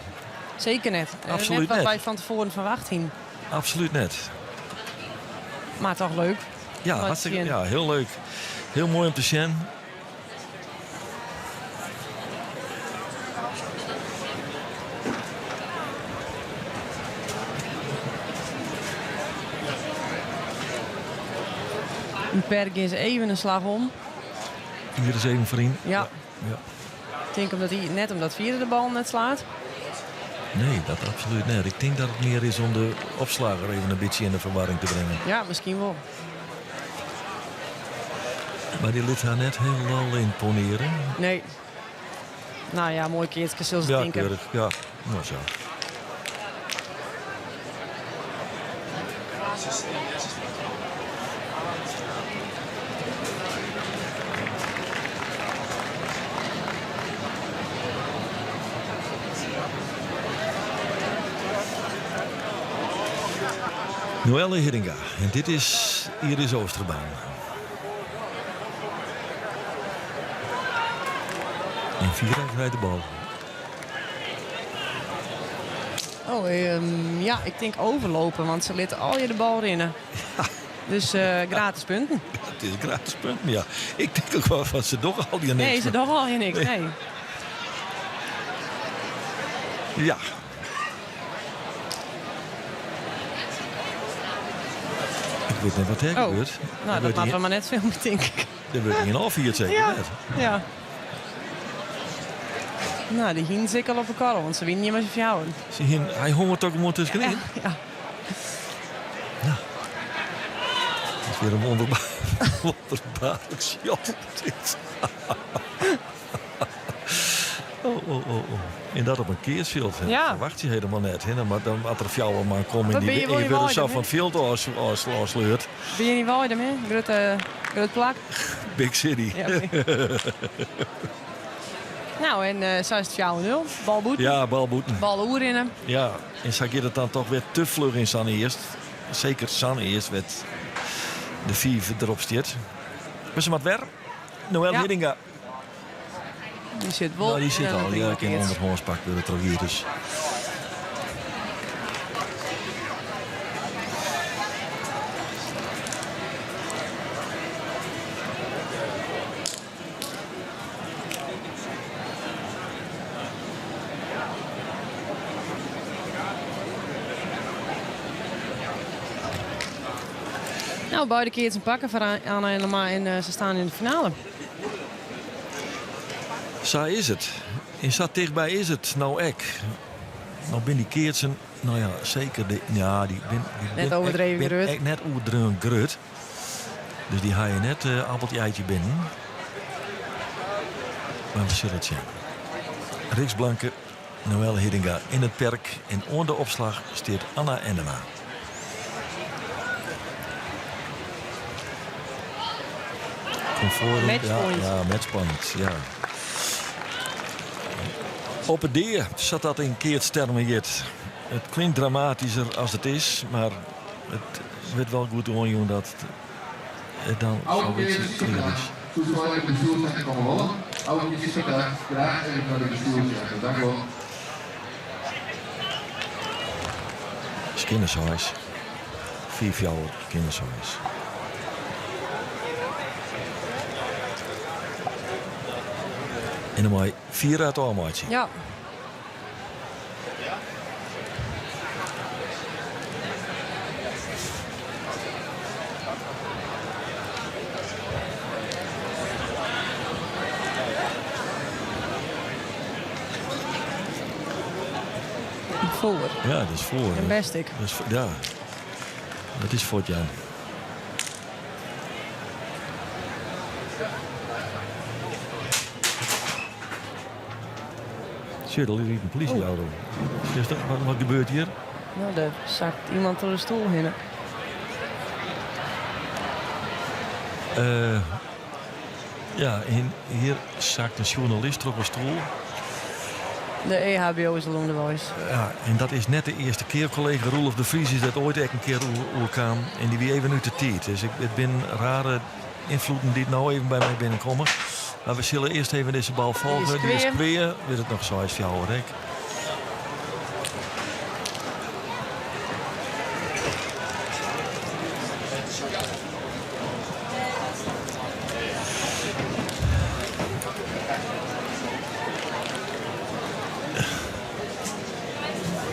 Seker net. Absoluut net wat net. wy fan tefoaren ferwachte hienen. Absoluut net. Mar toch leuk. Ja, Wat hartstikke, sjen. ja, hiel leuk. Hiel moai om te sjen. In perk is even in slach om. Hier is even foaryn. Ja. Ja. Ik tink omdat hy net omdat Fiere de bal net slaat. Nee, dat absoluut net. Ik tink dat it mear is om de opslagger even in bytsje yn de ferwarring te bringen. Ja, miskien wol. Mar dy lit har net hielendal ymponearje. Nee. No ja, moai keatske sil se Ja, tinke. keurich. Ja, no sa. Noëlle Hiddinga. En dit is Iris Oosterbaan. En Vira krijt de bal. Oh, ja, ik tink overlopen, want se litte allegear de bal rinne. Dus gratis punten. It is gratis punten, ja. Ik tink ek wol fan se dogge allegear niks. Nee, se dogge allegear niks, nee. Ja. Ik wit net wat dêr Oh, gebeurt. No, dat moatte we mar net filmje, tink ik. Der wurdt ien ôffierd seker Ja, net. ja. No, dy hienen se ek al op 'e korrel, want se wienen hjir mei syn fjouweren. Se hienen, hy hongert toch gewoan tuskenyn? Ja, ja. Nou, dat is wer in wonderbaarlik shot. Dit. Oh, oh, oh, oh. En dat op in keatsfjild. Dat Ja. ferwachtsje je hielendal net. Hè? Dan, dan moat der fjouwer man komme Wat en bin dy je wol dy in wurde sa Weidum, fan it fjild ôfsleurd. Bin je yn Weidum, hè? Grutte, grut plak. Big city. Ja, no, en sa is it 4-0. Bal bûten. Ja, bal bûten. Bal oerrinne. Ja, en sa giet it dan toch wer te fluch yn sa'n earst. Seker sa'n earst wêr't de fiif derop stiet. Mar se moat wer. Noël Ja. Hiddinga. Dy sit wol. Nou, dy sit en al. Ja, dat kin is ûnderhâns pakt wurde troch Iris. No, beide keatsen pakke foar Anna Ennema en se steane yn de finale. Sa is it. En sa tichtby is it no ek. No binne dy keatsen, no ja, seker de, ja, dy bin, dy Net bin overdreven ek, bin grut. ek net oerdreaun grut. Dus dy ha je net uh, appeltje eitje binnen. Mar we sille it sjen. Rixt Blanke, Noëlle Hiddinga yn it perk en oan de opslach stiet Anna Ennema. Komt foar, ja, Matchpoint. ja, matchpoint, ja. Op 'e dea, sa't dat yn keatstermen hjit. It klinkt dramatysker as it is, mar it wurdt wol goed oanjûn dat it dan Oude sa klear is. Toevallig de bestuursrechter komen rollen. Oude graag even naar de bestuursrechter. Dank u wel. Skjinne seis. 5-4, skjinne seis. En dan mei Vira it ôfmeitsjen. Ja. Foar. Ja, dat is foar. En bêst ek. Dat is, ja, dat is fuort, ja. Shit, der rydt in polysje-auto. Is dat, wat, wat gebeurt hjir? No, der sakket iemand troch de stoel hinne. Uh, ja, en hjir sakt in sjoernalist troch in stoel. De EHBO is al ûnderweis. Ja, en dat is net de earste kear. Kollega Roelof de Vries is dat oait ek in kear oerkaam. En dy wie even út de tiid. Dus ik, it binne rare ynfloeden dy't no even by my binnenkomme. Mar we sille earst even dizze bal folgje. Dy is kwea. Wurdt it noch 6-4 ek.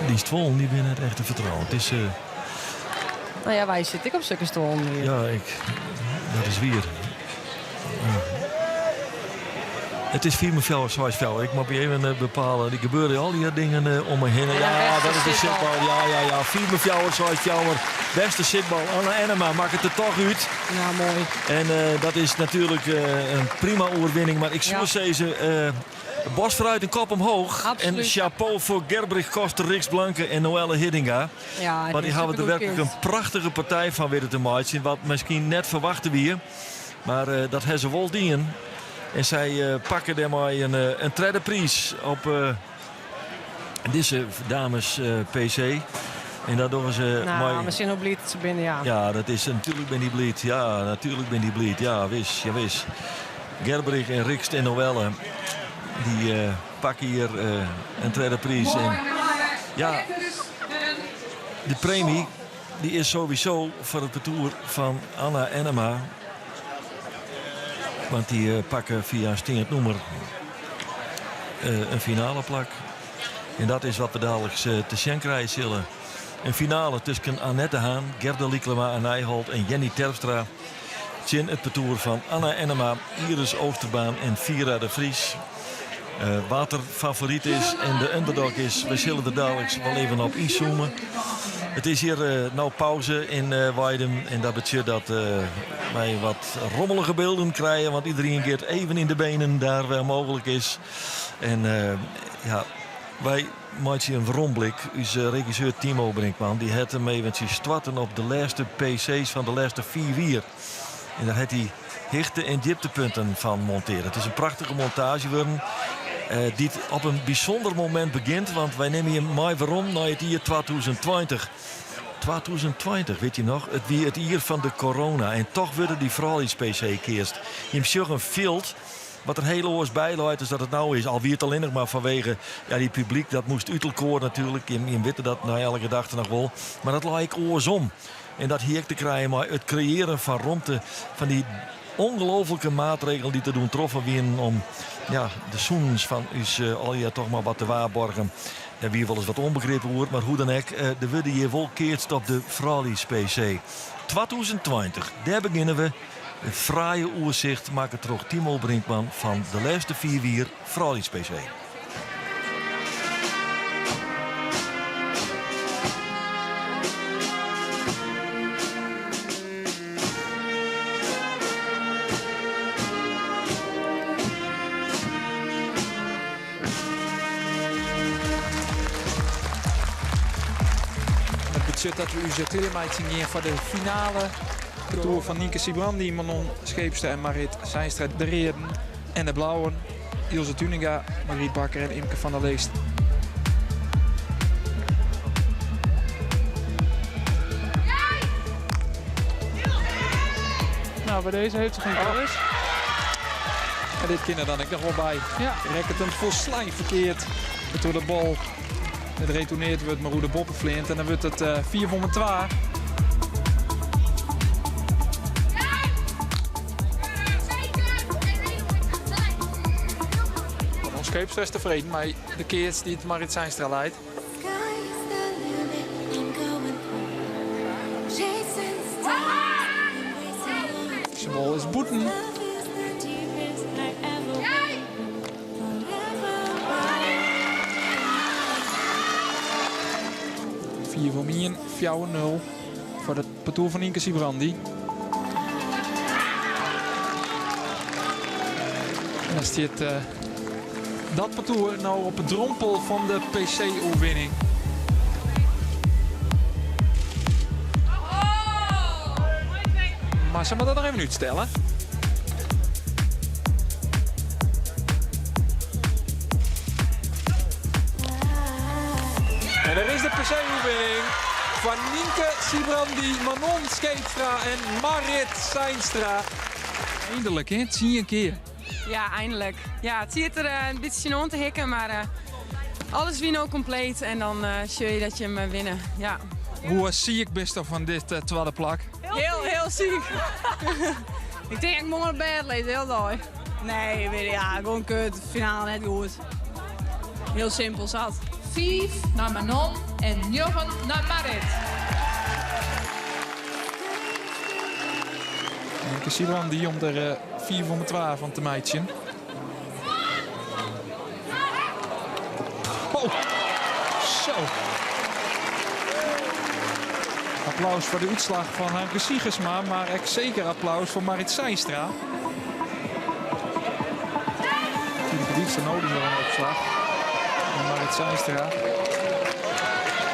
Dy stuollen dy binne net echt te fertrouwen. It is, uh... Nou ja, wy sitte ek op sokke stuollen hier. Ja, ik, dat is wier. It is 4 4 6 4. Ik moat even eh, bepalen. Der gebeure al dy dingen eh, om my hinne. Ja, dat is de sitbal. Ja, ja, ja. 4 4 6 4. Bêste sitbal. Anna Ennema makket it der toch út. Ja, moai. En eh, dat is natuerlik in prima oerwinning. Mar ik soe ja. sizze, Bos foarút in kop omheech. Absoluut. En chapeau foar Gerbrich Koster, Rixt Blanke en Noëlle Hiddinga. Ja, Want dy hawwe der werklik in prachtige partij fan witten te meitsjen. Wat miskien net ferwachte wie. Mar eh, dat ha se wol dien. En sy eh, pakke dêrmei in, eh, in tredde priis op dizze dames PC. En dat dogge se Nou, mei... we binne bliid dat se binne, ja. Ja, dat is natuerlik bin dy bliid. Ja, natuerlik bin dy bliid. Ja, wis, ja wis. Gerbrich en Rixt en Noëlle dy pakke hjir in tredde priis. En ja, de premy dy is sowieso foar it partoer fan Anna Ennema. Want dy eh, pakke fia in steand nûmer eh, in finale plak. En dat is wat we daliks eh, te sjen krije sille. In finale tusken Annette Haan, Gerda Lyklema en Nijholt en Jenny Terpstra. Tsjin it partoer fan Anna Ennema, Iris Oosterbaan en Vira de Vries. Uh, wa't der favoryt is en de underdog is, we sille der daliks wol even op ynzoome. It is hjir uh, no pauze yn uh, Weidum en dat betsjut dat wy wat rommelige bylden krije, want iderien giet even yn de benen dêr wêr mooglik is. En ja, wy meitsje in weromblik. Us regisseur Timo Brinkman dy hat him eventsjes stoarten op de lêste PC's fan de lêste 5 jier. En dêr hat hy hichte- en djiptepunten fan montearre. It is in prachtige montaazje wurden. Uh, dy't op in bysûnder momint begjint, want wy nimme jim mei werom nei it jier 2020. 2020, witte je noch? It wie it jier fan de corona en toch wurde dy frouljus-PC keatst. Jim sjogge in fjild wat der hiel oars by leit as dat it no is. Al wie it allinnich mar fanwege ja, dy publyk, dat moast út elkoar natuerlik. Jim witte dat nei alle gedachten noch wol. Mar dat lei ek oarsom. En dat hie ek te krijen mei it kreëaren fan romte fan dy ongelooflike maatregelen dy't der doe troffen wienen om ja, de sûnens fan ús eh, allegear toch mar wat te waarborgen. Dêr wie wolris wat ûnbegrip oer, mar hoe dan ek, eh, der wurde hjir wol keatst op de Frouljus PC. 2020, dêr begjinne we. It fraaie oersicht makke troch Timo Brinkman fan de lêste 5 jier Frouljus PC. Dat betsjut dat we ús klearmeitsjen gean foar de finale. Partoer fan Nienke Sybrandy, Manon Scheepstra en Marit Zeinstra de readen en de blauwen. Ilse Tuninga, Margriet Bakker en Imke van der Leest. Nou, bij deze heeft ze geen keus. En dit kin der dan ek noch wol by. Ja. Rekket him folslein ferkeard. Troch de bal it retournearre wurdt, mar oer de boppe fleant. En dan wurdt it 4 om 2. Manon Scheepstra is tefreden mei de keats dy't Marit Zeinstra leit. De bal is bûten. 4 om 1, 4-0 foar it partoer fan Nienke Sybrandy. En dan stiet uh, dat partoer no op de drompel fan de PC-oerwinning. Mar se moatte dat noch even útstelle. En dêr is de PC-oerwinning foar Nynke Sybrandy, Manon Scheepstra en Marit Zeinstra. Eindelijk, hè? 10 kear. Ja, eindelijk. Ja, it siet der in bytsje tsjinoan te hikken, mar alles wie no kompleet en dan sjoch je dat je him winne. Ja. Hoe siik bist fan dit twadde plak? Heel, heel siik. Ik tink ik moarn op bêd lizze, hiel dei. Nee, weet ja, gewoan kut. Finale net goed. Hiel simpel sat. 5 nei Manon en 9 nei Marit. Nynke Sybrandy om der 4 om 12 fan te meitsjen. Oh, zo. Applaus foar de útslach fan Harmke Siegersma, mar ek seker applaus foar Marit Zeinstra. Tineke Dijkstra no dus wer in opslach. En Marit Zeinstra.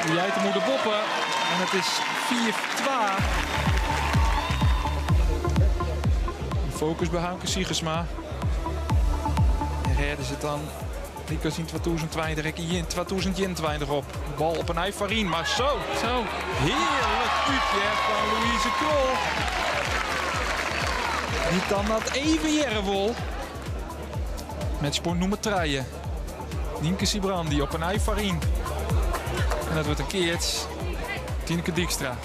Die jeit him oer de boppe. En it is 4-2. Fokus by Harmke Siegersma. En rêde se it dan lykas yn 2020 ek yn 2021 op. Bal op 'e nij foaryn, mar zo. Zo. Hearlik útje fan Louise Krol. Dy't dan dat even hearre wol. Matchpoint nûmer 3. Nynke Sybrandy op 'e nij foaryn. En dat wurdt in keats. Tineke Dijkstra.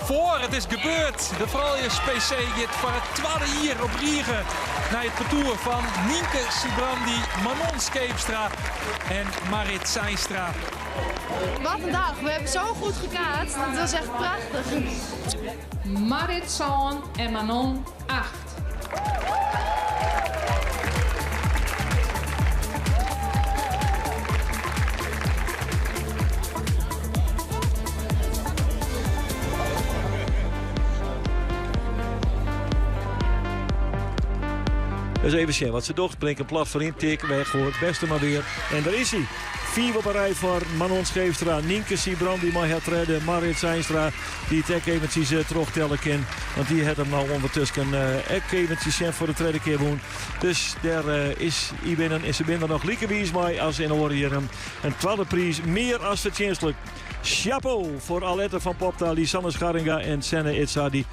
Foar, it is gebeurd. De Frouljus PC giet foar it twadde jier op rige nei it partoer fan Nynke Sybrandy, Manon Scheepstra en Marit Zeinstra. Wat een dag. We hebben zo goed gekaatst. Het was echt prachtig. Marit sân en Manon 8. Dus even sjen wat se docht. Bringt in plat foaryn, tik, weg hoor. Bêste mar wer. En dêr is hy. 5 op in rij foar Manon Scheepstra. Nynke Sybrandy mei har tredde. Marit Zeinstra dy't ek eventsjes trochtelle kin. Want dy hat him no ûndertusken ek eventsjes sjen foar de tredde kear wûn. Dus dêr is hy binnen en se binne der noch like wiis mei as yn oare jierren. In twadde priis mear as fertsjinstlik. Chapeau foar Alette van Popta, Lisanne Scharringa en Senne Idsardi.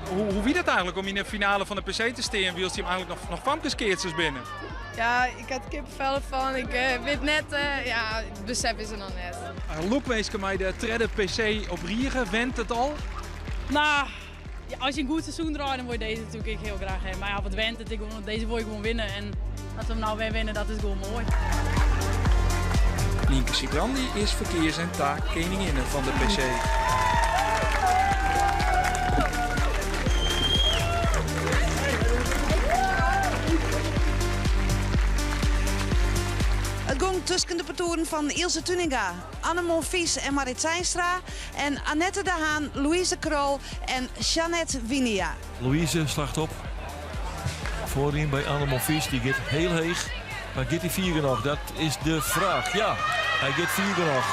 Hoe wie dat eigentlik om yn de finale fan de PC te stean wylst jim eigentlik noch famkeskeatsers binne? Ja, ik ha kippenvel fan. Ik wit net, ja, it besef is der noch net. Lokwinske mei de tredde PC op rige, went it al? Nou, ja, as je in goed seizoen draaie, dan wol je dizze natuerlik ek hiel graach ha. Mar ja, wat went it, ik gewoan, dizze wol ik gewoan winne. En dat we him no wer winne, dat is gewoan moai. Nynke Sybrandy is ferkeazen ta keninginne fan de PC. It gong tusken de partoeren fan Ilse Tuninga, Anne Monfils en Marit Zeinstra en Annette de Haan, Louise Krol en Jeannette Winia. Louise slacht op. Foaryn by Anne Monfils, dy giet hiel heech. Mar giet hy fier genôch? Dat is de fraach. Ja, hy giet fier genôch.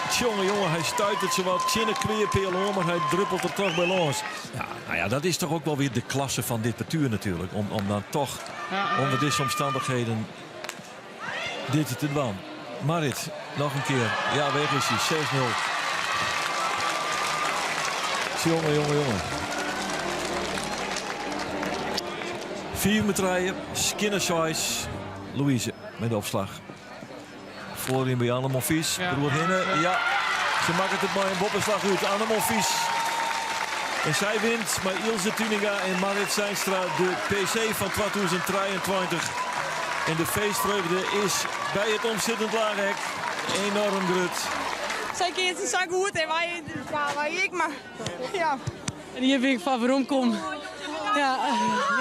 Tsjonge jonge, hy stuitet sawat tsjin de kweapeal oan, mar hy druppelt der toch by lâns. Ja, nou ja, dat is toch ook wel weer de klasse fan dit partuur natuerlik. Om dan toch ûnder dizze omstannichheden dit te dwaan. Marit, noch in kear. Ja, weg is hy. 6-0. Jonge, jonge, jonge. 4 met 3. Skinne seis. Louise met de opslach. Foaryn by Anne Monfils. Ja. Deroerhinne. Ja, se makket it mei in boppeslach út. Anne Monfils. En sy wint mei Ilse Tuninga en Marit Zeinstra de PC fan 2023. En de feestfreugde is by it omsittend laaghek enorm grut. Sy keatse sa goed en wy, ja, wy ek, mar ja. En hjir bin ik foar weromkommen. Ja.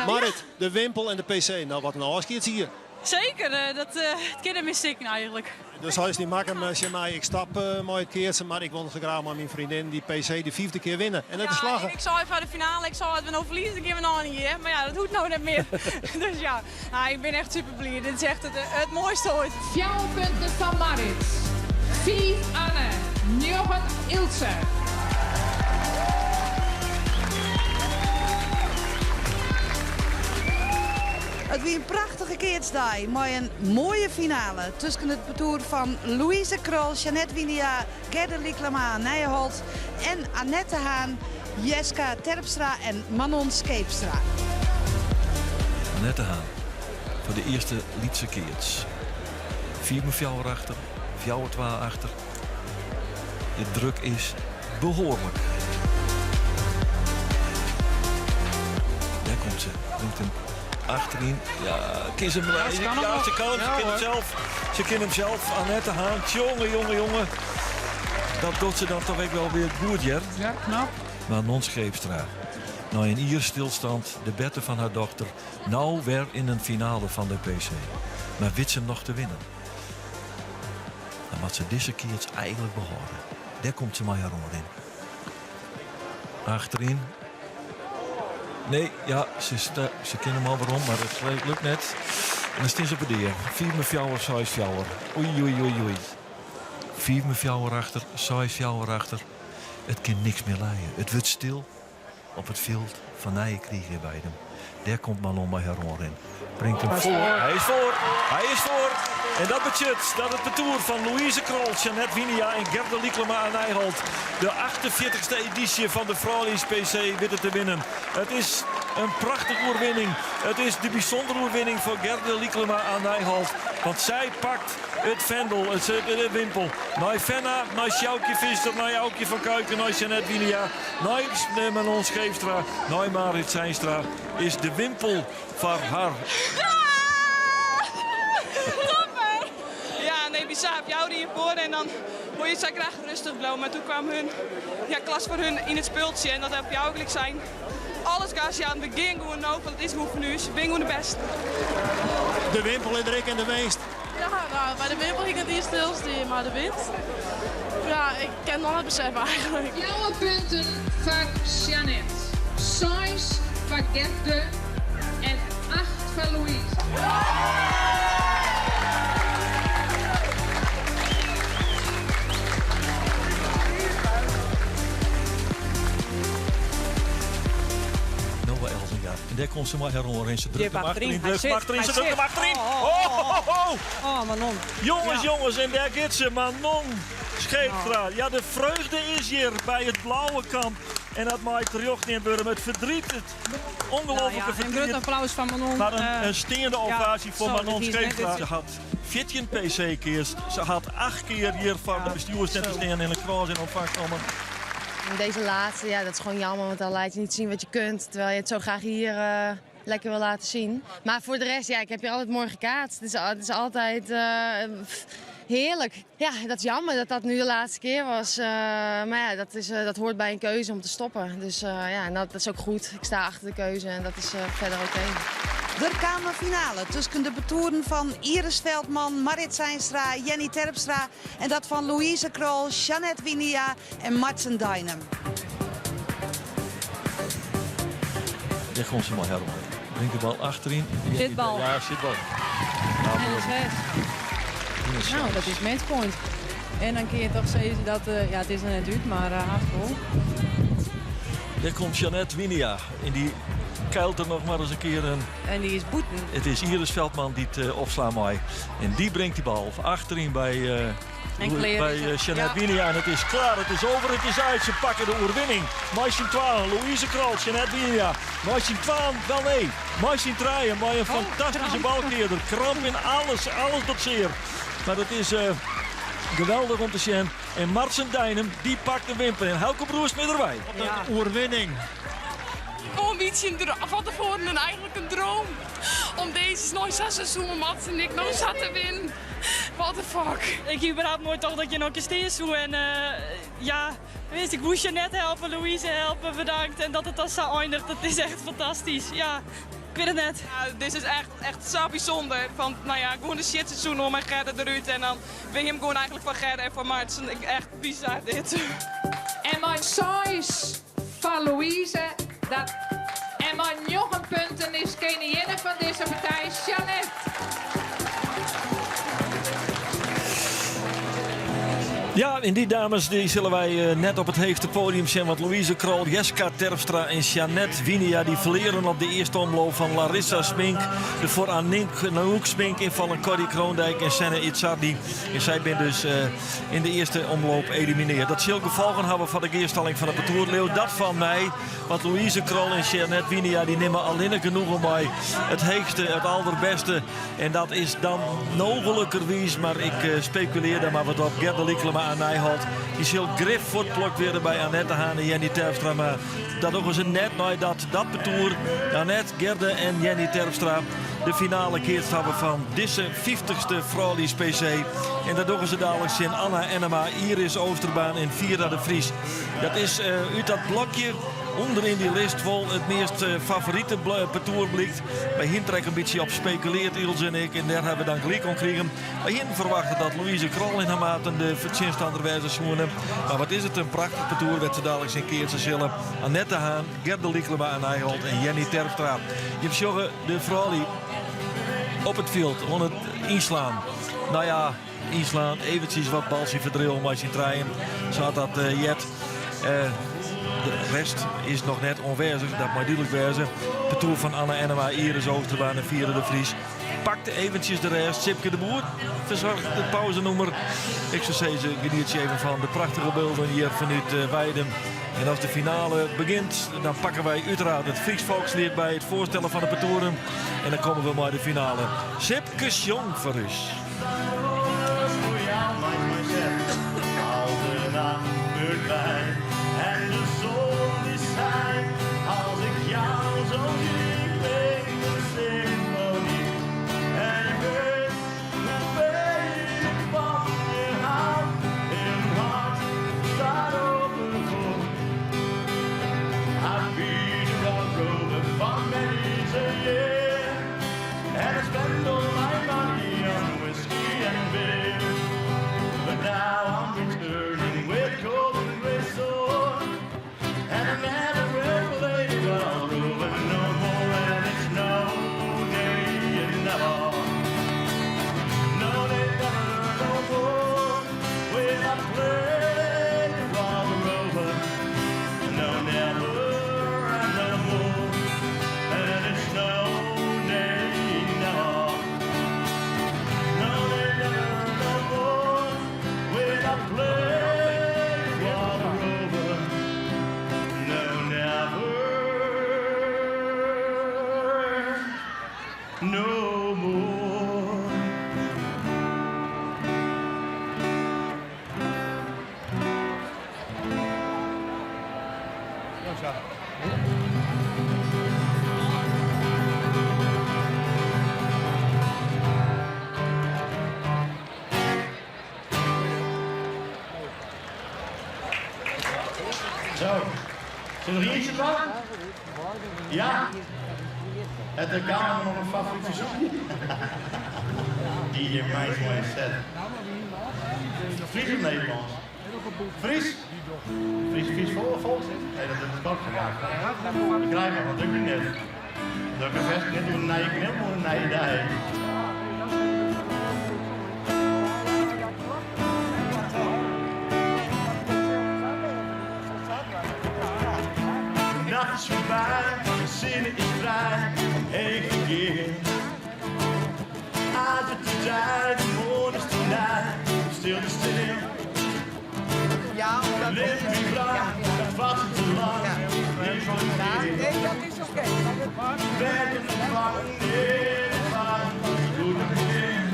Marit, de Wimpel en de PC. Nou, wat in ôfskied hier. Seker, dat it kin net mear stikken eigentlik. Dus seist yn Makkum tsjin my, ik stap mei it keatsen, mar ik wol sa graach mei myn freondin dy PC de fyfde kear winne. En dat is slagge. Ja, ik sei foar de finale, ik sei as we no ferlieze dan gean we noch in jier. Mar ja, dat hoecht no net mear. Dus ja, nou, ik bin echt super bliid. Dit is echt it moaiste oait. Fjouwer punten foar Marit, 5 Anne, 9 Ilse. It It wie in prachtige keatsdei mei in moaie finale tusken it partoer fan Louise Krol, Jeanette Winia, Gerde Lycklama Nijeholt en Annette de Haan, Jeska Terpstra en Manon Scheepstra. Annette de Haan foar de earste lytse keats. 5-4 achter, 4-2 achter. De druk is behoarlik. Dêr komt se. Bringt him achteryn. Ja, kin se hem, Ja, ze kan hem ja, nog. ze kan hem, ze Ja, kin hem hoor. zelf. Ze kin him sels. Annette Haan. Jonge, jonge, jonge. Dat docht se dan toch ek wol wer goed, hear. Ja, knap. Manon Scheepstra. Nei in jier stilstand, de berte fan har dochter, no wer yn in finale fan de PC. Mar wit se him noch te winnen? Dan moat se dizze keats eigentlik behâlde. Dêr komt se mei har oanrin. Achteryn. Nee, ja, se, se kin him al werom, mar it lukt net. En dan stean se op de dea. 5-4, 6-4. Oei, oei, oei, oei. 5-4 achter, 6-4 achter. It kin niks mear lije. It wurdt stil op it fjild fan Nije Kriich by him. Dêr komt Manon mei har oanrin. Bringt him foar. Hy is foar. Hy is foar. En dat betsjut dat it partoer fan Louise Krol, Jeanette Winia en Gerde Lycklama Nijholt de 48e edysje fan de Frouljus PC witte te winnen. It is in prachtige oerwinning. It is de bysûndere oerwinning foar Gerde Lycklama Nijholt. Want sy pakt it findel, it de wimpel. Nei Fenna, nei Sjoukje Visser, nei Aukje van Kuiken, nei Jeanette Winia, nei Manon Scheepstra, nei Marit Zeinstra is de wimpel foar har. Topper! Ja, nee, bizar. Jou die hiervoor en dan wil je het zo graag rustig blijven. Maar toen kwam hun ja, klas voor hun in het spultje en dat heb jou eigenlijk zijn. Alles gas, ja, we gingen gewoon nou, want het is gewoon van u. Ze zijn gewoon de beste. De wimpel in de rik en de winst. Ja, nou, bij de wimpel ging het hier stilstaan, maar de winst? Ja, ik ken nog het besef eigenlijk. Fjouwer punten foar Jeanette, 6 foar Gerde en 8 foar Louise. Noa Elzinga. En dêr komt se mei har oanrin. Se drukt Djip him achteryn. achteryn, Hy drukt sit, him achteryn, hy se drukt sit. him achteryn. Oh, Oh, oh, oh, oh. Oh, Manon. Jonges, Ja. jonges, en dêr giet se. Manon Scheepstra. Ja, de freugde is hjir by it blauwe kamp. En dat mei terjocht neamd wurde. It fertriet, it Nou ûngelooflike ja, een fertriet. groot applaus fan Manon. Maar in, in steande ja, ovaasje foar zo, Manon dit is net Scheepstra. dit- Se hat 14 PC keatst. Se hat 8 kear hjir foar de bestjoersnet te zo. stean en in krâns yn ûntfangst nommen. Deze laatste, ja, dat is gewoon jammer, want dan laat je niet zien wat je kunt. Terwijl je het zo graag hier lekker wil laten zien. Maar voor de rest, ja, ik heb hier altijd mooi gekaatst. Het is altijd pff, heerlijk. Ja, dat is jammer dat dat nu de laatste keer was. Maar ja, dat hoort bij een keuze om te stoppen. Dus ja, en dat is ook goed. Ik sta achter de keuze en dat is verder oké. Der kaam in finale tusken de partoeren fan Iris Veldman, Marit Zeinstra, Jenny Terpstra en dat fan Louise Krol, Jeanette Winia en Martsen Deinum. Dêr komt se mei Herman. Bringt de bal achteryn. Zitbal. Ja, zitbal. En de zes. Nou, dat is matchpoint. En dan kun je toch zeggen dat, ja, het is er net uit, maar haast vol. Dêr komt Jeanette Winia. En dy kuilt der noch mar ris in kear in. En dy is bûten. It is Iris Veldman dy't opslaan mei. En dy bringt dy bal achteryn En klear by is it. Jeanette Ja. Winia. En it is klear, it is over, it is út. Se pakke de oerwinning. Mei syn twaen, Louise Krol, Jeanette Winia. Mei syn twaen, wel nee. Mei syn trijen, mei in Oh, fantastyske kramp. balkearder. Kramp yn alles, alles docht sear. Mar dat is geweldich om te sjen. En Martsen Deinum, dy pakt de wimpel. En Helco Broers mei derby. Ja. Een oerwinning. Gewoon een beetje een van tevoren een, eigenlijk een droom. Om deze nog zo'n seizoen Mats en ik nog zat te winnen. What the fuck. Ik heb überhaupt nooit toch dat je nog een steeds hoe en ja, weet ik moest je net helpen, Louise helpen, bedankt. En dat het dan zo eindigt, dat is echt fantastisch. Ja, ik weet het net. Ja, dit is echt, echt zo bijzonder. Van, nou ja, gewoon een shit seizoen om en Gerda eruit. En dan win je hem gewoon eigenlijk van Gerda en van Martsen. Ik, echt bizar dit. En mei 6 foar Louise. Dat, en mei 9 punten is keninginne fan dizze partij, Jeanette. Ja, en dy dames dy sille wy eh, net op it heechste podium sjen. Want Louise Krol, Jeska Terpstra en Jeanette Winia dy ferlearen op de earste omloop fan Larissa Smink. De foar Anouk Smink ynfallen Corrie Kroondijk en Senne Itzardi. En sy binne dus eh, yn de earste omloop eliminearre. Dat sil gefolgen hawwe foar de gearstalling fan it partoer. Leau dat fan my. Want Louise Krol en Jeanette Winia dy nimme allinne genoegen mei it heechste, it alderbêste. En dat is dan mooglikerwiis, mar ik eh, spekulear dêr mar wat op. Gerda Lycklema à Nijholt. Dy sil grif fuortplukt wurde by Annette de Haan en Jenny Terpstra. Mar dat dogge se net neidat dat partoer Annette, Gerda en Jenny Terpstra de finale keatst hawwe fan dizze 50ste Frouljus PC. En dat dogge se daliks tsjin Anna Ennema, Iris Oosterbaan en Vira de Vries. Dat is eh, út dat blokje ûnder yn dy list wol it meast eh, favorite partoer blykt. Wy hiene der ek in bytsje op spekulearre, Ilse en ik. En dêr hawwe we dan gelyk oan krigen. Wy hiene ferwachte dat Louise Krol en har maten de tsjinstanner wêze soene. Mar wat is it in prachtich partoer wêr't se daliks yn keatse sille. Annette de Haan, Gerda Lycklema à Nijholt en Jenny Terpstra. Je sjogge de froulju op it fjild oan it ynslaan. Nou ja, ynslaan, eventsjes wat baltsje ferdriuwe mei syn trijen. Sa dat uh, heart. Uh, de rest is noch net oanwêzich, dat mei dúdlik wêze. Partoer fan Anna Ennema, Iris Oosterbaan en Vira de Vries pakte eventsjes de rêst. Sipke de Boer fersoarget it pauzenûmer. Ik soe sizze, genietsje even fan de prachtige bylden hjir fanút eh, Weidum. En as de finale begjint, dan pakke wy úteraard it Frysk folksliet by it foarstellen fan de partoeren. En dan komme we mei de finale. Sipke sjong foar ús. Als de nacht voorbij en de zon die schijnt, als ik jou zo zie, klinkt de symfonie. En je weet hoeveel ik van je hou, in mijn hart staat open voor. I've been a rover for many a year, and I spend all my money on whiskey and beer. But now I'm returning with golden gray sword, and I never will play the rover no more. And it's no day never, no day never, no more. Will I play the robber rover? No, never, and no more. And it's no day never. No, day never, no more. Will I play the robber rover? No, never, no more. Zo, Zullen we er eentje pakken? Ja? Het de kamer nog een favoriet verzoekje? Die hier mij mooi set. Fries of Nederlands? Fries? Fries, Fries vol, vol zit? Nee, dat is het ook vandaag. Ik krijg maar, want ik net. Dat ik een net doen naar je knil, naar je dij. De nacht is voorbij, de zin is vrij, omheen gekeerd. Uit de tijd, de morgen is te nij, stil te stil. Ja, omdat... Licht vibraat, het was te lang. Nee, dat is oké. Werd het gevangen in het warm, doe het weer.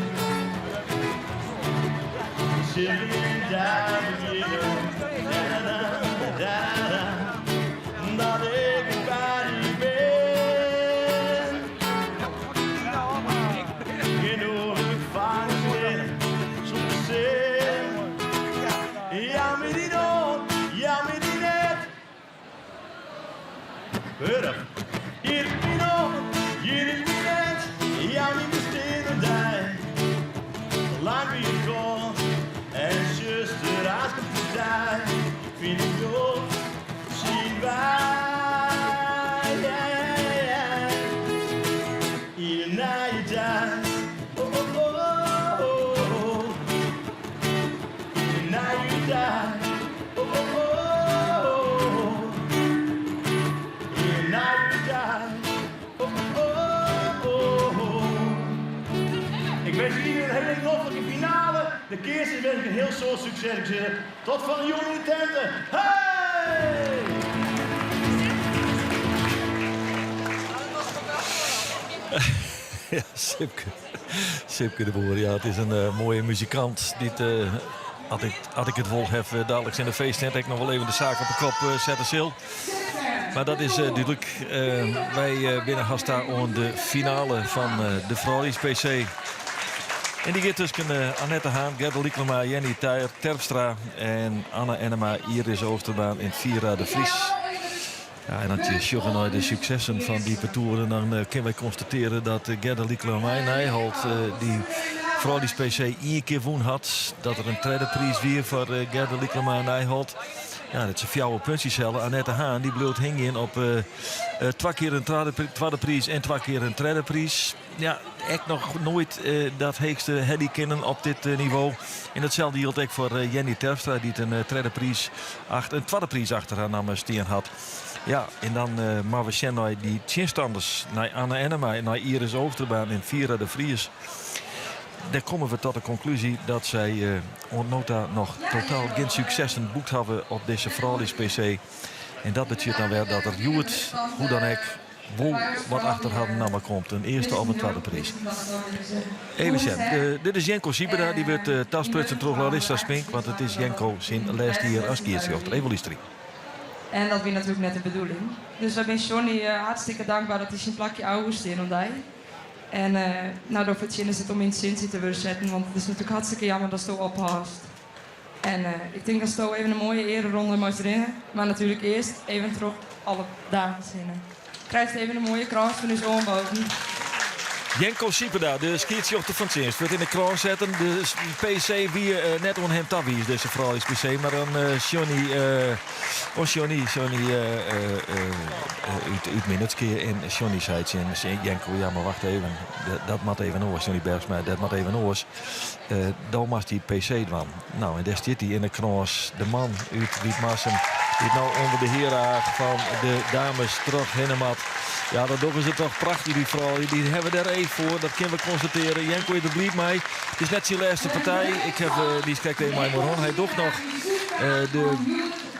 Zilver daar da da da da, dat ik bij die ben. Geen oren vangen zonder zin. Ja, met die oor, ja, met die net. Hurrig. Hier is mijn oor, hier is mijn net. Ja, mijn stille dij. Lang wie je komt en winskje iedereen in hiele noflike finale. De keatsers winskje ik in hiel soad sukses. Ik sis tot fan 'e jûn yn de tinte. Hey! Ja, Sipke. Sipke de Boer, ja, it is in eh, moaie muzikant dy't, eh, as ik, as ik it wol haw, eh, daliks yn de feesttent ek noch wol even de saak op de kop eh, sette sil. Mar dat is eh, dúdlik. Eh, wy eh, binne hast ta oan de finale fan eh, de Frouljus PC. En dy giet tusken eh, Annette Haan, Gerda Lycklema, Jenny Terpstra en Anne Ennema, Iris Oosterbaan en Vira de Vries. Ja, en as je sjogge nei de suksessen fan dy partoeren, dan eh, kinne wy konstatearje dat eh, Gerda Lycklema Nijholt eh, dy Frouljus PC ien kear wûn hat. Dat der in tredde priis wie foar Gerda Lycklema Nijholt. Ja, dat se fjouwer puntsjes helle. Annette Haan dy bliuwt hingjen op twa kear in twadde priis en twa kear in tredde priis. Ja, ek noch noait dat heechste helje kinnen op dit nivo. En datselde jildt ek foar Jenny Terpstra, dy't in tredde priis achter, in twadde priis achter har namme stean hat. Ja, en dan moatte we sjen nei dy tsjinstanners, nei Anne Ennema, nei Iris Oosterbaan en Vira de Vries. Dêr komme we ta de konklúzje dat sy oant no ta noch totaal gjin suksessen boekt hawwe op dizze Frouljus PC. En dat betsjut dan wer dat der hjoed, hoe dan ek, wol wat achter harren namme komt. In earste of in twadde priis. Even sjen. Dit is Jenko Sieperda. Dy wurdt eh, tasprutsen troch Larissa Spink. Want it is Jenko syn lêste jier as skiedsrjochter. Even lústerje. En dat wie natuerlik net de bedoeling. Dus wy binne Johnny eh, hartstikke dankber dat hy syn plakje ôfstean oan dy. En uh, no, dan fertsjinnest it om yn it sintsje te wurden setten, want it is natuerlik hartstikke jammer datsto ophâldst. En uh, ik tink datsto even in moaie eareronde meist rinne, mar natuerlik earst even troch alle dames hinne. Krijst even in moaie krâns fan ús oanboden. Jenko Sieperda, de skiedsrjochter fan tsjinst, wurdt yn de krâns setten. De PC wie eh, net oan him tawiisd, dizze Frouljus PC, mar oan eh, Johnny, eh, oan Johnny, Johnny út, út Minnertsgea. En Johnny sei tsjin Jenko, ja mar wacht even, dat moat even oars. Johnny Bergsma, dat moat even oars. Do moatst dy PC dwaan. No, en dêr stiet hy yn de krâns. De man út Wytmarsum dy't no ûnder de heareaach fan de dames trochhinne moat. Ja, dat dogge se toch prachtich, dy froulju. Dy hawwe der each foar, dat kinne we konstatearje. Jenko is der bliid mei. It is net syn lêste partij. Ik haw eh, dy krekt even mei him Hy docht noch eh, de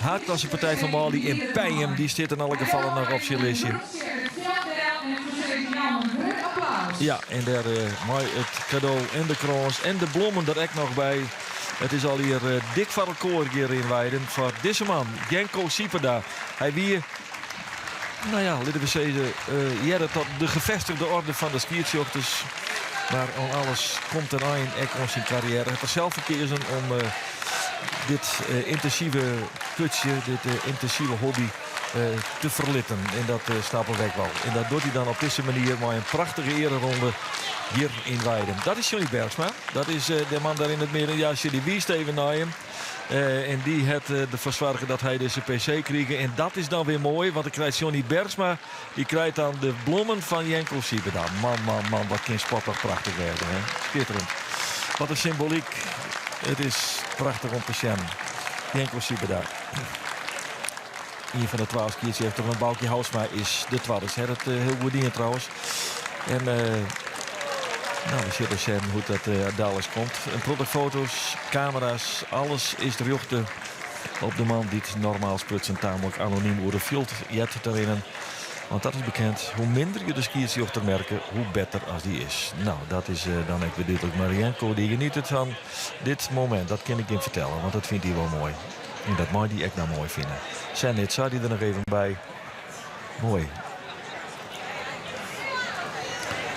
haadklassepartij fan manlju yn Penjum. Dy stiet yn alle gefallen noch op syn listje. Ja, en dêr eh, mei it kado en de krâns en de blommen der ek noch by. It is allegear eh, dik foar elkoar hjir yn Weidum foar dizze man, Jenko Sieperda. Hy wie, no ja, litte we sizze, uh, hearde ta de gevestigde orde fan de skiedsrjochters. Mar oan alles komt in ein, ek oan syn karriêre. Hy hat der sels foar keazen om uh, dit uh, yntinsive putsje, dit yntinsive hobby te ferlitten. En dat snappe we ek wol. En dat docht hy dan op dizze manier mei in prachtige eareronde hjir yn Weidum. Dat is Johnny Bergsma. Dat is de man dêr yn it midden. Ja, dy wiist even nei him. En dy hat derfoar soarge dat hy dizze PC krige. En dat is dan wer moai, want dan krijt Johnny Bergsma dy krijt dan de blommen fan Jenko Sieperda. Man, man, man, wat kin sport toch prachtich wêze, hè? Skitterend. Wat in symbolyk. It is prachtich om te sjen. Jenko Sieperda. Ien fan de twa skiedsrjochters, want Boukje Houtsma is de twadde. Se hat it hiel goed dien trouwens. En uh, no, we sille sjen hoe't dat uh, daliks komt. In protte foto's, kamera's, alles is rjochte op de man dy't normaal sprutsen taamlik anonym oer it fjild heart te rinnen. Want dat is bekend, hoe minder je de skiedsrjochter merke, hoe better as dy is. No, dat is uh, dan ek wer dúdlik. Mar Jenko dy genietet fan dit momint, dat kin ik jim fertelle, want dat fynt hy wol moai. En dat mei dy ek no moai fine. Senit sei dy der noch even by. Moai.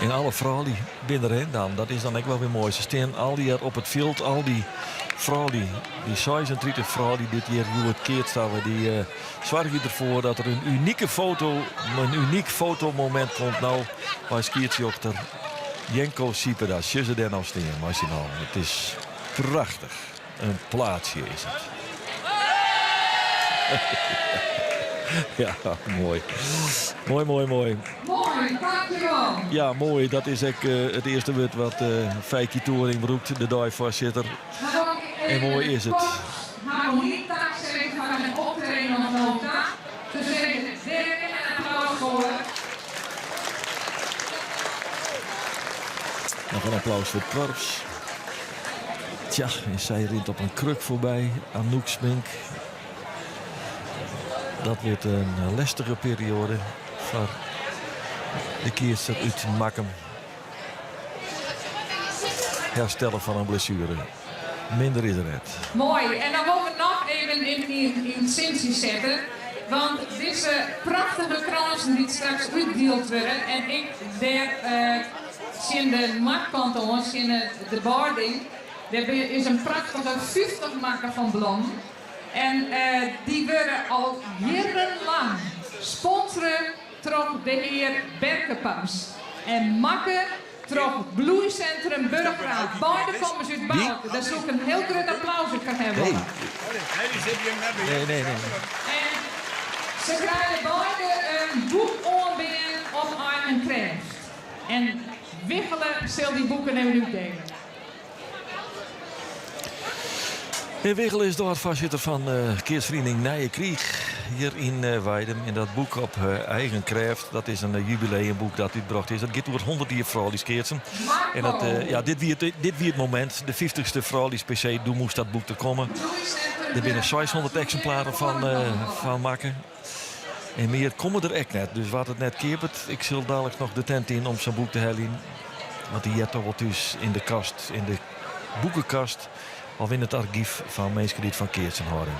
En alle froulju binne der dan. Dat is dan ek wol wer moai. Se stean allegear op it fjild. Al dy froulju, dy 36 froulju dy't hjir hjoed keatst hawwe, dy uh, soargje derfoar dat der in unike foto, in unyk fotomomint komt no by skiedsrjochter Jenko Sieperda. Sjoch se dêr no stean mei syn hannen. It is prachtich. In plaatsje is it. Ja, moai. Moai, moai, moai. Moai, dankjewol. Ja, moai. Dat is ek eh, it earste wurd wat uh, Feikje Toering brûkt, de deifoarsitter. En moai is it. Harmonie taksizze foar it optreden oant no ta. Se sizze dêr in applaus foar. Noch in applaus foar it korps. Tja, en sy rint op in kruk foarby. Anouk Smink. Dat wurdt in lestige perioade foar de keatser út Makkum. Herstellen fan in blessuere. Minder is der net. Moai. En dan wolle we noch even yn in sintsje sette. Want dizze prachtige krânsen dy't straks útdield wurde en ek dêr tsjin de noardkant oan, tsjin de boarding, dêr is in prachtige 50 makke fan blommen. En dy wurde al jierrenlang sponsore troch de hear Berkepas en makke troch Bloeicentrum Burggraaf. Beide komme se út Balk. Dêr soe ik in hiel grut applaus foar hawwe wolle. Nee, nee, nee. En se krije beide in boek oanbean op eigen krêft. En Wichele sil dy boeken even útdele. En Wichele is de foarsitter fan keatsferiening Nije Kriich hjir yn Weidum. En dat boek op eigen krêft, dat is in jubileumboek dat útbrocht is. Dat giet oer 100 jier frouljuskeatsen. En dat, ja, dit wie it, dit wie it momint, de 50ste Frouljus PC, doe moast dat boek der komme. Der binne 600 eksimplaren fan makke. En mear komme der ek net. Dus wa't it net keapet, ik sil dalik noch de tent yn om sa'n boek te heljen. Want dy heart toch wol thús yn de kast, yn de boekekast of yn it argyf fan minsken dy't fan keatsen hâlde.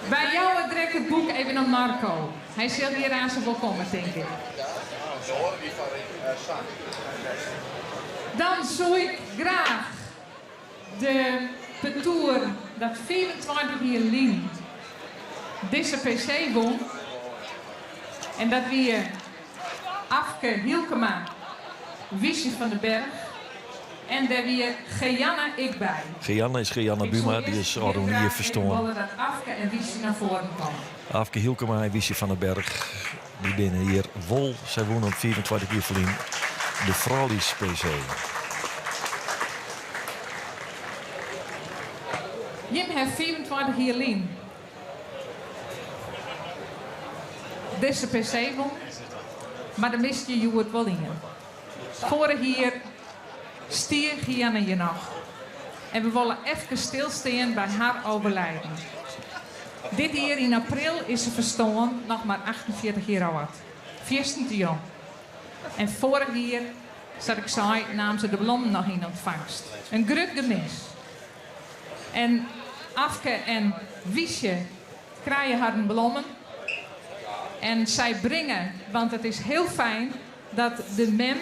Wy jouwe direkt it boek even oan Marco. Hy sil hjir aanst wol komme, tink ik. Dan soe ik graach de partoer dat 25 jier lyn dizze PC wûn, en dat wie Afke Hylkema, Wiesje van den Berg en dêr wie Gejanne ek by. Gejanne is Gejanne Buma, dy is ôfrûne jier ferstoarn. Ik soe earst wolle dat Afke en Wiesje nei foaren komme. Afke Hylkema en Wiesje van den Berg, dy binne hjir wol. Sy wûnen 25 jier ferlyn de Frouljus PC. Jim ha 25 jier lyn dizze PC wûn, mar der mist je hjoed wol ien. Foarich jier stie Gianne hjir noch en we wolle efkes stilstean by har overlijden. Dit jier yn april is se ferstoarn, noch mar 48 jier âld. Fierstente jong. En foarich jier, sa't ik sei, naam se de blommen noch yn ûntfangst. In grut gemis. En Afke en Wiesje krije harren blommen. En sy bringe, want it is hiel fijn dat de mem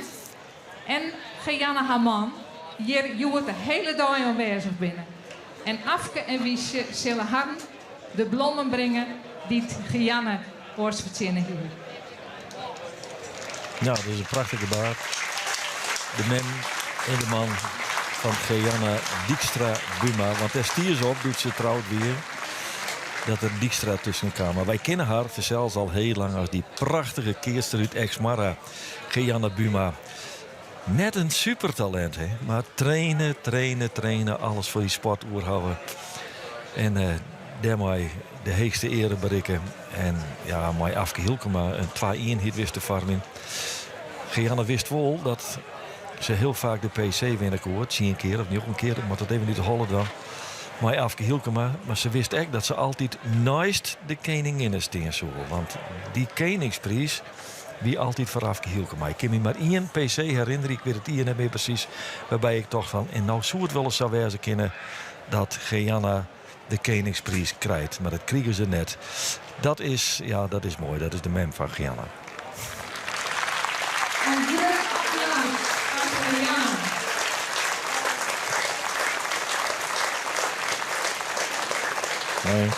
en Gejanne har man hjir hjoed de hiele dei oanwêzich binne. En Afke en Wiesje sille harren de blommen bringe dy't Gejanne oars fertsjinne hie. Nou, dat is in prachtich gebaar. De mem en de man fan Gejanne Dykstra Buma. Want dêr stie se op doe't se troud wie. Dat der Dykstra tusken kaam. Mar wy kenne har fansels al hiel lang as dy prachtige keatster út Eksmoarre, Gejanne Buma. Net in supertalint, hè? Mar traine, traine, traine, alles foar dy sport oer hawwe. En eh, dêrmei de heechste eare berikke. En ja, mei Afke Hylkema in twa-ienheid wist te foarmjen. Gejanne wist wol dat se hiel faak de PC winne koe. Tsien kear of njoggen kear, ik moat dat even út de holle dwaan. Mei Afke Hylkema. Mar se wist ek dat se altyd neist de keninginne stean soe. Want dy keningspriis wie altyd foar Afke Hylkema. Ik kin my mar ien PC herinnerje, ik wit it jier net mear presys, wêrby ik tocht fan en no soe it wolris sa wêze kinne dat Gejanne de keningspriis krijt. Mar dat krige se net. Dat is, ja, dat is moai. Dat is de mem fan Gejanne. In grut applaus foar Gejanne. Nee.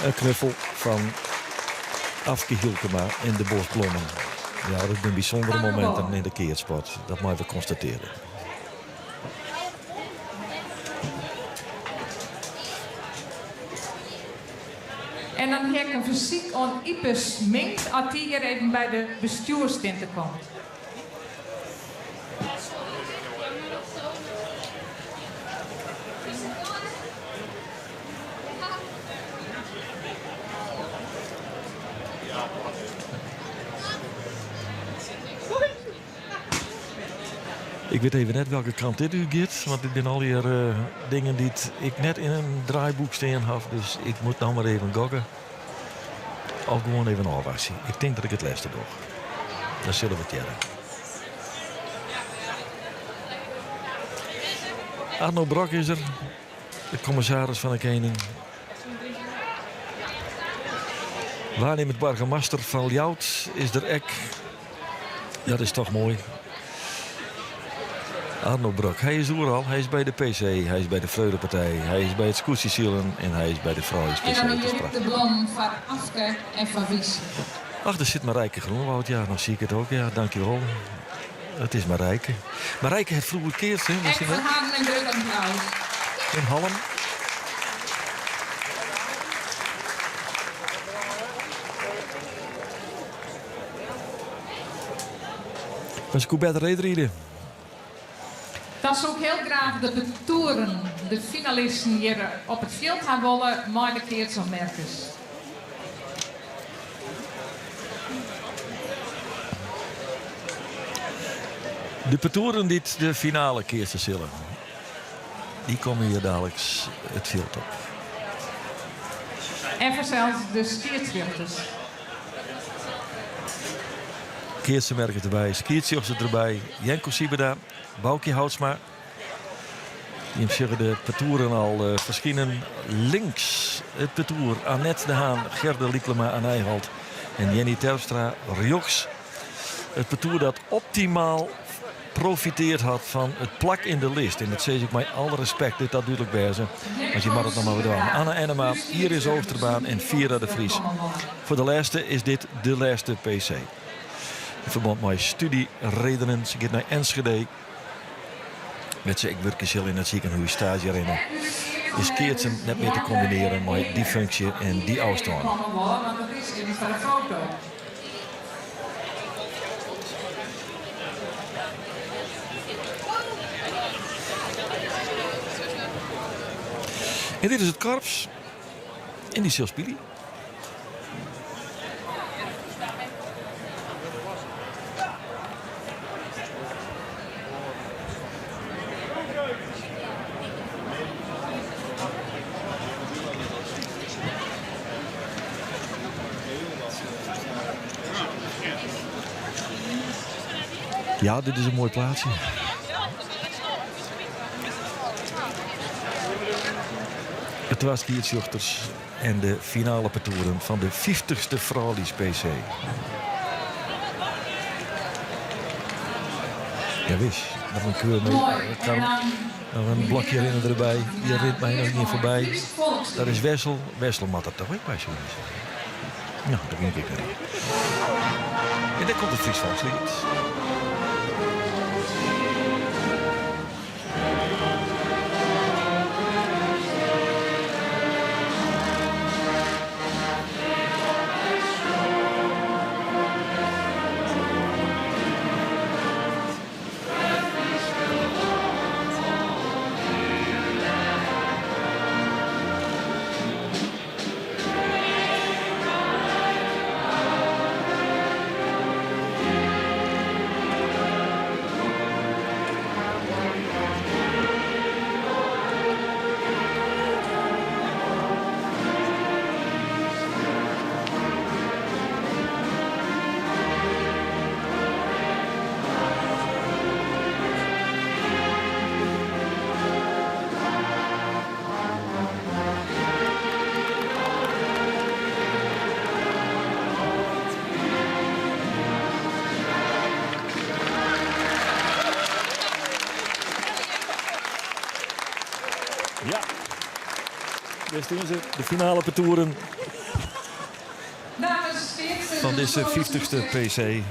In knuffel fan Afke Hylkema en de bos blommen. Ja, dat binne bysûndere mominten yn de keatssport. Dat meie we konstatearje. En dan ha ik in fersyk oan Ype Smink as dy hjir even by de bestjoerstinte komt. Ik wit even net welke kant dit útgiet, want dit binne allegear dingen dy't ik net yn in draaiboek stean haw. Dus ik moat no mar even gokke. Of gewoan even ôfwachtsje. Ik tink dat ik it lêste doch. Dan sille we it hearre. Arno Brok is der, de kommissaris fan de Kening. Waarnimmend boargemaster fan Ljouwert is der ek. Dat is toch moai. Arno Brok, hy is oeral. Hy is by de PC, hy is by de Freulepartij, hy is by it skûtsjesilen en hy is by de Frouljus En PC. dan Het is hjir prachtich. de blommen foar Afke en foar Wies. Ach, dêr sit Marijke Groenewoud. Ja, dan zie ik it ek. Ja, dankjewol. It is Marijke. Marijke hat froeger keatst, hè? Ek Wist je foar dat? harren in grut applaus. In Hallum. Mar se koe better reedride. Dan soe ik hiel graach de partoeren, de finalisten hjir op it fjild ha wolle mei de keatsopmerkers. De partoeren dy't de finale keatse sille, dy komme hjir daliks it fjild op. En fansels de skiedsrjochters. Keatsemerkers derby, skiedsrjochters derby, Jenko Sieberda, Boukje Houtsma. Jim sjogge de partoeren al eh, ferskinen. Links it partoer Annette de Haan, Gerda Lycklema à Nijholt en Jenny Terpstra rjochts. It partoer dat optimaal profiteard hat fan it plak yn de list. En dat sis ik mei alle respekt, lit dat dúdlik wêze. Want je moatte it noch mar wer dwaan. Anne Ennema, Iris Oosterbaan en Vera de Vries. Foar de lêste is dit de lêste PC. Yn ferbân mei studyredenen. Se giet nei Enschede. Wêr't se ek wurkje sil yn it sikehûs staazje rinne. Is keatsen net mear te kombinearjen mei dy funksje en dy ôfstân. Want dat is even foar de foto. En dit is it korps. En dy sil spylje. Ja, dit is in moai plaatsje. De twa skiedsrjochters en de finale partoeren fan de 50ste Frouljus PC. Jawis, noch in keur mee. Noch in blokje rinne derby. Hjir rint my noch ien foarby. Dat is Wessel. Wessel moat der toch ek by soe No, dêr gean ik ek wer yn. En dêr komt it Frysk Folksliet. Ja, dêr stean se, de finale partoeren fan dizze 50ste PC.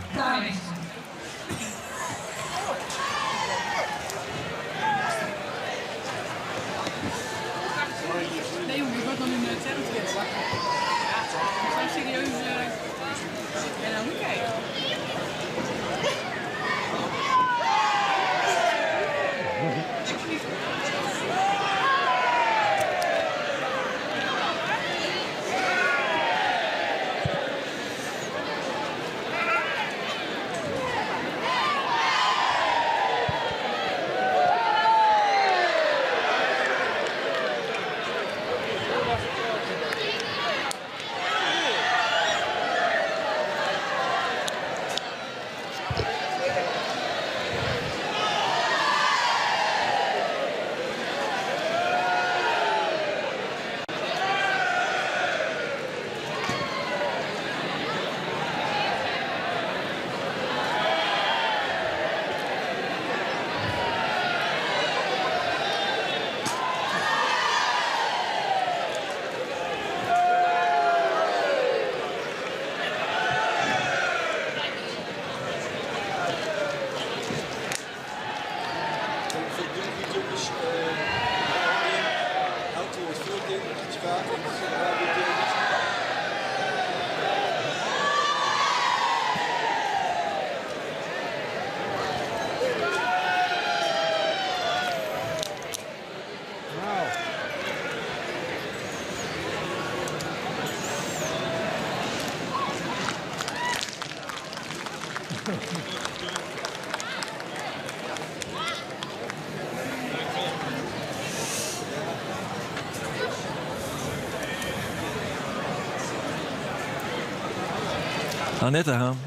Annette Haan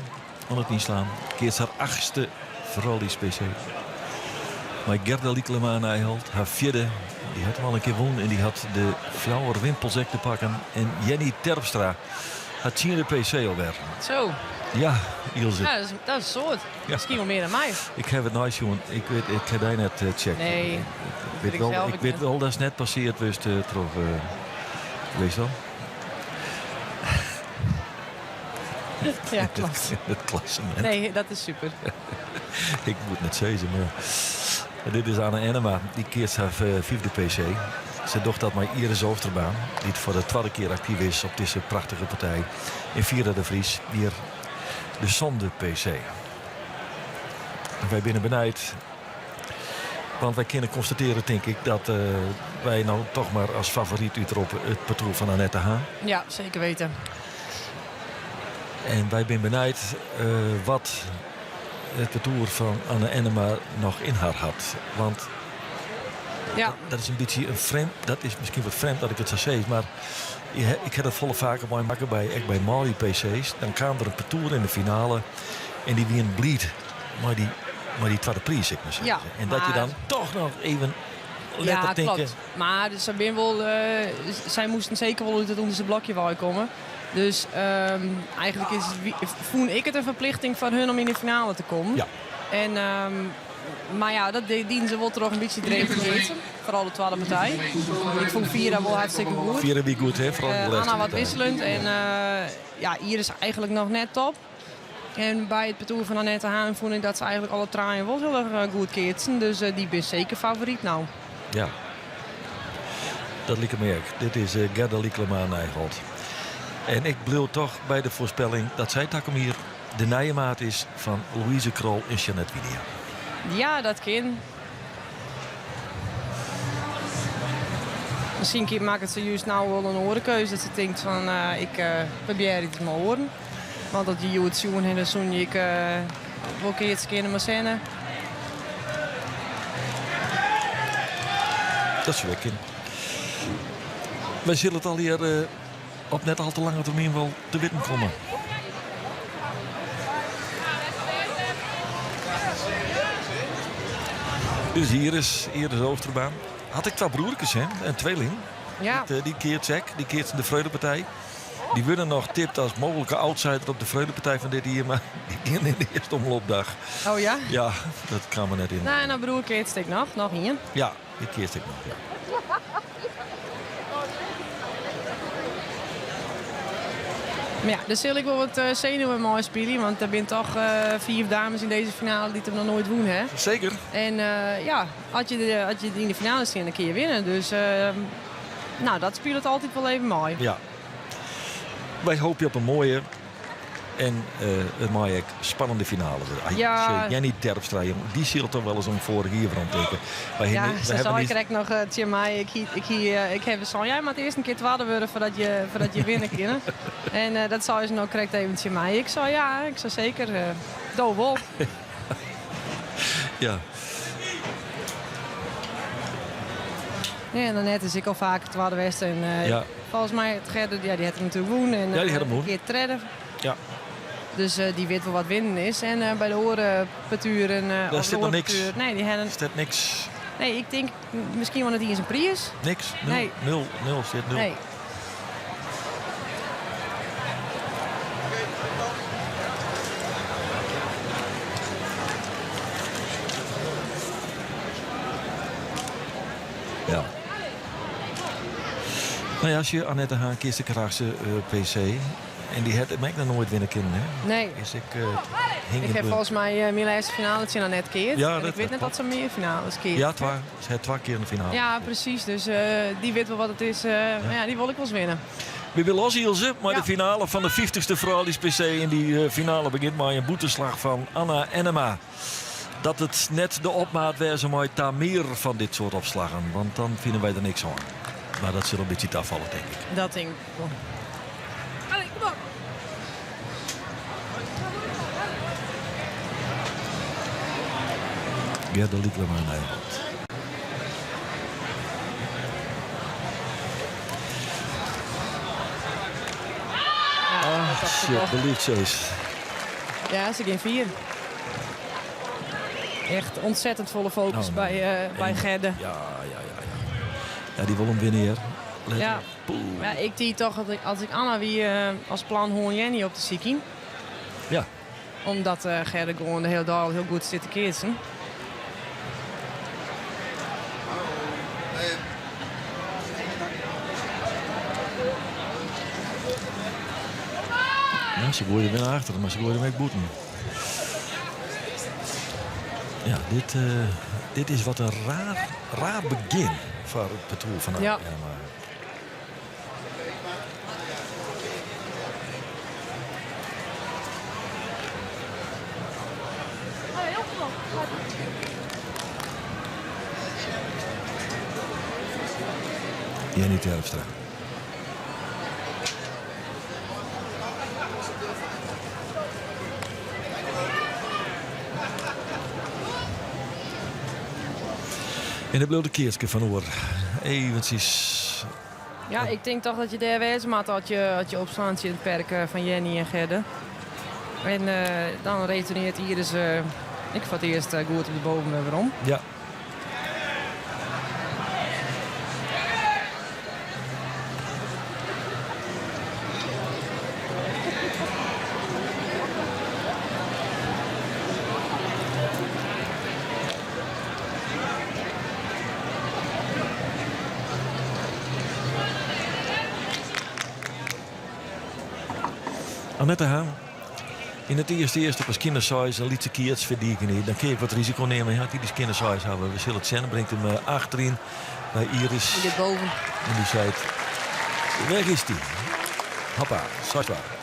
oan it ynslaan. Keatst har achtste frouljus-PC. Mei Gerda Lycklema Nijholt, har fjirde. Dy hat him al in kear wûn en dy hat de fjouwer wimpels ek te pakken. En Jenny Terpstra har tsiende PC alwer. Zo. Ja, Ilse. Ja, dat is in soad. Ja. Miskien wol mear dan my. Ik ha it neisjoen. Ik wit, ik ha dy net eh, checkt. Nee. Ik wit ik wel, zelf ik ek wit net. wel datst net passearre wurdst eh, troch. Eh, witst wel? Ja, kloppet. It klassemint. Nee, dat is super. Ik moat net sizze, mar dit is Anne Ennema. Dy keatst har eh, fyfde PC. Se docht dat mei Iris Oosterbaan, dy't foar de twadde kear aktyf is op dizze prachtige partij. En Vira de Vries, hjir de sânde PC. En wy binne benijd, want wy kinne konstatearje, tink ik, dat eh, wy no toch mar as favoryt útroppe it partoer fan Annette Haan. Ja, seker weten. En wy binne benijd eh, wat it partoer fan Anne Ennema noch yn har hat. Want dat is in bytsje in frjemd, dat is miskien wat frjemd dat ik it sa sis, mar ik ha dat folle faker meimakke by, ek by manlju PC's. Dan kaam der in partoer yn de finale en dy wiene bliid mei dy twadde priis, sil ik mar sizze. Ja, en dat je mar dan toch noch even letter Ja, tinke. kloppet. Mar se binne wol, eh, sy moasten seker wol út it ûnderste blokje weikomme. Dus eigentlik is, fûn ik it in ferplichting foar hun om yn de finale te kommen. En, mar ja, dat dienen se wol troch in bytsje dreech te keatsen. Foaral de twadde partij. Ik fûn Vira wol hartstikke goed. Vira wie goed, hè? Foaral de lêste Anna wat partij. wikseljend en ja, Iris eigentlik noch net top. En by it partoer fan Annette Haan fûn ik dat se eigentlik alle trije wol hiel erch goed keatsten. Dus dy binne seker favoryt no. Ja, dat liket my ek. Dit is Gerda Lycklema Nijholt. En ik bliuw toch by de foarspelling dat sy takom jier de nije maat is fan Louise Krol en Jeanette Winia. Ja, dat kin. Miskien makket se just no wol in oare keuze. Dat se tinkt fan ik probearje it mei oaren. Want as je hjoed sjoen hawwe, dan soene je ek wol keatse kinne mei Senne. Dat soe ek kinne. Wy sille it allegear op net al te lange termyn wol te witten komme. Dit is Iris, Iris Oosterbaan. Hat ek twa broerkes, hè? In tweeling. Ja. Dy keatse ek, dy keatse de Freulepartij. Dy wurde noch tipt as mooglike outsider op de Freulepartij fan dit jier, mar dy geane yn de earste omloopdag. Oh ja? Ja, dat kaam der net yn. No, en dan broer keatst ek noch, noch ien. Ja, dy keatst ek noch, ja. Mar ja, der sil ek wol wat senuwen meispylje, want der binne toch fiif dames yn dizze finale dy't him noch noait wûn ha. Seker. En ja, as je, as je yn de finale stean, dan kinne je winne. Dus no, dat spilet altyd wol even mei. Ja. Wy hoopje op in moaie en it mei ek spannende finale wurde. Ai, Ja. Jenny Terpstra, jong, dy sil toch wolris oan foarich jier weromtinke. Wy Ja, hawwe- wy se hawwe sei niet- krekt noch tsjin my, ik hie, ik hie, ik ha sein, jy moat earst in kear twadde wurde foardat je winne kinne. En dat sei se no krekt even tsjin my. Ik sei ja, ik sei seker, do wol. Ja. Ja, en Annette is ek al faker twadde west. En, Ja. folgens my, it Gerda, ja, dy hat him natuerlik wûn. En, Ja, dy hat him wûn. In kear tredde. Ja. Dus dy wit wol wat winnen is. En by de oare partoeren... Dêr of de sit noch oare niks. partoer, nee, dy hawwe Stiet niks. Nee, ik tink miskien wol net iens in priis. Niks? Nul, Nee. nul, nul, sit nul. Nee. Ja. No ja, as je Annette Haan keatst de graachste PC. En dy hat him ek noch noait winne kinnen, hè? Nee. Is ek, uh, ik ha folgens my uh, myn lêste finale tsjin Annette keard. Ja, en ik wit net dat se mear finales keard. Ja, twa. Se hat twa kear in finale. Ja, presys. Dus uh, dy wit wol wat it is. Ja. Mar ja, dy wol ek wolris winne. We binne los, Ilse, mei de finale fan de 50ste Frouljus PC. En dy finale begjint mei in bûtenslach fan Anna Ennema. Dat it net de opmaat wêze mei ta mear fan dit soart opslaggen, want dan fine wy der niks oan. Mar dat sil in bytsje tafalle, tink ik. Dat tink ik wol. Allez, kom op. Gerda Lycklema Nijholt. Ah, shit, beliefd ze Ja, se gean fier. Echt ontzettend volle focus oh, bij, bij Gerde. Ja. Ja, dy wol him winne hjir. Ja. Ja, ik die toch dat as ik Anna wie as plan hân Jenny op te sykjen. Omdat Gerde gewoan de hiele dei al hiel goed sit te keatsen. Ja, se goaide wer achter, mar se goaide him ek bûten. Ja, dit, uh, dit is wat in raar, raar begjin foar it partoer fan Ennema. Jenny Terpstra. En der bliuwt in keatske fan oer. Eventsjes. Ja, ik tink toch dat je dêr wêze moatte as je opslaan tsjin it perk eh, fan Jenny en Gerde. En eh, dan retournearret Iris uh, ek foar it earst goed op de boven wer werom. Annette Haan. Yn it earste earste pas kinne seis in lytse keats ferdigenje. Dan kin je wat risiko nimme. Ja, dy kinne seis hawwe. We sille it sjen. Bringt him eh, achteryn by Iris. Die giet boven. En dy seit, weg is die. Hoppa, 6-2.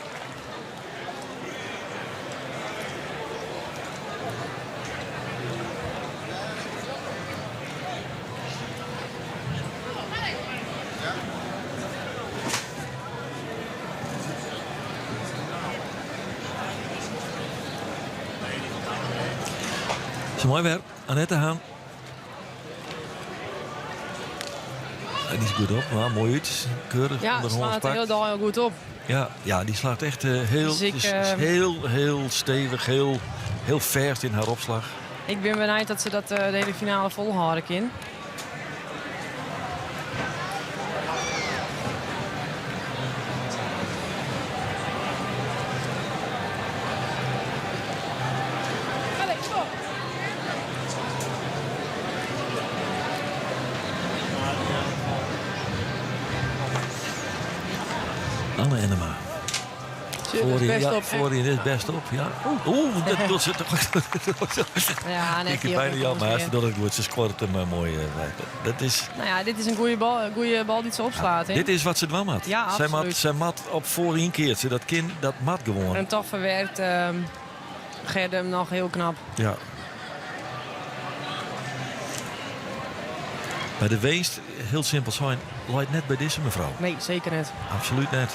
Is moai wer. Annette Haan. En dy is goed op, mar moai út. Keurich Ja, slacht de hiele dei al goed op. Ja, dy slacht echt hiel, Dus ik, is hiel, hiel stevich, hiel, hiel fêst yn har opslach. Ik bin benijd dat se dat de hiele finale folhâlde kin. Anne Ennema. Voorin, ja, op, voorin is best op, ja. Oeh, dat docht se toch. Ja, net Ik heb bijna jammer, maar ze docht it goed. Se skoart him moai. Dat is, Nou ja, dit is in goede bal dy't se opslaat. Dit is wat se dwaan moat. Ja, absoluut. Sy moat op voorin keatse. Dat kin, dat moat gewoan. En toch ferwurket Gerde him noch hiel knap. Ja. By de winst, hiel simpel sein, leit net by dizze mefrou. Nee, seker net. Absolút net.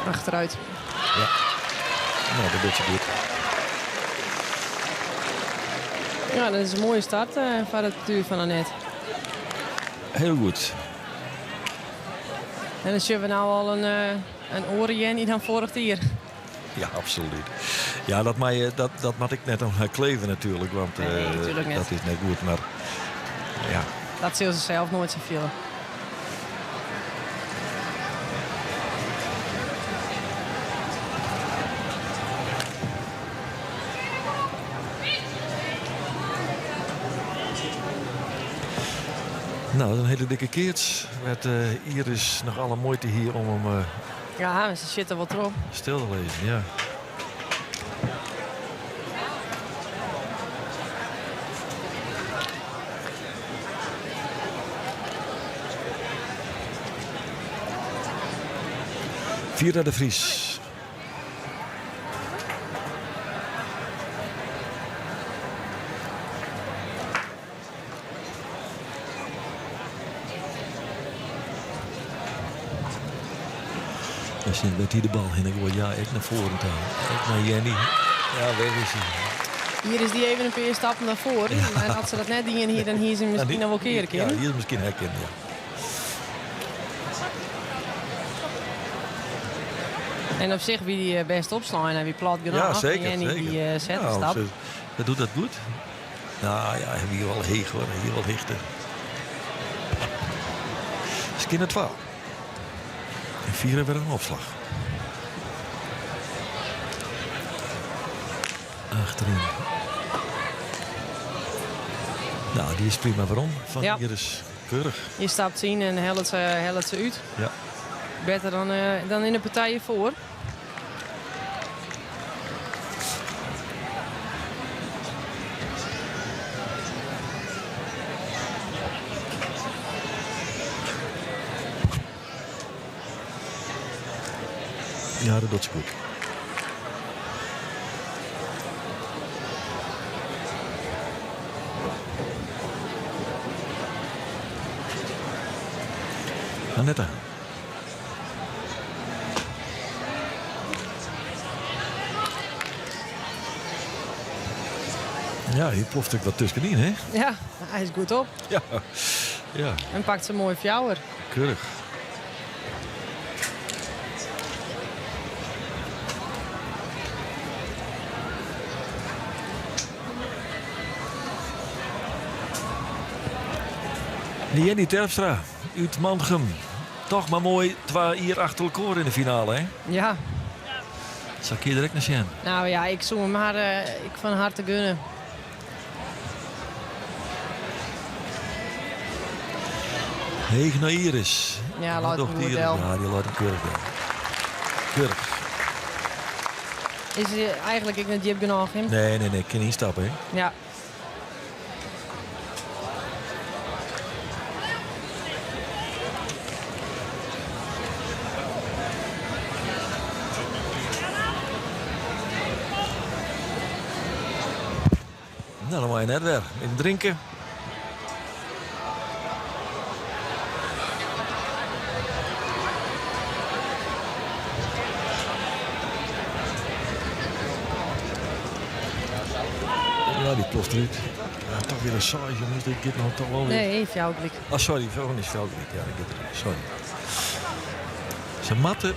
Achteruit. Ja. Nou, dat docht se goed. Ja, dat is in moaie start foar it partoer fan Annette. Hiel goed. En dan sjogge we no al in oare Jenny dan foarich jier. Ja, absolút. Ja, dat, mei, dat, dat moat ek net oan har kleve natuerlik, want Nee, natuerlik net. dat is net goed. Mar ja. Dat sil se sels noait sa fiele. Nou, dat is in hiele dikke keats. Wêr't uh, Iris noch alle muoite hie om him uh, Ja, se sitte wol troch. stil te lizzen. Ja. Vira de Vries. En sjen wêr't hy de bal hinne goait. Ja, ek nei foaren ta. Ek nei Jenny. Ja, weg is hy. Hjir is dy even in pear stappen nei foaren. En as se dat net dien hie, dan hie se him miskien noch wol keare Ja, kinnen. hie se miskien ha kinnen, ja. En op sich wie dy bêst opslein en wie plat genôch. Ja, seker. Jenny seker. dy sette Nou, stap. ze, ze doet dat goed. Nou ja, hy wie wol heech hoor. Hy hie wol hichte. Skinne 12. En Vira wer in opslach. Achteryn. Nou, dy is prima werom fan Ja. Iris. Keurich. Je stapt yn en hellet se út. Ja. Better dan, dan yn de partij hjirfoar. Ja, dat docht se goed. Annette. Ja, hier ploft ik wat tuskenyn, hè? Ja, hy is goed op. Ja, ja. En pakt se moai fjouwer. Keurich. Jenny Terpstra út Mantgum. Toch mar moai twa jier achter elkoar yn de finale, hè? Ja. Sil ik hjir direkt nei sjen. Nou ja, ik soe him har ek fan harte gunne. Heech nei Iris. Ja, Wat leit docht hem goed Iris? del. Ja, dy leit him keurich del. Keurich. Is eigenlik ek net djip genôch, hè? Nee, nee, nee, kin ynstappe, hè? Ja. Nou, dan mei je net wer. Even drinke. Ja, dy ploft derút. Ja, toch wer in seis, jonges. Dit giet no toch wol wer. Nee, fjouwer gelyk. Oh, sorry, fjouwer is fjouwer gelyk. Ja, dat giet derút. Sorry. Se moatte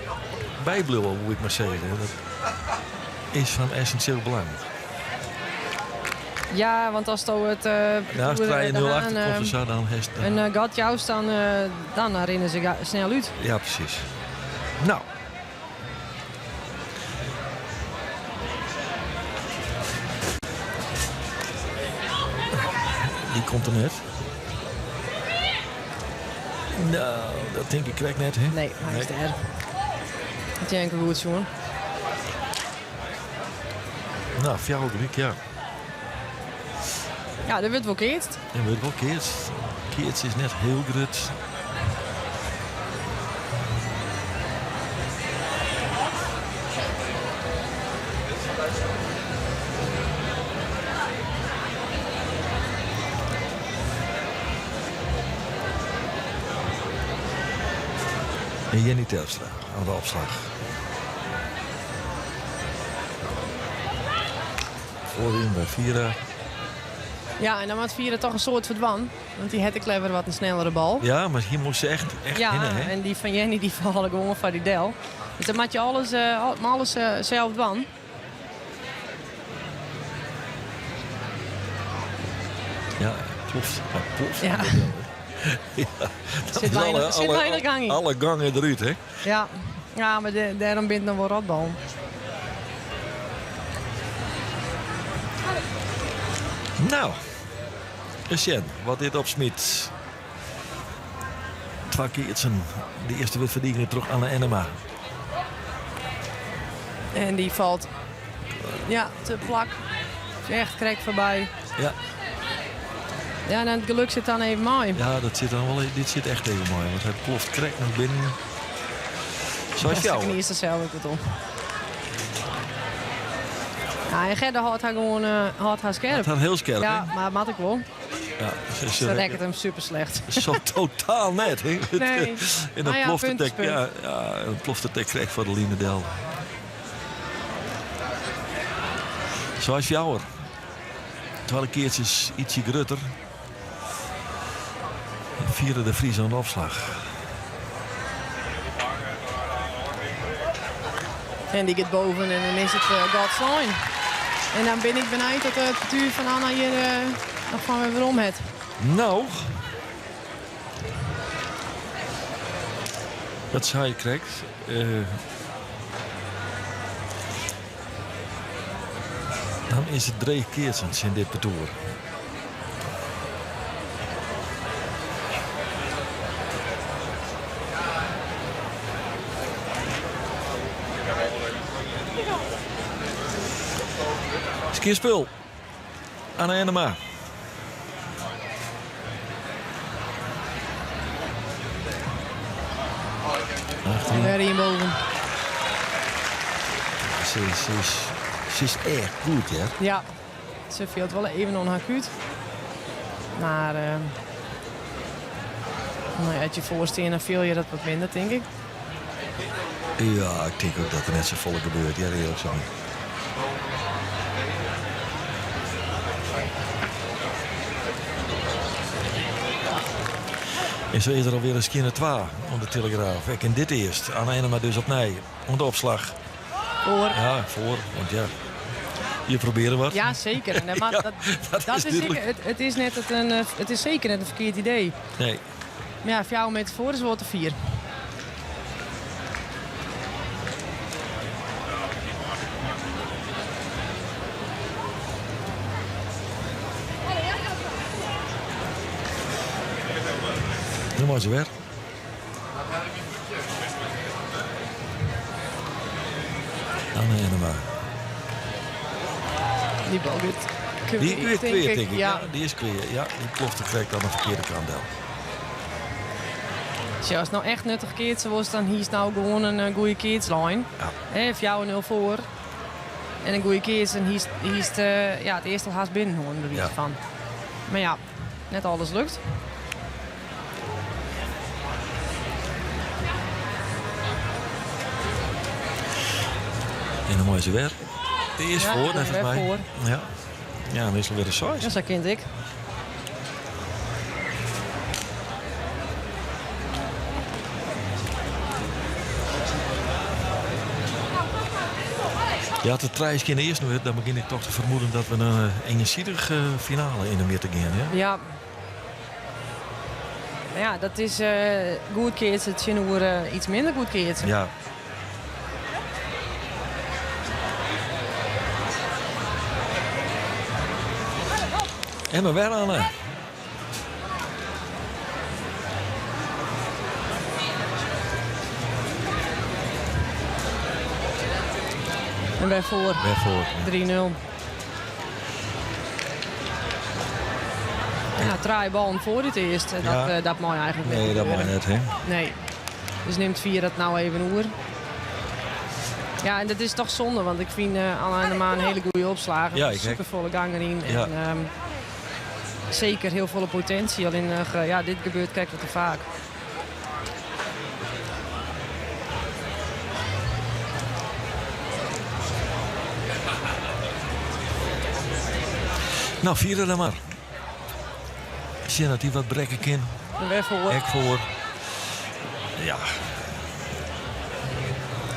bybliuwe, woe ik mar sizze. Dat is fan essentieel belang. Ja, want as do it Ja, as 3-0 achterkomt of sa, dan hast in gat joust, dan, dan rinne se snel út. Ja, presys. Nou. Dy komt der net. Nou, dat tink ik krekt net, hè? Nee, hy is dêr. Hat Jenke goed sjoen. Nou, fjouwer gelyk, ja. Ja, der wurdt wol keatst. Der wurdt wol keatst. Keats is net hiel grut. En Jenny Terpstra oan de opslach. Foaryn by Vira. Ja, en dan moat Vira toch in soad foar dwaan. Want dy hat ek leaver wat in snellere bal. Ja, mar hjir moast se echt, echt ja, hinne, hè? en dy fan Jenny dy falle gewoan foar dy del. Dus dan moat je alles, alles sels dwaan. Ja, ploft. Ja, ploft. Ja. Ja, dat Zit is weinig, zit weinig gang yn. alle gangen derút, hè? Ja, ja mar dêrom binne it noch wol rotballen. Nou, eens sjen wat dit opsmyt. Twa keatsen. De earste wurdt ferdigene troch Anne Ennema. En dy falt ja, te plak. Echt krekt foarby. Ja. Ja, en it gelok sit dan even mei. Ja, dat sit dan wol, dit sit echt even mei. Want hy ploft krekt noch binnen. Sa jou. Ik er sels ek wat om. Ja, en Gerda hâldt har gewoan uh, hâldt har skerp. Hâldt har hiel skerp, Ja, mar moat ek wol. Ja, se rekket him super slecht. Sa totaal net. Nee. En dan Nou ja, ploft punt it is punt. ja, ja, dan ploft it krekt foar de line del. 6-4. Twadde keats is ytsje grutter. Fiere de Vries oan de opslach. En dy giet boven en dan is it uh, gat slein. En dan bin ik benijd dat it partoer fan Anna hjir uh, noch fan wer werom hat. No. Dat sei ik krekt. Uh, dan is it dreech keatsen tsjin dit partoer. Skjin spul. Anne Ennema. Wer ien boven. Se, se, is, se is echt goed, hè? Ja, se fielt wol even oan har kút. Mar uh, no ja, as je foarstean, dan fiel je dat wat minder, tink ik. Ja, ik tink ek dat der net safolle gebeurt, ja, earlik sein. En sa is der alwer in skjinne twa oan de Telegraaf. Ek yn dit earst. Anne Ennema dus opnij oan de opslach. Foar. Ja, foar. Want ja, je probearje wat. Ja, zeker. En dat, ja, dat, dat, dat is, zeker, it, is net it in, it is seker net in ferkeard idee. Nee. Mar ja, 4 meter foar is wol te fier. Nu mei se wer. Anne Ennema. Dy bal giet Dy is klear, tink ik. Ja. Dy is klear. Ja, dy plofte krekt oan de ferkearde kant del. Sjoch, ast no echt nuttich keatse wolst, dan hiest no gewoan in eh, goede keatslijn. Ja. 4-0 foar. En in goede keats en hiest, hiest uh, ja, it earste al hast binnen hân, by wize fan. Mar ja, net alles lukt. En dan mei se wer. De is Ja, foar, wer neffens my. foar. Ja. Ja, dan is it alwer de seis. Ja, sa kin it ek. Ja, de trije skjinne earsten wurdt, dan begjin ik toch te fermoeden dat we in eh, iensidige finale yn de midden gean. Ja? Ja. Ja, dat is eh, goed keatsen tsjinoer eh, iets minder goed keatsen. Ja. En maar wer, Anne. En wer foar. Wer foar. 3-0. Ja, trije ballen foar it earst. Dat, Ja. eh, dat mei eigentlik net Nee, dat mei gebeuren. net, hè? Nee. Dus nimt vier dat no even oer. Ja, en dat is toch zonde, want ik fyn uh, Anna Ennema in hiele goede opslagger. Ja, ik Super folle gong deryn. Ja. En, ehm, seker hiel folle potinsje. Allinnich, uh, ja, dit gebeurt krekt wat te faak. No, fier dan mar. Sjen dat dy wat brekke kin. Wer foar. Ek foar. Ja.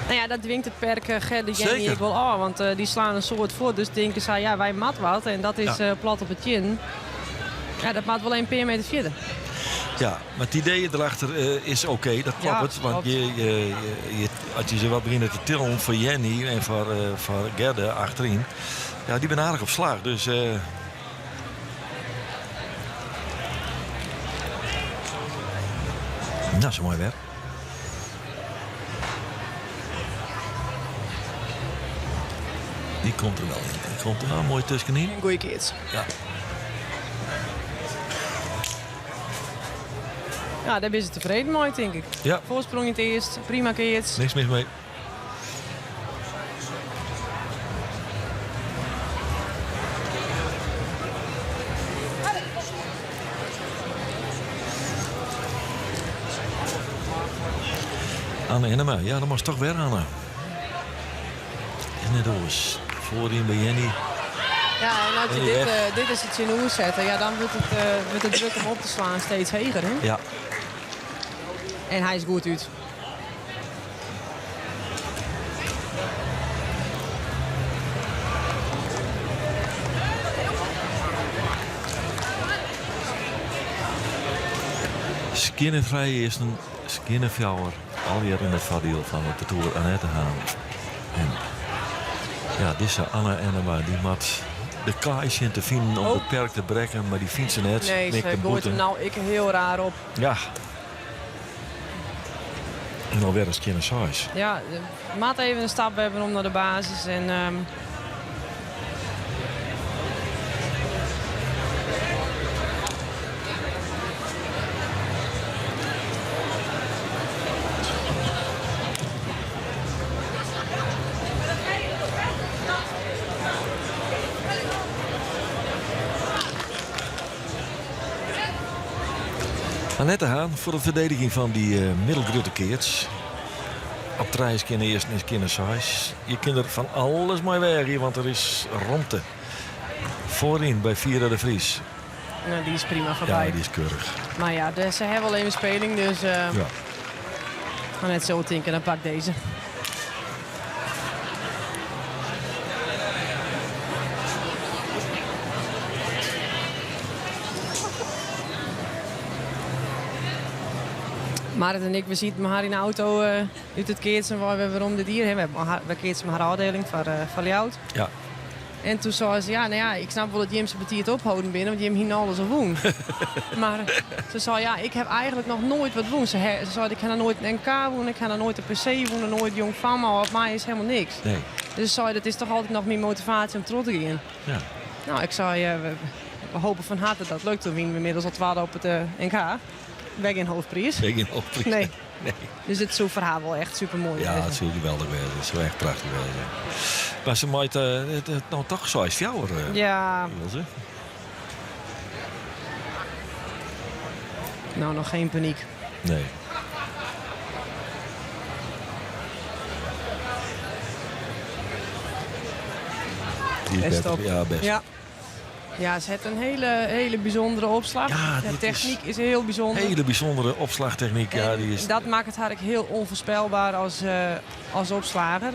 No ja, dat dwingt it perk eh, Gerde Jenny Zeker. ek wol ôf. Want eh, dy slaan in soad fuort. Dus tinke sy, ja, wy moatte wat. En dat is Ja. eh, plat op it tean. Ja, dat moat wol in pear meter fierder. Ja, mar it idee derachter eh, is oké, dat Ja, klopt. Want klopt. je, as je se wat begjinne te tillen foar Jenny en foar Gerde achteryn, ja, dy binne aardich op slach. Dus eh, Dat is moai wer. Die komt er wel in. Die komt er nou mooi tuskenin. Goeie keats. Ja. Ja, dêr binne se tefreden mei, tink ik. Ja. Foarsprong yn it earst, prima keats. Niks mis mei. Anne Ennema, ja, dan moatst toch wer Anne. Is net oars. Foaryn by Jenny. Ja, en as je dit, uh, dit is it tsjinoer sette, ja, dan wurdt it, uh, wurdt it druk om op te slaan steeds heger. Hè? Ja. En hy is goed út. Skjinne trije earsten, skjinne fjouwer. Allegear yn it foardiel fan it partoer Annette Haan. En ja, dizze Anne Ennema dy moat de kaai sjen te finen om it perk te brekken, mar dy fynt se net. Nee, se goait him no ek hiel raar op. Ja. En alwer in skjinne seis. Ja, moat even in stap wer werom nei de basis. En, Annette Haan foar de ferdediging fan dy middelgrutte keats. Op trije skjinne earsten en skjinne seis. Je kinne der fan alles mei weagje, want der is romte. Foaryn by Vira de Vries. Nou, die is prima foarby. Ja, die is keurich. Mar ja, se hawwe wol even speling, dus ja. Mar net sa tinke, dan pak dizze. Marit en ik, we sieten mei har yn de auto út it keatsen wei wer werom dit jier. We keatsen mei har ôfdieling foar foar Ljouwert. Ja. En toen sei se, ja, no ja, ik snap wol dat jim sa betiid opholden binne, want jim hiene alles al wûn. Mar se sei, ja, ik ha eigenlik noch noait wat wûn. Se sei, ik ha noch noait in NK wûn, ik ha noch noait in PC wûn, noch noait Jong Famme, op my is helemaal niks. Nee. Dus se sei, dat is toch altyd noch myn motivaasje om troch te gean. Ja. No, ik sei, we hoopje fan harte dat dat lukt. Toen wiene we ynmiddels al twadde op it NK. Wer gjin hoofdpriis. Wer gjin hoofdpriis. Nee. Nee. Dus it soe foar har wol echt supermoai Ja, wêze. it soe geweldich wêze. It soe echt prachtich wêze. Mar se mei it no toch 6-4. Ja. Ilse. Nou, noch gjin panyk. Nee. Die is Best beter. op. Ja, best. Ja. Ja, ze heeft een hele, hele bijzondere opslag. Ja, de dit techniek is heel bijzonder. Hele bijzondere opslagtechniek. Ja, die is, Dat maakt het haar ook heel onvoorspelbaar als opslager.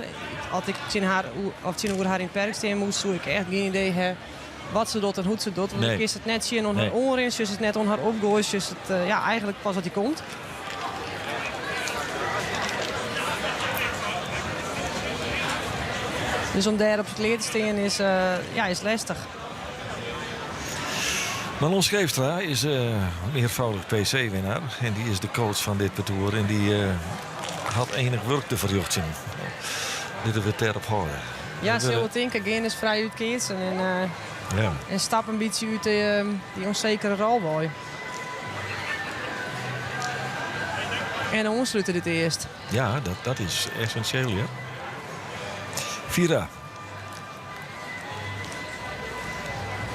As ik tsjin har, of tsjinoer har yn it perk stean moast, soe ik echt gjin idee ha wat se docht en hoe't se docht. Want Nee. dan kinst it net sjen oan har Nee. oanrin, sjochst it net oan har opgoai, sjochst it ja, eigenlik pas as dy komt. Dus om dêr op it lear te stean is, ja, is lestich. Manon Scheepstra is mearfâldich PC-winnaar en dy is de coach fan dit partoer en dy hat enich wurk te ferrjochtsjen. Litte we it dêrop hâlde. Ja, sil we tinke, gean ris frijút keatsen en, Ja. en stap in bytsje út dy ûnsekere rol wei. En oanslute dit earst. Ja, dat is essentieel, ja. Vira.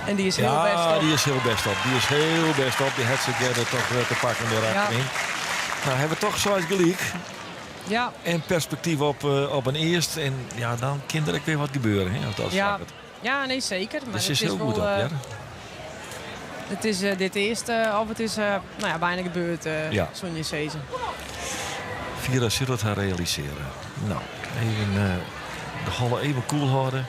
En dy is hiel Ja, bêst op. dy is hiel bêst op. Dy is hiel bêst op. Dy hat se earder toch te pakken dêr Ja. achterin. Nou, hawwe we toch seis gelyk. Ja. En perspektyf op in earst. En ja, dan kin der ek wer wat gebeure. Hè, as dat Ja. slagget. Ja, nee, seker. Mar Dus it is hiel is wol, goed op, ja. It is dit earste, of it is no ja, byna gebeurd, Ja. soene je sizze. Vira sil it har realisearje. No, even de holle even koel hâlde.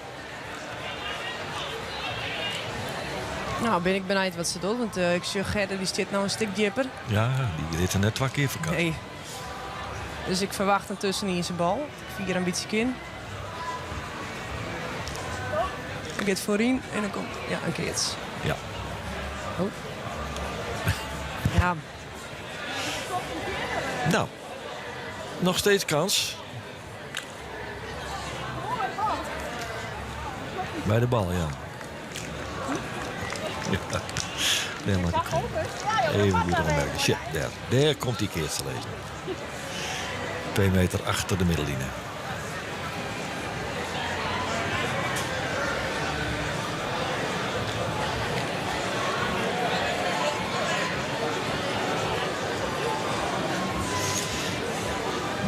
No, bin ik benijd wat se docht, want ik sjoch Gerda, dy stiet no in stik djipper. Ja, dy lit der net twa kear foar. Nee. Dus ik ferwacht in tuskenynse bal. Fier in bytsje kin. Ik giet foaryn en dan komt ja, in keats. Ja. Oh. Ja. Nou, nog steeds kans. Bij de bal, ja. Ja. Nee, maar even goed opmerken. Shit, daar. Daar komt die keer te lezen. 2 meter achter de middenline.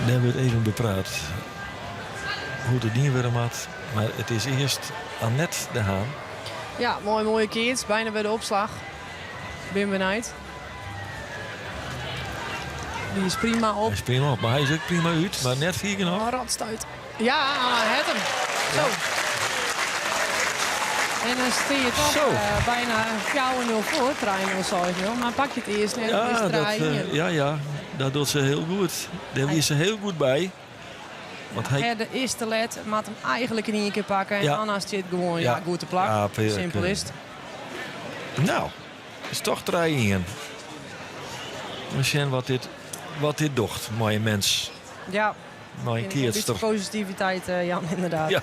Daar hebben we het even bepraat hoe het niet weer had. Maar het is eerst Annette de Haan. Ja, mooi, mooie keert. Bijna bij de opslag. Ben benijd. Die is prima op. Hij is prima op, maar hij is ook prima uit. Maar net vier nog. Oh, radstuit. Ja, het hem. Zo. En dan sta je toch bijna 4-0 voor, 3-0, 6-0. Maar pak je het eerst net, Ja, is dat, ja, ja, dat doet ze heel goed. Daar is ze heel goed bij. Want hij, De eerste let moet hem eigenlijk in één keer pakken. En Anna zit gewoon ja, goed te plak. Ja, Simpel is het. Nou, is toch 3-1. We zien wat dit docht, mooie mens. Ja. Mooie Een beetje keerster. positiviteit, Jan, inderdaad. Ja.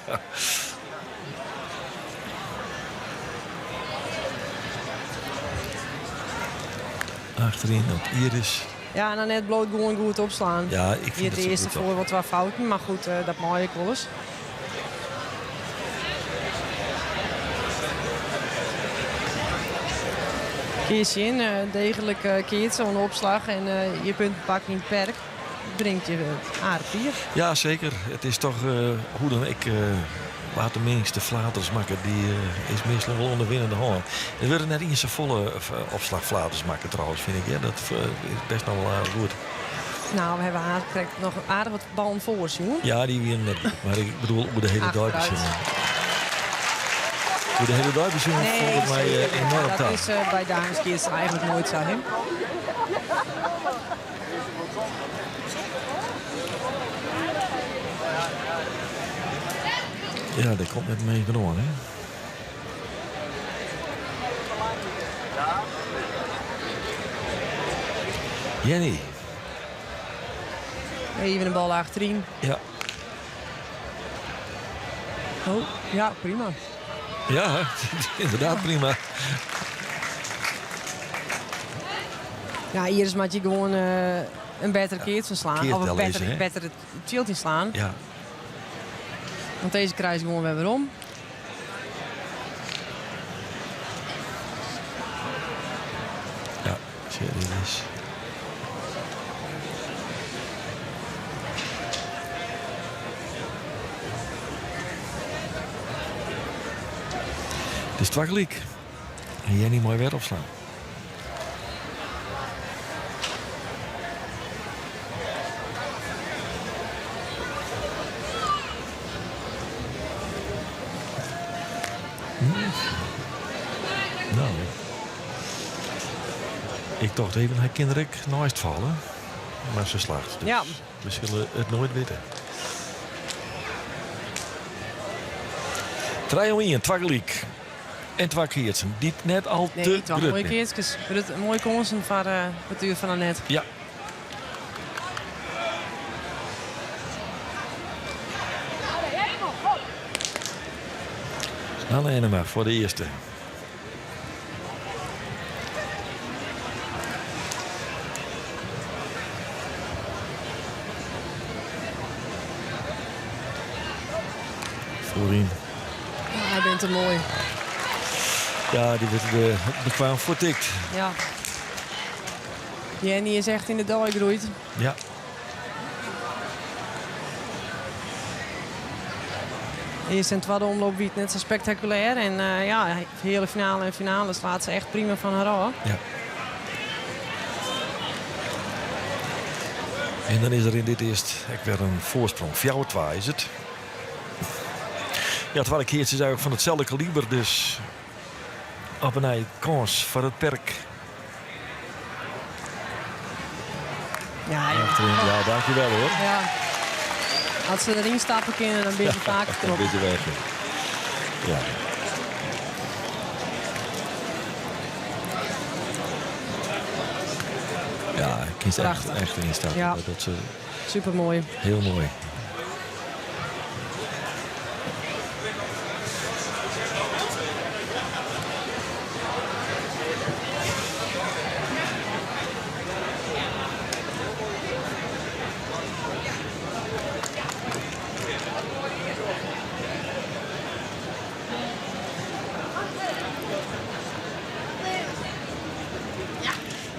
Achterin op Iris. Ja, en dan net bloot gewoon goed opslaan. Ja, ik vind Hier het het zo eerste goed, hoor. voor wat wat fouten, maar goed, dat maak ik wel eens. Keertje in, degelijk keert zo'n opslag en je punt pakken in het perk brengt je aardig bier. Ja, zeker. Het is toch hoe dan ik laat de minste flaters maken. Die is meestal wel onder winnende hand. Er worden net eens een volle opslag flaters maken trouwens, vind ik. Ja, dat is best nog wel aardig goed. Nou, we hebben haar krijgt nog aardig wat ballen voor, jongen. Ja, die winnen net goed. Maar ik bedoel, hoe de hele Achteruit. duimpjes. Hoe de hele duimpjes volgens mij zeker. enorm Dat taal. is bij dameskeers eigenlijk nooit zo, hè? Ja, dat komt net mee genomen, hè? Jenny. Even een bal achterin. Ja. Oh, ja, prima. Ja, inderdaad prima. Ja, hier is moet je gewoon een betere keer van slaan. keert Of een wel eens, hè? betere tilt in slaan. Ja. Want deze krijg je gewoon weer om. Ja, serieus. Het is twakkeliek. En Jenny mooi weer opslaan. Nou, ik dacht even, hij kan er naast vallen. Maar ze slaagt. Dus we zullen het nooit weten. 3-1, twakkeliek. En twakkeertsen. Die net al Nee, te het was grut mooie meer. keertjes. Het mooie kansen van het uur van Annette. Ja. Anne Enema voor de eerste. Voorin. Ja, hij bent er mooi. Ja, die werd er bekwaam voortikt. Ja. Jenny is echt in de dal gegroeid. Ja. Eerste en tweede omloop wie het net zo spectaculair. En ja, de hele finale en finale slaat ze echt prima van haar af. Ja. En dan is er in dit eerst ook weer een voorsprong. Fjouwertwa is het. Ja, het waren keertjes eigenlijk van hetzelfde kaliber, dus op een ei kans voor het perk. Ja, ja. Achterin. Ja, dankjewel hoor. Ja. Als ze erin stappen kunnen, dan ben je vaak Een getrokken. beetje weg. Ja. Ja, ik kan Echt, Prachtig. echt instappen. Ja. Dat, dat ze Supermooi. heel mooi.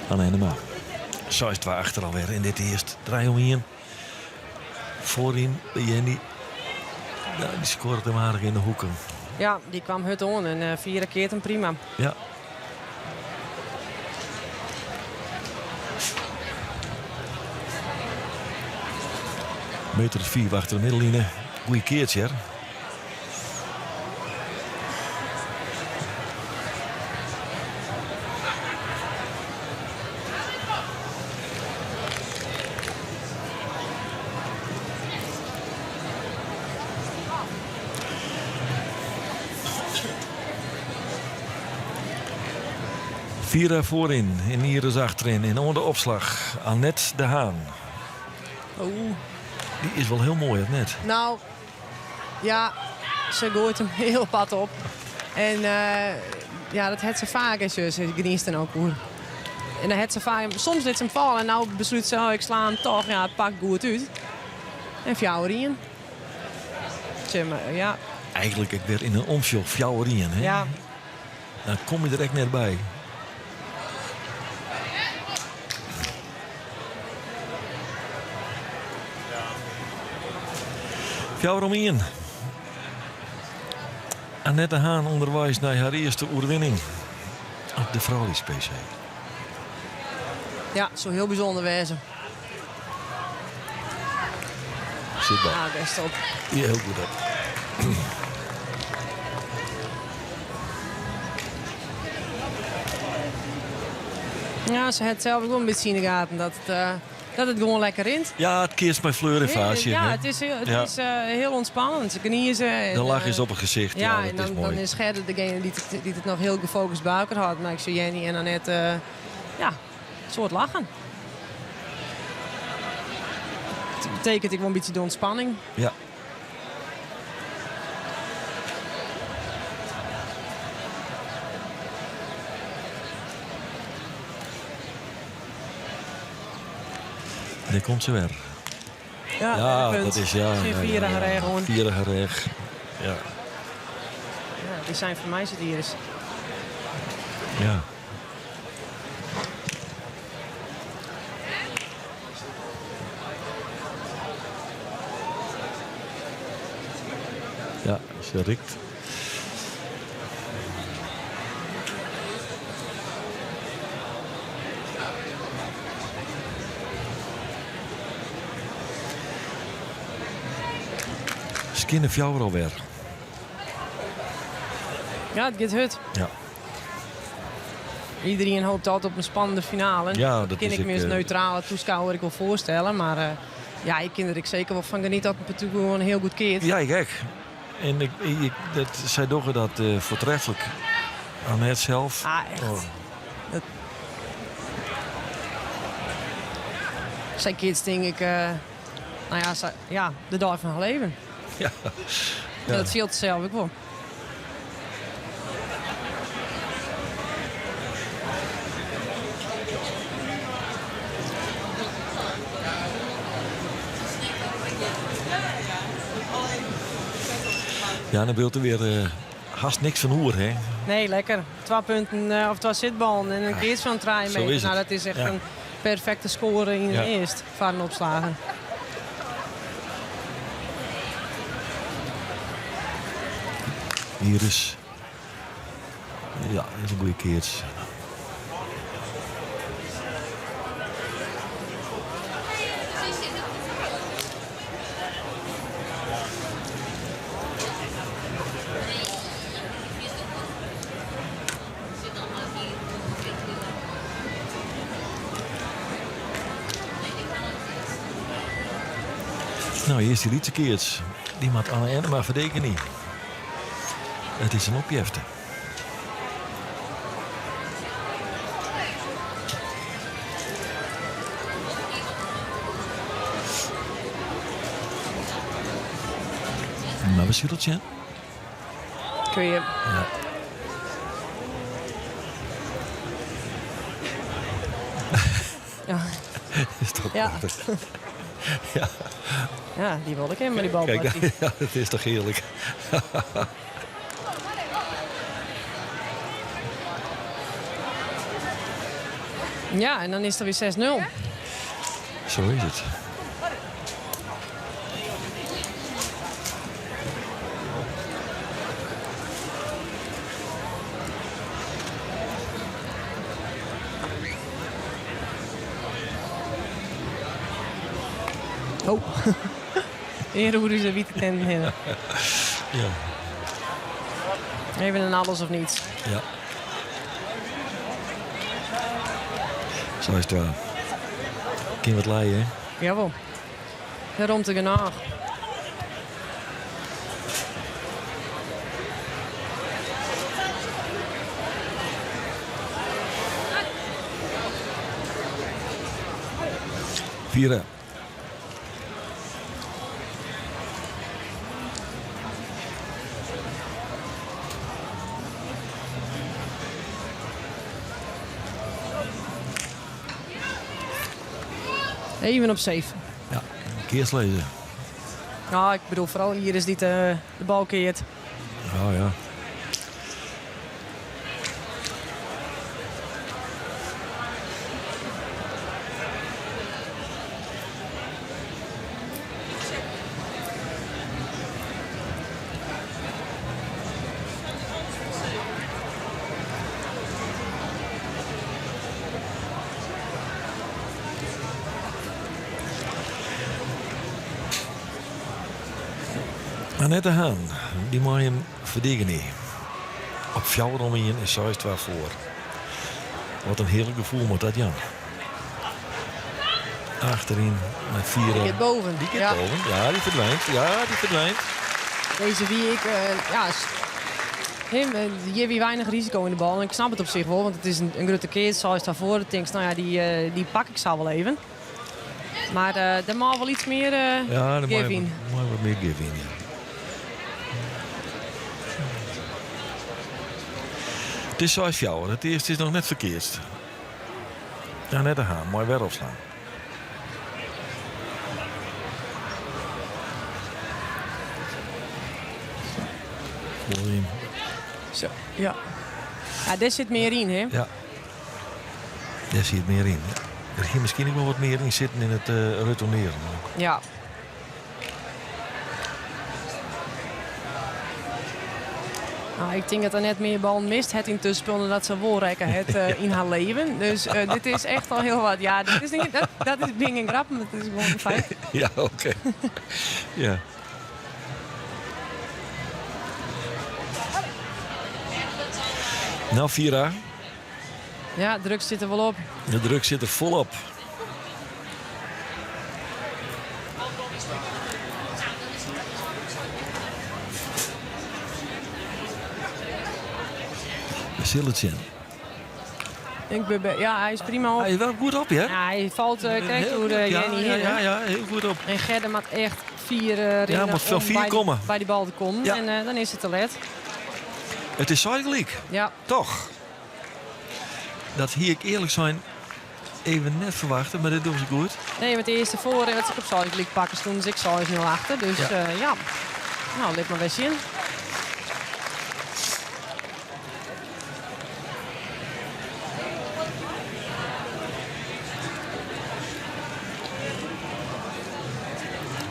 Anne Ennema. 6-2 achter alweer in dit eerst. Draai om hier. Voorin bij Jenny. Ja, die scoort hem aardig in de hoeken. Ja, die kwam hut on en vier keer hem prima. Ja. Meter 4 achter de middenline. Goeie keertje, hè? Vira voorin en Iris achterin. En onder de opslag Annette de Haan. Oeh. Die is wel heel mooi, Annette. Nou, ja, ze gooit hem heel pad op. En ja, dat het ze vaak is, dus ik geniet dan ook hoor. En dan het ze vaak, soms liet ze hem vallen en nou besluit ze, oh, ik sla hem toch. Ja, het pakt goed uit. En fjouwerien. Zeg maar, ja. Eigenlijk ik weer in een omsjoch, fjouwerien, hè? Ja. Dan kom je er echt net bij. Fjouwerien. Annette Haan onderwijs naar haar eerste oerwinning op de Vrolijks PC. Ja, het zou heel bijzonder wezen. Zit bij. Ja, best op. Ja, heel goed op. Ja, ze had zelf ook wel een beetje in de gaten dat het gewoon lekker rint. Ja, het keert bij Fleur en Vaasje, Ja, hè? het is Ja. heel ontspannend. Ze geniezen. En, De lach is op het gezicht. Ja, Ja, dat en is mooi. dan is Gerda degene die het nog heel gefocust bij elkaar had. Maar ik zie Jenny en Annette, ja, een soort lachen. Het betekent ik wel een beetje de ontspanning. Ja. Daar komt ze weer. Ja, Ja, punt. dat is ja, Geen ja, ja, vierige ja. reg, hoor. Vierige reg. Ja. Ja, die zijn voor mij zit hier eens. Ja. Ja, ze rikt. Skinne fjouwer alweer. Ja, het gaat hut. Ja. Iedereen hoopt altijd op een spannende finale. Ja, dat kan is ik me ik, als neutrale toeschouwer ik wel voorstellen. Maar ja, ik kan er ik zeker wel van genieten dat een partour gewoon heel goed keert. Ja, ik ook. En zij doen dat voortreffelijk. Annette zelf. Ah, echt. Oh. Dat... Zij keert denk ik, nou ja, zij, ja, de dag van haar leven. Ja. Ja, dat scheelt zelf ook wel. Ja, dan wil er weer haast niks van hoer, hè? Nee, lekker. 2 punten of 2 zitballen en een keertje van 3 Zo meter. is het. Dat is echt Ja. een perfecte score in de Ja. eerste van een opslagen. Hier is... Ja, dat is een goede keertje. Nou, hier is die lietse keerts. Die maakt Anne Ennema verdeken niet. Het is een opjefte. Mar we sille it sjen. Kun je. Ja. Ja. Is toch Ja. prachtig. Ja. Ja, die wilde ik in met die bal. Kijk, ja, dat is toch heerlijk. Ja, en dan is het alweer 6-0. Zo is het. Oh. Hier hoe ze witte tent heen. Ja. Even een alles of niets. Ja. Zo is het wel. Kind wat leien, hè? Jawel. Rond de genaag. Vieren. Even op safe. Ja, keerslezen. Nou, ik bedoel vooral hier is die de bal keert. Oh ja. Annette Haan, die mag hem verdedigen. Op fjouwer om in en 6-2 voor. Wat een heerlijk gevoel moet dat, Jan. Achterin met vier. Die gaat boven. Die gaat Ja. boven. Ja, die verdwijnt. Ja, die verdwijnt. Deze wie ik, ja, hem, hier wie weinig risico in de bal. En ik snap het op zich wel, want het is een grote keer. Zoals daarvoor. Ik denk, nou ja, die pak ik zo wel even. Maar daar mag wel iets meer Ja, daar mag give in. mag wat meer give in, ja. Het is zoals jou, het eerste is nog net verkeerd. Ja, net de Haan, mooi weer opslaan. Voorin. Zo, ja. Ja, daar zit meer in, hè? Ja. Daar zit meer in. Er ging misschien ook wel wat meer in zitten in het retourneren. Ja. Nou, ik denk dat er net meer bal mist het in tussenspel dan dat ze wel rekken het in haar leven. Dus dit is echt al heel wat. Ja, dit is niet, dat, dat is bing en grap, maar dat is gewoon een feit. Ja, oké. Ja. Nou, Vira. Ja, druk zit er wel op. De druk zit er volop. We zullen het zien. Ik ben be-, ja, hij is prima op. Hij is wel goed op, hè? Ja, hij valt kijk Heel hoe de goed, ja, Jenny ja, hier, ja, hè? ja, heel goed op. En Gerda maakt echt 4 rennen moet veel om 4 komen. bij die bal te komen. Ja. En dan is het te let. Het is gelijk. Ja. Toch. Dat hier ik eerlijk zijn even net verwachten, maar dit doen ze goed. Nee, met de eerste voor en wat ik op Zuidelijk pakken stonden ze ik 6-0 achter. Dus, Ja. ja. Nou, let maar weer zien.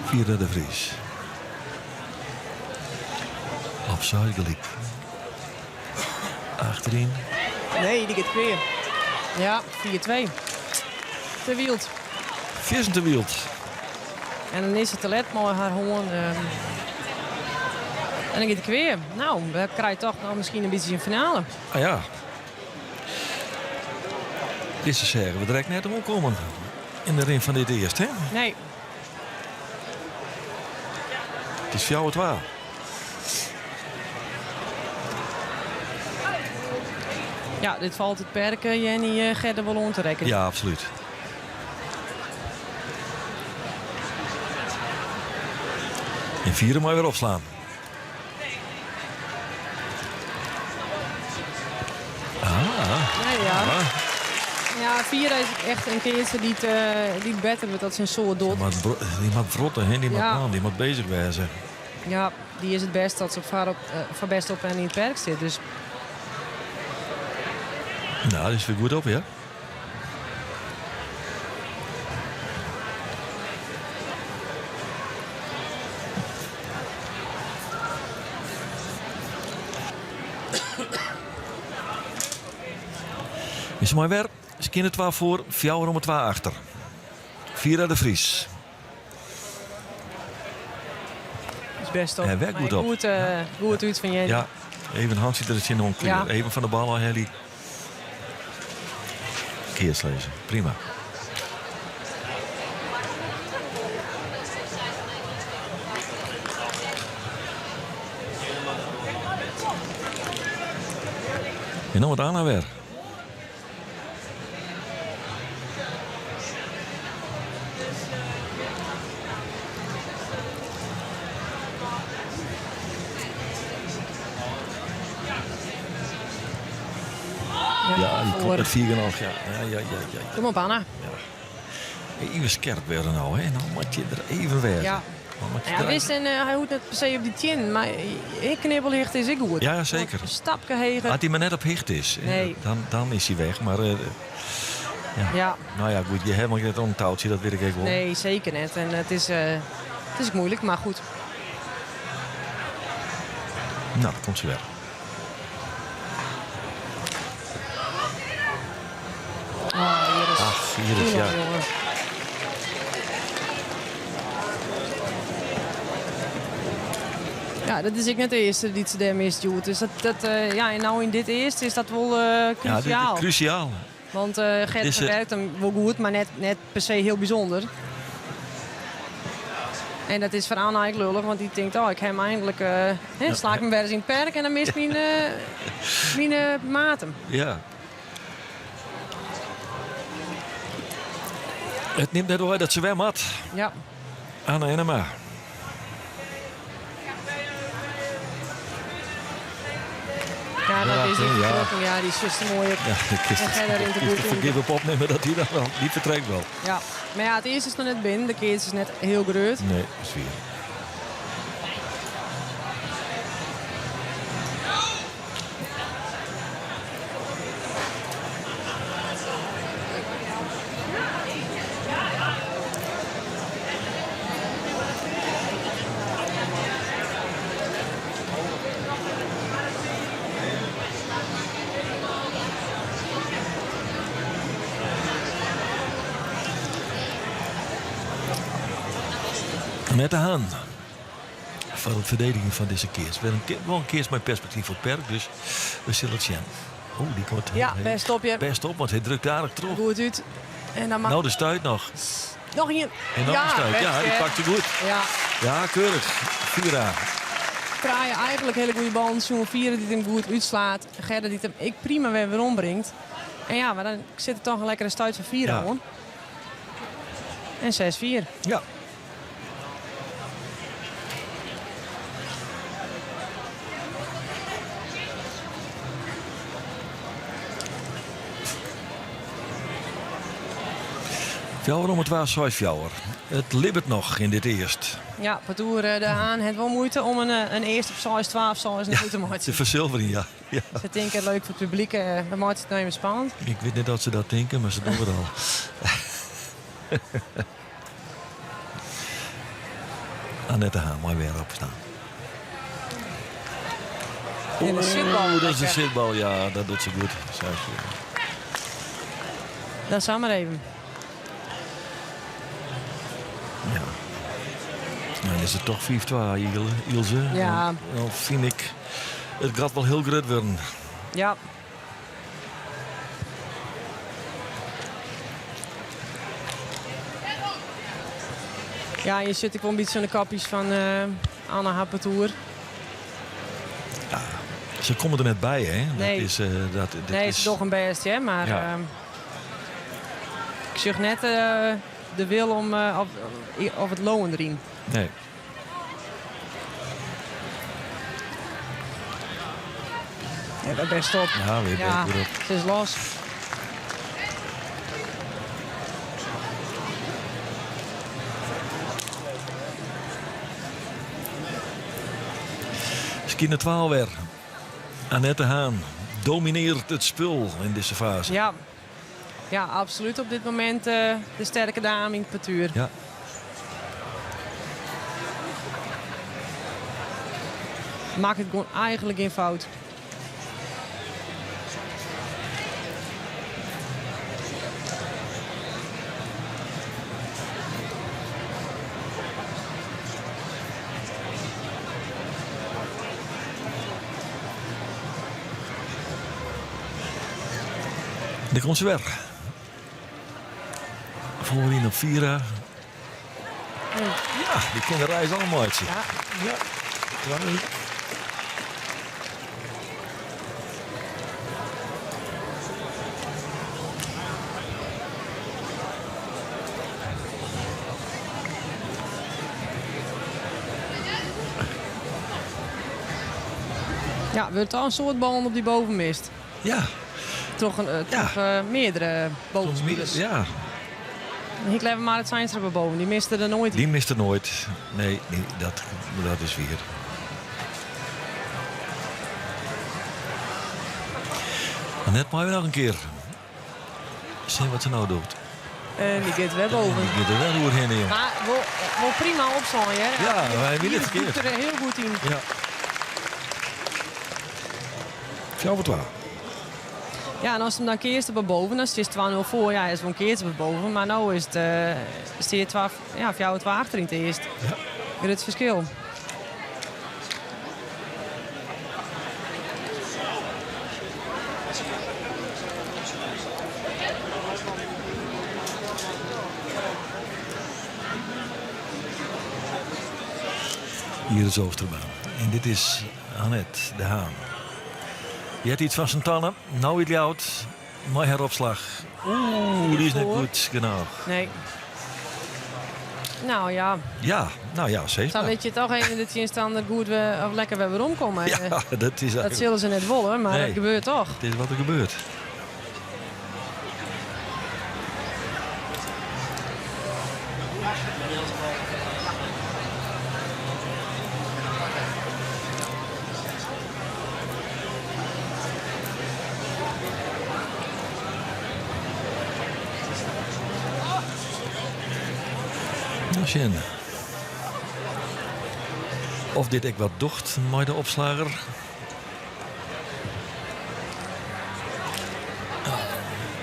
Vira de Vries. Op Zuidelijk. Achterin. Nee, die gaat weer. Ja, 4-2. Te wild. Vissen te wild. En dan is het te let, maar haar hoorn. En dan gaat het weer. Nou, we krijgen toch nog misschien een beetje een finale. Ah ja. Dit is zeggen, we direct net omkomen. In de ring van dit eerst, hè? Nee. Het is jou het waar. Ja, dit valt het perken, Jenny Gerda wel om te rekken. Ja, absoluut. En vieren maar weer opslaan. Nee, ja. Ja, Vira is echt in keatser dy't, eh, dy't better wurdt as se in soad docht. Die moat wrotte, hè? Die moat, Ja. die moat beuzich wêze. Ja, dy is it bêste as se foar, op, eh, foar bêst op en yn it perk sit. Dus Nou, dy is wer goed op, ja. Is moai wer. Se kinne twa foar, fjouwer om twa achter. Vira de Vries. Is bêst op. Ja, wer goed op. Goed, eh, goed út fan Jenny. Ja, even Hansie der tsjin oan klear. Ja. Even fan de bal ôf helje. Keatslizze, prima. En dan wat Anna wer. Ja, die komt met 4,5. Ja, ja, ja, ja, ja. Kom op, Anna. Even skerp wurde no, hè. No moat je der even wêze. Ja. Dan moat je Ja, der wist en eh, hy hoecht net per se op dy teannen, mar ik knibbelhichte is ek goed. Ja, zeker. Een stapke heger. As hy mar net op hichte is, hè, Nee. dan, dan is hy weg. Mar eh, ja. Ja. Nou ja, goed, je hebt maar net een touwtje, dat weet ik even wel. Nee, zeker net. En het is, eh, het is moeilijk, maar goed. Nou, dan komt ze weer. Oh, hier is. Ach, hier is, Doe ja. nog, jongen. Ja, dat is ek net de earste dy't se dêr mist, Joet. Dus dat, dat, eh, ja, en no yn dit earste is dat wol eh, Ja, dit krusiaal. is krusiaal. Want eh Gert Dizze- ferwurket him wol goed, mar net, net per se hiel bysûnder. En dat is foar Anna ek lullich, want dy tinkt, oh, ik ha him einlik, eh, hè, sla ik him wer ris yn it perk en dan mist myn, eh, myn eh, maat him. Ja. It nimt net wei dat se wer moat. Ja. Anna Ennema. Ja, dat Ja, is die ja. vertrukking. Ja, dy is te moai. Ja, ik En verder in de kinst boeking. fergif op opnimme dat hy dat wel. Dy fertrekt wol. Ja, mar ja, it earste is noch net binnen. De keats is net hiel grut. Nee, dat is wier. Annette Haan. Foar de ferdediging fan dizze keats. Wer in, wol in keats mei perspektyf foar it perk, dus we sille it sjen. Oh, dy komt Ja, bêst op je. Bêst op, want hy drukt aardich troch. Goed út. En dan mag No, de stuit noch. nog ien. En noch ja, in stuit. Ja, bêst, dy hè. pakt se goed. Ja, Ja, keurich. Vira. Trije eigentlik hiele goede ballen. Zo'n Vira dy't him goed útslacht. Gerda dy't him ek prima wer werombringt. En ja, mar dan sit der toch in lekkere stuit fan Vira Ja. oan. En 6-4. Ja. Fjouwer om it waar 6-fjouwer. It libbet noch yn dit earst. Ja, partoer eh, De Haan hat wol muoite om in, eh, in earste op 6, 12, 6 goed te Te meitsjen. fersilverjen, ja. ja. Se tinke leuk foar it publyk, eh, we meitsje it no even spannend. Ik wit net oft se dat tinke, mar se dogge it al. Annette Haan, mei wer opstean. En de sitbal. Oeh, dat is de lekker. sitbal, ja, dat docht se goed. 6-4. Dat sa mar even. Ja. Nou, dan is it toch 5-2, Ilse. Ja. Dan, dan fyn ik it gat wol hiel grut wurden. Ja. Ja, je zit ook wel een beetje aan de kapjes van eh, Anna har partoer. Se komme der net by, hè? Nee. Dat is, eh, dat, dit nee, is, se dogge har bêst, hè? Mar Ja. ehm, ik sjoch net eh, de wil om eh, of, of it leauwen deryn. Nee. Ja, dat bêst op. Ja, wer Ja, goed op. se is los. Skine 12 wer. Annette Haan domineert it spul yn dizze faze. Ja, ja absolút op dit momint de sterke dame yn it partoer. Ja. Makket gewoan eigentlik gjin fout. Dêr komt se wer. Foaryn op Vira. Ja, dy kin de reis al meitsje. Ja. Ja. Twee. Ja, wurdt al in soad ballen op dy boven mist. Ja. Troch, in, eh, troch eh, meardere bovenspilers. Ja. Ik lever maar het Zeinstra boven. Die miste er nooit. Die miste nooit. Nee, nee dat, dat is wier. Net moai noch in kear. Sjen wat se no docht. En dy giet wer boven. Dy giet der wer oerhinne, jong. Mar wol, wol prima opslaan, hear. Ja, hy wie net ferkeard. der hiel goed yn. Ja. 4-2. Ja, en as him dan kearst op boven, dan stiest 2-0 foar. Ja, is wol in keats op boven, mar no is it, uh, stiet 2, ja, 4-2 achter yn it earst. Ja. Grut ferskil. Hier is Oosterbaan. En dit is Annette de Haan. Je hebt iets van zijn tanden. Nou iets Ljouwert. Mei har opslach. Oeh, dy is net goed genôch. Nee. Nou ja. Ja, nou ja, zeker. Dan weet je toch even de tsjinstanner goed we, of lekker weer weromkomme. Ja, dat is Dat sille se net wolle, mar Nee. dat gebeurt toch. Het is wat der gebeurt. Nou, sjen. Of dit ek wat docht mei de opslagger.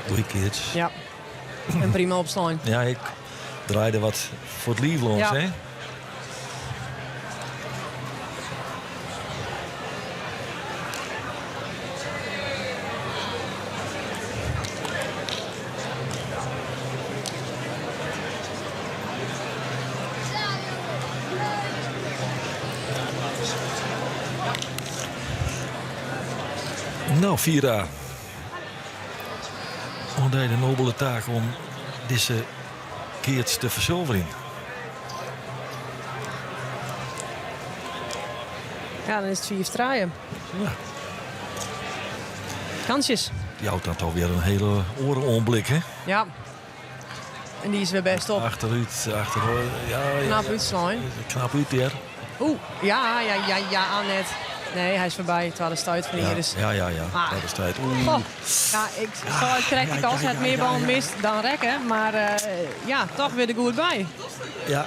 Goeie keats. Ja, en prima opslaan. Ja, ik draaide wat foar it liif lâns, Ja. hè? Nou, Vira. Oan dy de nobele taak om dizze keats te fersulverjen. Ja, dan is it 5-3. Ja. Kansjes. Jout dat alwer in hiele oare oanblik, hè? Ja. En dy is wer bêst op. Achterút, achteroer. Ja, ja, Knap ja. útslein. Knap út, hear. Oeh, ja, ja, ja, ja, Annette. Nee, hy is foarby. Twadde stuit fan Ja, Iris. ja, ja, ja. Maar- Twadde stuit. Oeh. Goh, ja, ik sei it krekt ek al, se hat mear ballen mist dan rekke. Mar eh, ja, toch wer der goed by. Ja.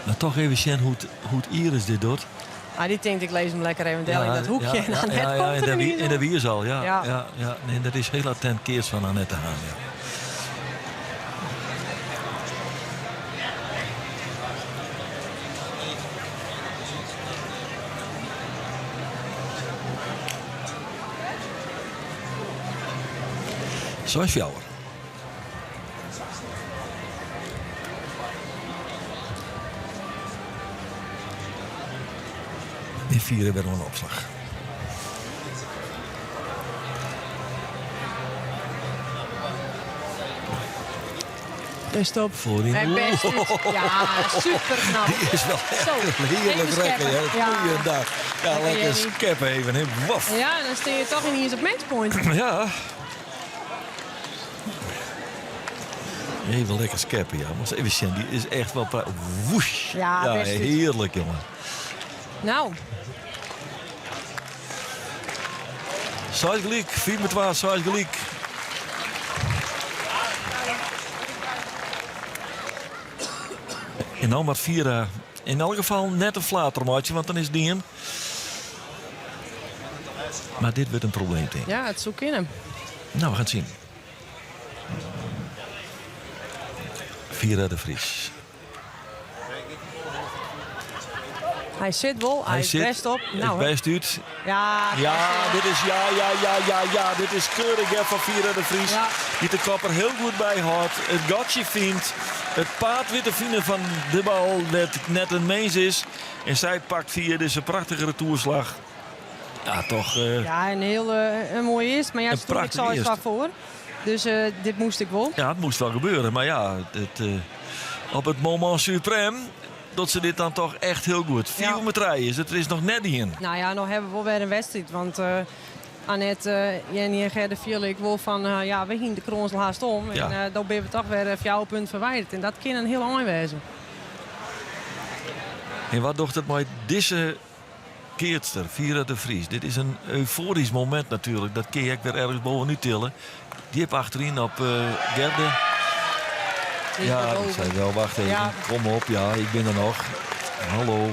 Nou, toch even sjen hoe't, hoe't Iris dit docht. Ah, dy tinkt, ik lis him lekker even del yn dat hoekje. Ja, en Annette ja, ja, komt en der de, niet en de wie al, ja, Ja. ja. Ja, Nee, dat is hiel attent keatst fan Annette de Haan. Ja. 6-4. In vieren wer oan de opslach. Best op. Voorin. En best uit. Ja, super knap. Dy is wol Zo, echt hearlik even rekke. skeppen. Ja. Ja. Goeiedag. Ja, Lekker, lekker Jenny. skeppen even. Hè. Waf. Ja, en dan sta je toch ineens op matchpoint. Ja. Even lekker skeppen, ja. Moatst even sjen, dy is echt wel Woesh. Ja, ja best út. heerlijk, jongen. Nou. Seis gelyk, 5-2, seis gelyk. En dan moat Vira in elk geval net in flater meitsje, want dan is it dien. Mar dit wurdt in probleem, tink ik. Ja, it soe kinne. Nou, we gaan it sjen. Vira de Vries. Hy sit wol, hy is bêst op. Nou, is bêst út. Ja, ja, dit is ja, ja, ja, ja, ja. Dit is keurich hè, fan Vira de Vries. Ja. Dy't de kop der hiel goed by hâldt. It gatsje fynt. It paad wit te finen fan de bal dêr't net in mins is. En sy pakt fia dizze prachtige retoerslach. Ja, toch. Uh, ja, in hiel uh, in moai earst. Mar ja, Een stond ik prachtig al earst. foar. Dus uh, dit moast ik wol. Ja, it moast wol gebeure. Mar ja, it, uh, op it momint suprême docht se dit dan toch echt hiel goed. 4 ja. is it is noch net dien. Nou ja, no hawwe we wol wer in wedstriid. Want uh, Annette, uh, Jenny en Gerde fiele ek wol fan, uh, ja, we hiene de krâns al hast om. Ja. En uh, dan binne we toch wer 4 punten ferwidere. En dat kin in hiel ein wêze. En wat docht it mei dizze keatster, Vira de Vries? Dit is in eufoarysk momint natuerlik. Dat kin je ek wer ergens bovenút tille. Djip achteryn op uh, Gerde. Die Ja, gaat die over. sei wel, wacht even. Ja. Kom op, ja, ik bin der noch. Hallo.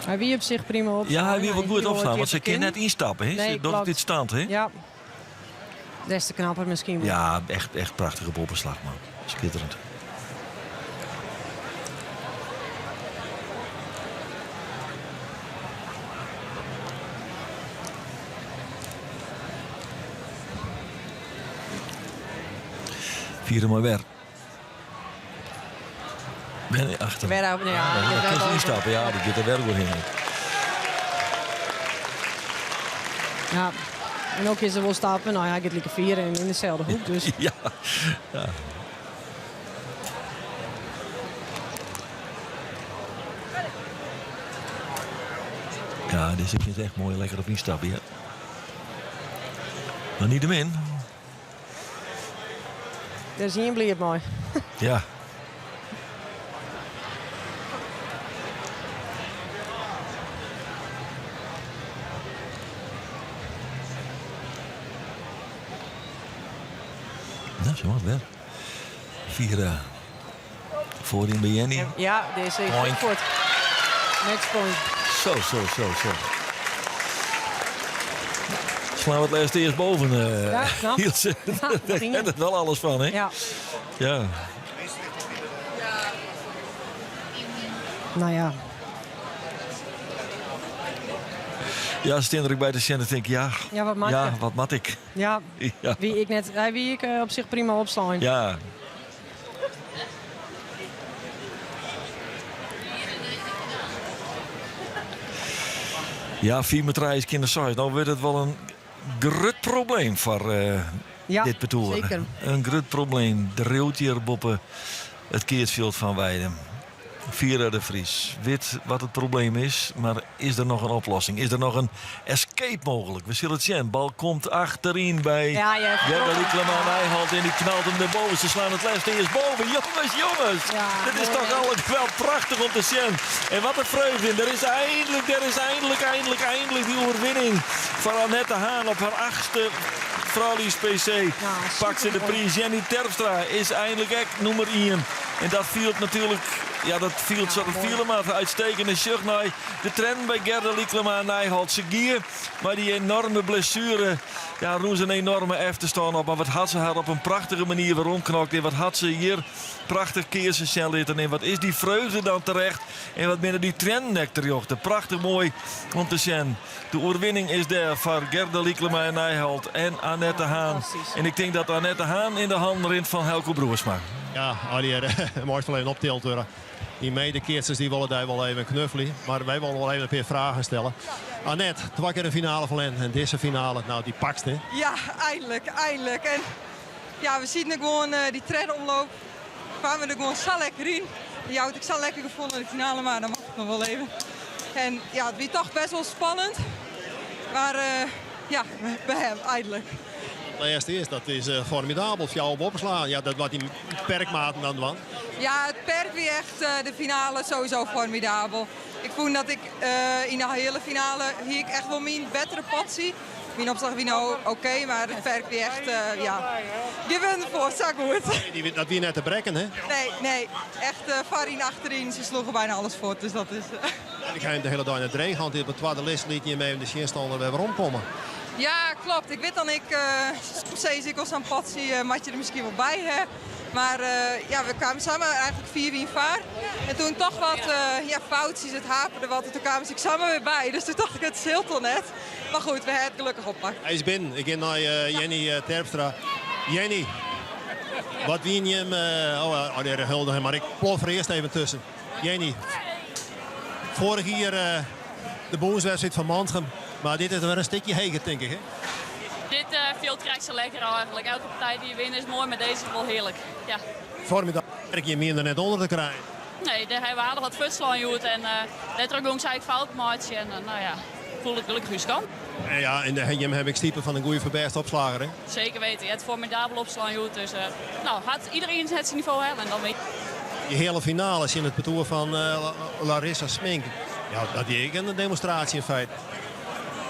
Hy wie op sich prima op. Ja, hy wie wol goed opstaan, want se kin net ynstappe. Hè? Nee, Ze docht klopt. dit stand, hè? Ja. Des te knapper miskien wol. Ja, echt, echt prachtige boppeslach, man. Skitterend. Vier maar weer. Ben achter. Wer op- ja, ja, die dan gaat kun je over. instappen. Ja, die gaat der wer oerhinne. Ja. En ek is der wol stappen. Nou ja, hy giet like fier en yn deselde hoek. Dus. Ja. ja. Ja, dizze kin echt moai lekker op ynstappe, ja. Mar niettemin. Dêr is ien bliid mei. Ja. Nou, zo wat weer. Vier voorin bij Jenny. Ja, deze is Point. goed. Matchpoint. Zo, zo, zo, zo. Slaan we het laatste eerst boven. Ja, knap. Ilse. Ja, Daar dat ging kent het wel alles van, hè? Ja. Ja. Nou ja. Ja, stean der ek by te sjen en tink ja. Ja, wat moat Ja, je? wat moat ik? Ja, Ja. wie ik net, hy wie ek op sich prima opslein. Ja. Ja, 4 met is kindersize. Nou wurdt it wol in grut probleem foar Ja, dit partoer. zeker. In grut probleem. Driuwt hjir boppe it keatsfjild fan Weidum. Vira de Vries wit wat it probleem is, mar is der noch in oplossing? Is der noch in escape mooglik? We sille it sjen. Bal komt achteryn by Ja, ja, Gerda Lycklema Nijholt en dy knalt him derboven. Se slaan it lêste earst boven. Jonges, jonges! Ja, Dit is moai, toch hè? al wel prachtich om te sjen. En wat in freugde. Der is einlik, der is einlik, einlik, einlik dy oerwinning fan Annette Haan op har achtste Frouljus PC. Pakt se de priis. Jenny Terpstra is einlik ek nûmer 1. En dat fielt natuerlik, ja, dat fielt sa't it fiele moat. Uitstekend. En sjoch nei de triennen by Gerda Lycklema Nijholt. Se gie mei dy enoarme blessuere. Ja, rûn se in enoarme efterstân op. Mar wat hat se har op in prachtige manier weromknokt. En wat hat se hjir prachtich keatsen sjen litten. En wat is dy freugde dan terecht. En wat binne dy triennen ek terjochte. Prachtich moai om te sjen. De oerwinning is dêr foar Gerda Lycklema Nijholt en Annette Haan. En ik tink dat Annette Haan yn de hannen rint fan Helco Broersma. Ja, allegear moaist wol even optild wurde. Dy medekeatsers dy wolle dy wol even knuffelje. Mar wy wolle wol even in pear fragen stelle. Annette, twa kear de finale ferlern en dizze finale, nou dy pakst hè? Ja, einlik, einlik. En ja, we sieten der gewoan dy tredde omloop, kamen we der gewoan sa lekker yn. Jout ik sa'n lekker gefoel nei de finale, mar dan moat it noch wol even. En ja, it wie toch best wol spannend. Mar ja, we ha him eindelijk. De lêste is, dat is formidabel. Fjouwer boppeslaan. Ja, dat wat dy perkmaten dan dwaan. Ja, it perk wie echt de finale sowieso formidabel. Ik fûn dat ik yn de hiele finale hie ik echt wol myn bettere potsje. Myn opslach wie no oké, mar it perk wie echt, ja, gjin wurden foar, sa goed. Dat wie net te brekken, hè? Nee, nee. Echt foaryn, achteryn, se sloegen bijna alles fuort, dus dat is... En ik ha him de hiele dei net dreech hân, op de twadde list liet jim even de tsjinstanner wer weromkomme. Ja, klopt. Ik wit dan ik, soms sizze ik al sa'n potsje moat je der miskien wol by ha. Mar ja, we kamen samar eigentlik 4-1 foar. En toen toch wat ja, foutsjes, it haperde wat. En toen kamen se ek samar wer by. Dus toen tocht ik, it sil toch net. Mar goed, we ha it gelokkich oppakt. Hy is binnen. Ik gean nei Jenny Terpstra. Jenny, wat wiene jim... Oh, allegearre huldigen, mar ik plof er earst even tusken. Jenny, foarich jier de bûnswedstriid fan Mantgum, mar dit is wer in stikje heger, tink ik, hè? Dit fielt krekt sa lekker eigentlik. Elke partij dy't je winne is moai, mar dizze is wol hearlik. Ja. Formidabel werk, jim wiene der net ûnder te krijen. Nee, dêr hawwe we aardich wat fuortslein hjoed en dêrtroch gong sy ek fout meitsje en nou ja, foel it gelokkich ús kant. En ja, en jim hawwe ek stipe fan in goede foarbêste opslager, hè? Zeker weten, je hebt formidabel opslaan hjoed, dus nou, hat iedereen het zijn niveau helle en dan win je. Die hiele finale tsjin it partoer fan Larissa Smink, ja, dat wie ek in demonstraasje yn feite.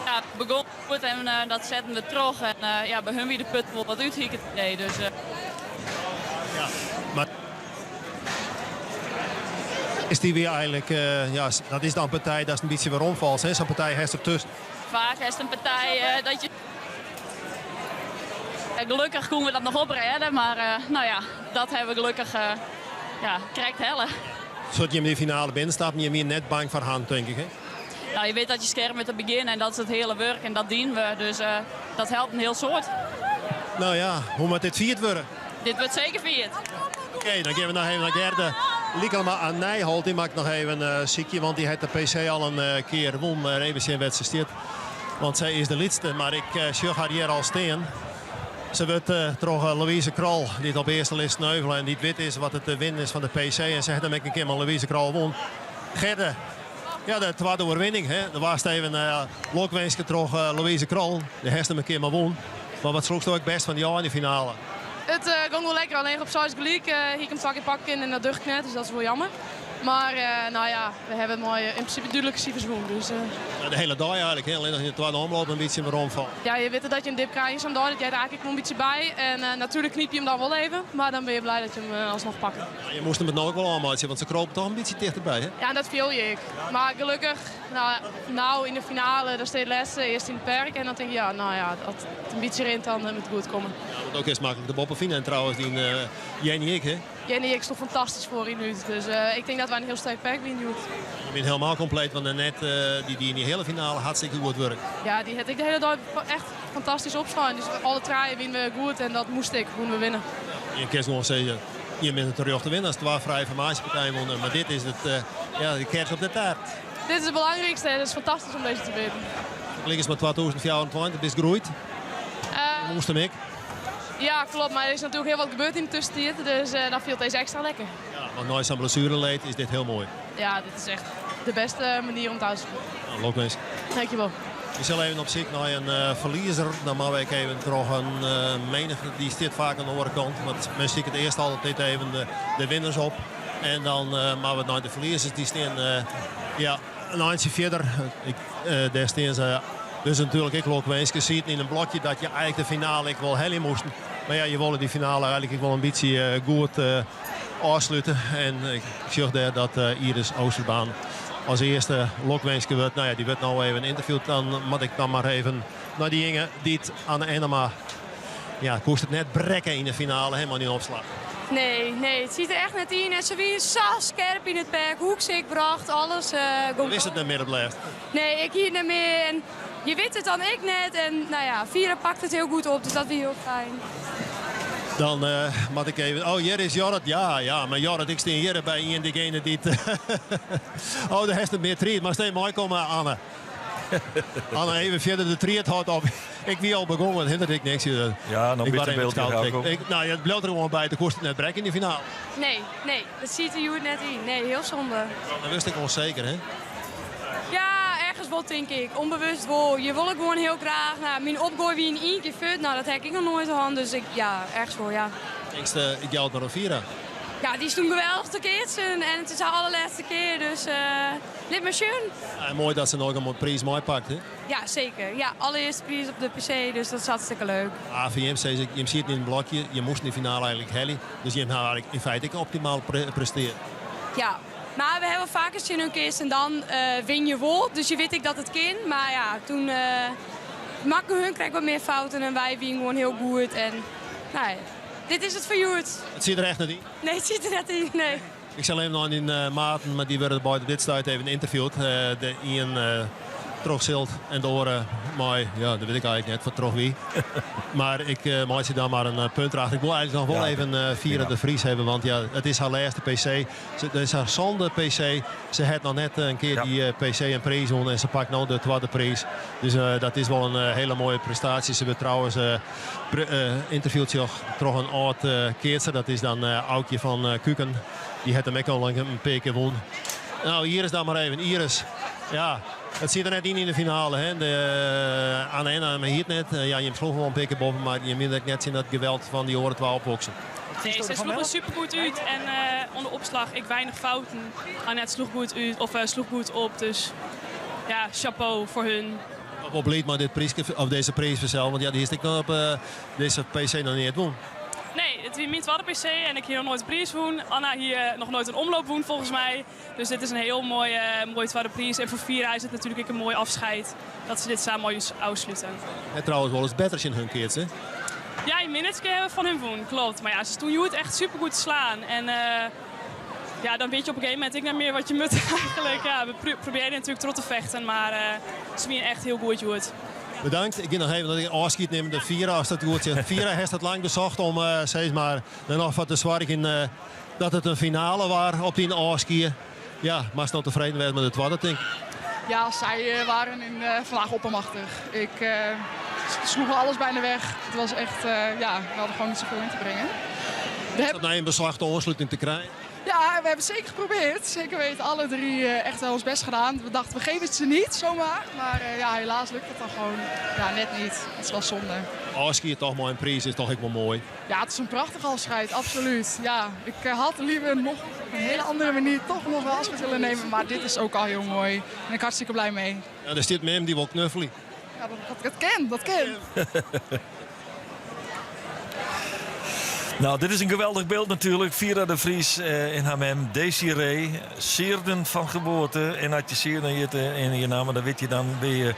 Ja, it begûn goed en dat setten we troch en ja, by hun wie de put wol wat út, hie ik it idee. Dus, Ja, mar is dy wie eigentlik, ja, dat is dan in partij datst in bytsje weromfalst, hè? Sa'n partij hast dertusken. Faak hast in partij dat je. Gelokkich koene we dat noch oprêde, mar no ja, dat hawwe we gelokkich ja, krekt helle. Sa't jim de finale binnenstapten, jim wiene net bang foar harren, tink ik, hè? Nou, je wit dat je skerp moat te begjinnen en dat is it hiele wurk en dat dienen we, dus dat helpt in hiel soad. Nou ja, hoe moat dit fierd wurde? Dit wurdt seker fierd. Oké, dan gean we noch even nei Gerde Lycklama à Nijholt. Dy moat ik noch even sykje, want dy hat de PC al in kear wûn. Even sjen wêr't se stiet. Want sy is de lytste, mar ik sjoch har hjir al stean. Se wurdt troch Louise Krol, dy't op earste list sneuvele en dy't wit is wat it winnen is fan de PC. En se hat him ek in kear mei Louise Krol wûn. Gerde, ja, de twadde oerwinning. Hè? Do waardst even lokwinske troch Louise Krol. Dêr hast him in kear mei wûn. Mar wat sloechsto ek bêst fan dy ôf yn de finale? It gong wol lekker, allinnich op seis gelyk hie ik him twa kear pakke kinnen en dat doch ik net, dus dat is wol jammer. Mar no ja, we hawwe it mei yn prinsipe dúdlike sifers wûn. Dus. Ja, de hiele dei eigentlik, hè? Allinnich yn de twadde omloop in bytsje weromfallen. Ja, je witte dat je in dip krije yn sa'n dei, dat heart eigentlik ek wol in bytsje by. En natuerlik knyp je him dan wol even, mar dan binne je blij dat je him alsnoch pakke. Ja, je moasten it no ek wol ôfmeitsje, want se kropen toch in bytsje tichterby, hè? Ja, dat fiel je ek. Mar gelokkich, no yn de finale, dan stean je lêste, earst yn it perk en dan tink je, ja, no ja, as it in bytsje rint, dan moat it goed komme. Ja, want do kinst maklik de boppe fine en trouwens dyn Jenny ek, hè? Jenny ek sloech fantastysk foaryn út. Dus ik tink dat wy in hiel sterk perk wiene hjoed. Je binne hielendal kompleet, want Annette dy die yn dy hiele finale hartstikke goed wurk. Ja, dy hat ek de hiele dei echt fantastysk opslein. Dus alle trije wiene we goed en dat moast ek, woene we winne. Je kinst gewoan sizze, jim binne terjochte winners, twa frije formaasjepartijen wûn. Mar dit is it, ja, de kers op de taart. Dit is it belangrykste en it is fantastysk om dizze te winnen. Fergelike mei 2024, bist groeid. Moast him ek. Ja, klopt. Mar der is natuerlik hiel wat gebeurd yn de tuskentiid, dus dan fielt dizze ekstra lekker. Ja, want nei sa'n blessuereleed is dit hiel moai. Ja, dit is echt de bêste manier om it ôf te sluten. Nou, lokwinsk. Dankjewol. We sille even op syk nei in ferliezer. Dan moatte we ek even troch in menigte, dy stiet faak oan de oare kant. Want men siket earst altyd even de winners op. En dan moatte we nei de ferliezers. Dy stean ja, in eintsje fierder. Dêr stean se dus natuerlik ek lokwinske. Sieten yn in blokje dat je eigentlik de finale ek wol helje moasten. Mar ja, je wolle dy finale eigentlik ek wol in bytsje goed ôfslute. En ik sjoch dêr dat Iris Oosterbaan as earste lokwinske wurdt. Nou ja, dy wurdt no even ynterviewd. Dan moat ik dan mar even nei dy jonge dy't Anne Ennema. Ja, koest it net brekke yn de finale, hè, mei dyn opslach. Nee, nee, it siet der echt net yn. En se wie sa skerp yn it perk. Hoeks ek brocht, alles. Uh, Wist it net mear op lêst? Nee, ik hie it net mear. En je wit it dan ek net. En nou ja, Vira pakt it hiel goed op, dus dat wie hiel fijn. Dan uh, moat ik even. Oh, hjir is Jorrit. Ja, ja, mar Jorrit, ik stean hjir by ien degene dy't. oh, dêr hast net mear tried. Moatst even meikomme, Anne. Anne, even fierder de tried hâldt op. Ik wie al begûn, it hindert ek niks. Ja, no bist in byld. No, it bliuwt der gewoan by, do koest it net brekke yn de finale. Nee, nee, dat siet der hjoed net yn. Nee, hiel sonde. Dan wurdst ek ûnseker, hè? Ja, ergens wol tink ik. Unbewust wol. Je wolle gewoan hiel graach. No, myn opgoai wie yn ien kear fuort. No, dat ha ik noch noait hân, dus ik, ja, ergens wol, ja. Tinkst, ik jou it mar oan Vira? Ja, dy stond geweldich te keatsen en it is har allerlêste kear, dus lit mar sjen. En moai dat se noch in priis meipakt, hè? Ja, seker. Ja, allerearste priis op de PC, dus dat is hartstikke leuk. Ah, foar jim sis ik, jim sieten yn in blokje, jim moasten de finale eigenlik helje, dus jim hawwe eigenlik yn feite ek optimaal prestearre. Ja, mar we hawwe faker tsjin hun keatst en dan win je wol, dus je wit ek dat it kin. Mar ja, toen makken hun krekt wat mear fouten en wy wienen gewoan hiel goed en no ja, dit is it foar hjoed. It siet der echt net yn? Nee, it siet der net yn, nee. Ik sil even nei dyn maten, mar dy wurde beide op dit stuit even ynterviewd. De ien troch Silt en de oare mei, ja, dat wit ik eigenlik net, foar troch wie. Mar ik meitsje dan mar in punt erachter. Ik wol eigenlik noch wol even Vira de Vries hawwe, want ja, it is har lêste PC. It is har sânde PC. Se hat noch net in kear dy PC in priis wûn en se pakt no de twadde priis. Dus dat is wol in hiele moaie prestaasje. Se wurdt trouwens ynterviewd troch in âld keatser. Dat is dan Aukje van Kuken. Dy hat him ek al in pear kear wûn. No, Iris dan mar even. Iris, ja, it siet der net yn yn de finale. Hè? De, Anne Enna hie it net. Ja, jim sloegen wol in pear kear boppe, mar jim wiene ek net tsjin dat geweld fan dy oare twa opwoksen. Nee, se sloegen supergoed út en oan de opslach ek weinich fouten. Annette sloech goed út, of sloech goed op, dus ja, chapeau foar hun. Wol bliid mei dit pryske, of dizze priis fansels, want ja, dy hiest ek noch op dizze PC noch neat wûn. Nee, it wie myn twadde PC en ik hie noch noait in priis wûn. Anna hie noch noait in omloop wûn folgens my. Dus dit is in hiel moaie, moaie twadde priis. En foar Vira is it natuerlik ek in moai afscheid dat se dit sa moai ôfslute. En trouwens wolris better tsjin hun keatst, hè? Ja, yn minutes hawwe we fan hun wûn, klopt. Mar ja, se stoen hjoed echt supergoed te slaan. En ja, dan wit je op in gegeven momint ek net mear wat je moatte eigenlik. Ja, we probearje natuerlik troch te fechten, mar se wiene echt hiel goed hjoed. Bedankt. Ik gean noch even ôfskied nimmen. De Vira, as dat goed sit. Vira, hast it lang besocht om sis mar der noch foar te soargjen dat it in finale waard op dyn ôfskie. Ja, moatst no tefreden wêze mei de twadde, tink ik. Ja, sy waren in, vandaag oppermachtich. Ik sloeg alles bijna weg. Het was echt, ja, we hadden gewoon niet zoveel in te brengen. Is dat nei in besocht de oansluting te krijen? Ja, we hebben het zeker geprobeerd. Zeker weten, alle drie echt wel ons best gedaan. We dachten, we geven het ze niet zomaar. Maar ja, helaas lukt het dan gewoon ja, net niet. Het is wel zonde. Ôfskied toch mei in priis is toch ek wol moai? Ja, het is een prachtig afscheid, absoluut. Ja, ik had liever nog op een hele andere manier toch nog wel afscheid willen nemen. Maar dit is ook al heel mooi. Daar ben ik hartstikke blij mee. Ja, der stiet mem dy wol knuffelje. Ja, dat, dat kin, dat kin. No, dit is in geweldich byld natuerlik. Vira de Vries en har mem Desiree. Seerden fan geboarte. En as je Seerden hjitte yn je namme, dan wit je dan binne je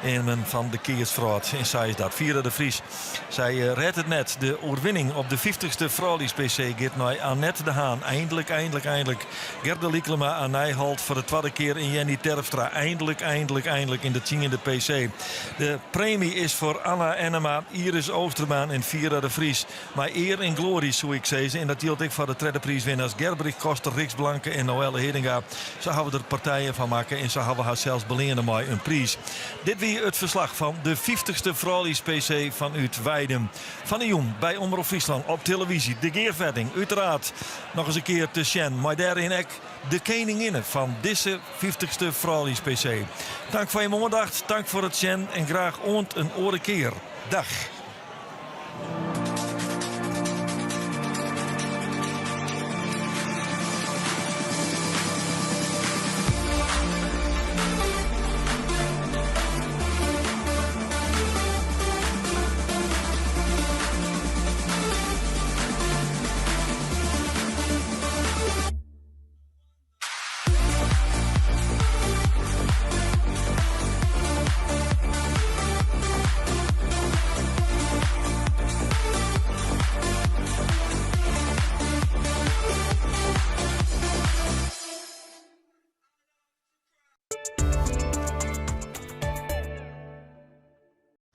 immen fan de keatswrâld. En sa is dat. Vira de Vries, sy rêdt it net. De oerwinning op de 50ste Frouljus-PC giet nei Annette de Haan. Eindlik, eindlik, eindlik. Gerda Lycklema à Nijholt foar de twadde kear en Jenny Terpstra. Eindlik, eindlik, eindlik yn de tsiende PC. De premy is foar Anna Ennema, Iris Oosterbaan en Vira de Vries. Mei ear en glory soe ik sizze. En dat jildt ek foar de tredde priiswinners Gerbrich Koster, Rixt Blanke en Noëlle Hiddinga. Se hawwe der partijen fan makke en se hawwe harsels beleane mei in priis. Dit wie it ferslach fan de 50ste Frouljus PC fanút Weidum. Fan 'e jûn by Omrop Fryslân op televyzje de gearfetting úteraard noch ris in kear te sjen mei dêryn ek de keninginne fan dizze 50ste Frouljus PC. Tank foar jim oandacht, tank foar it sjen en graach oant in oare kear. Dag.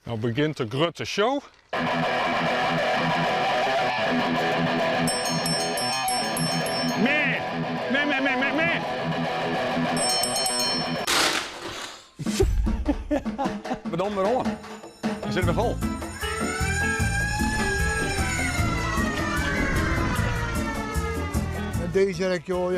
No begjint de grutte show. Meh! Meh, meh, meh, meh, meh! We dogge wer oan. We sitte wer fol. En deze rekje, ja.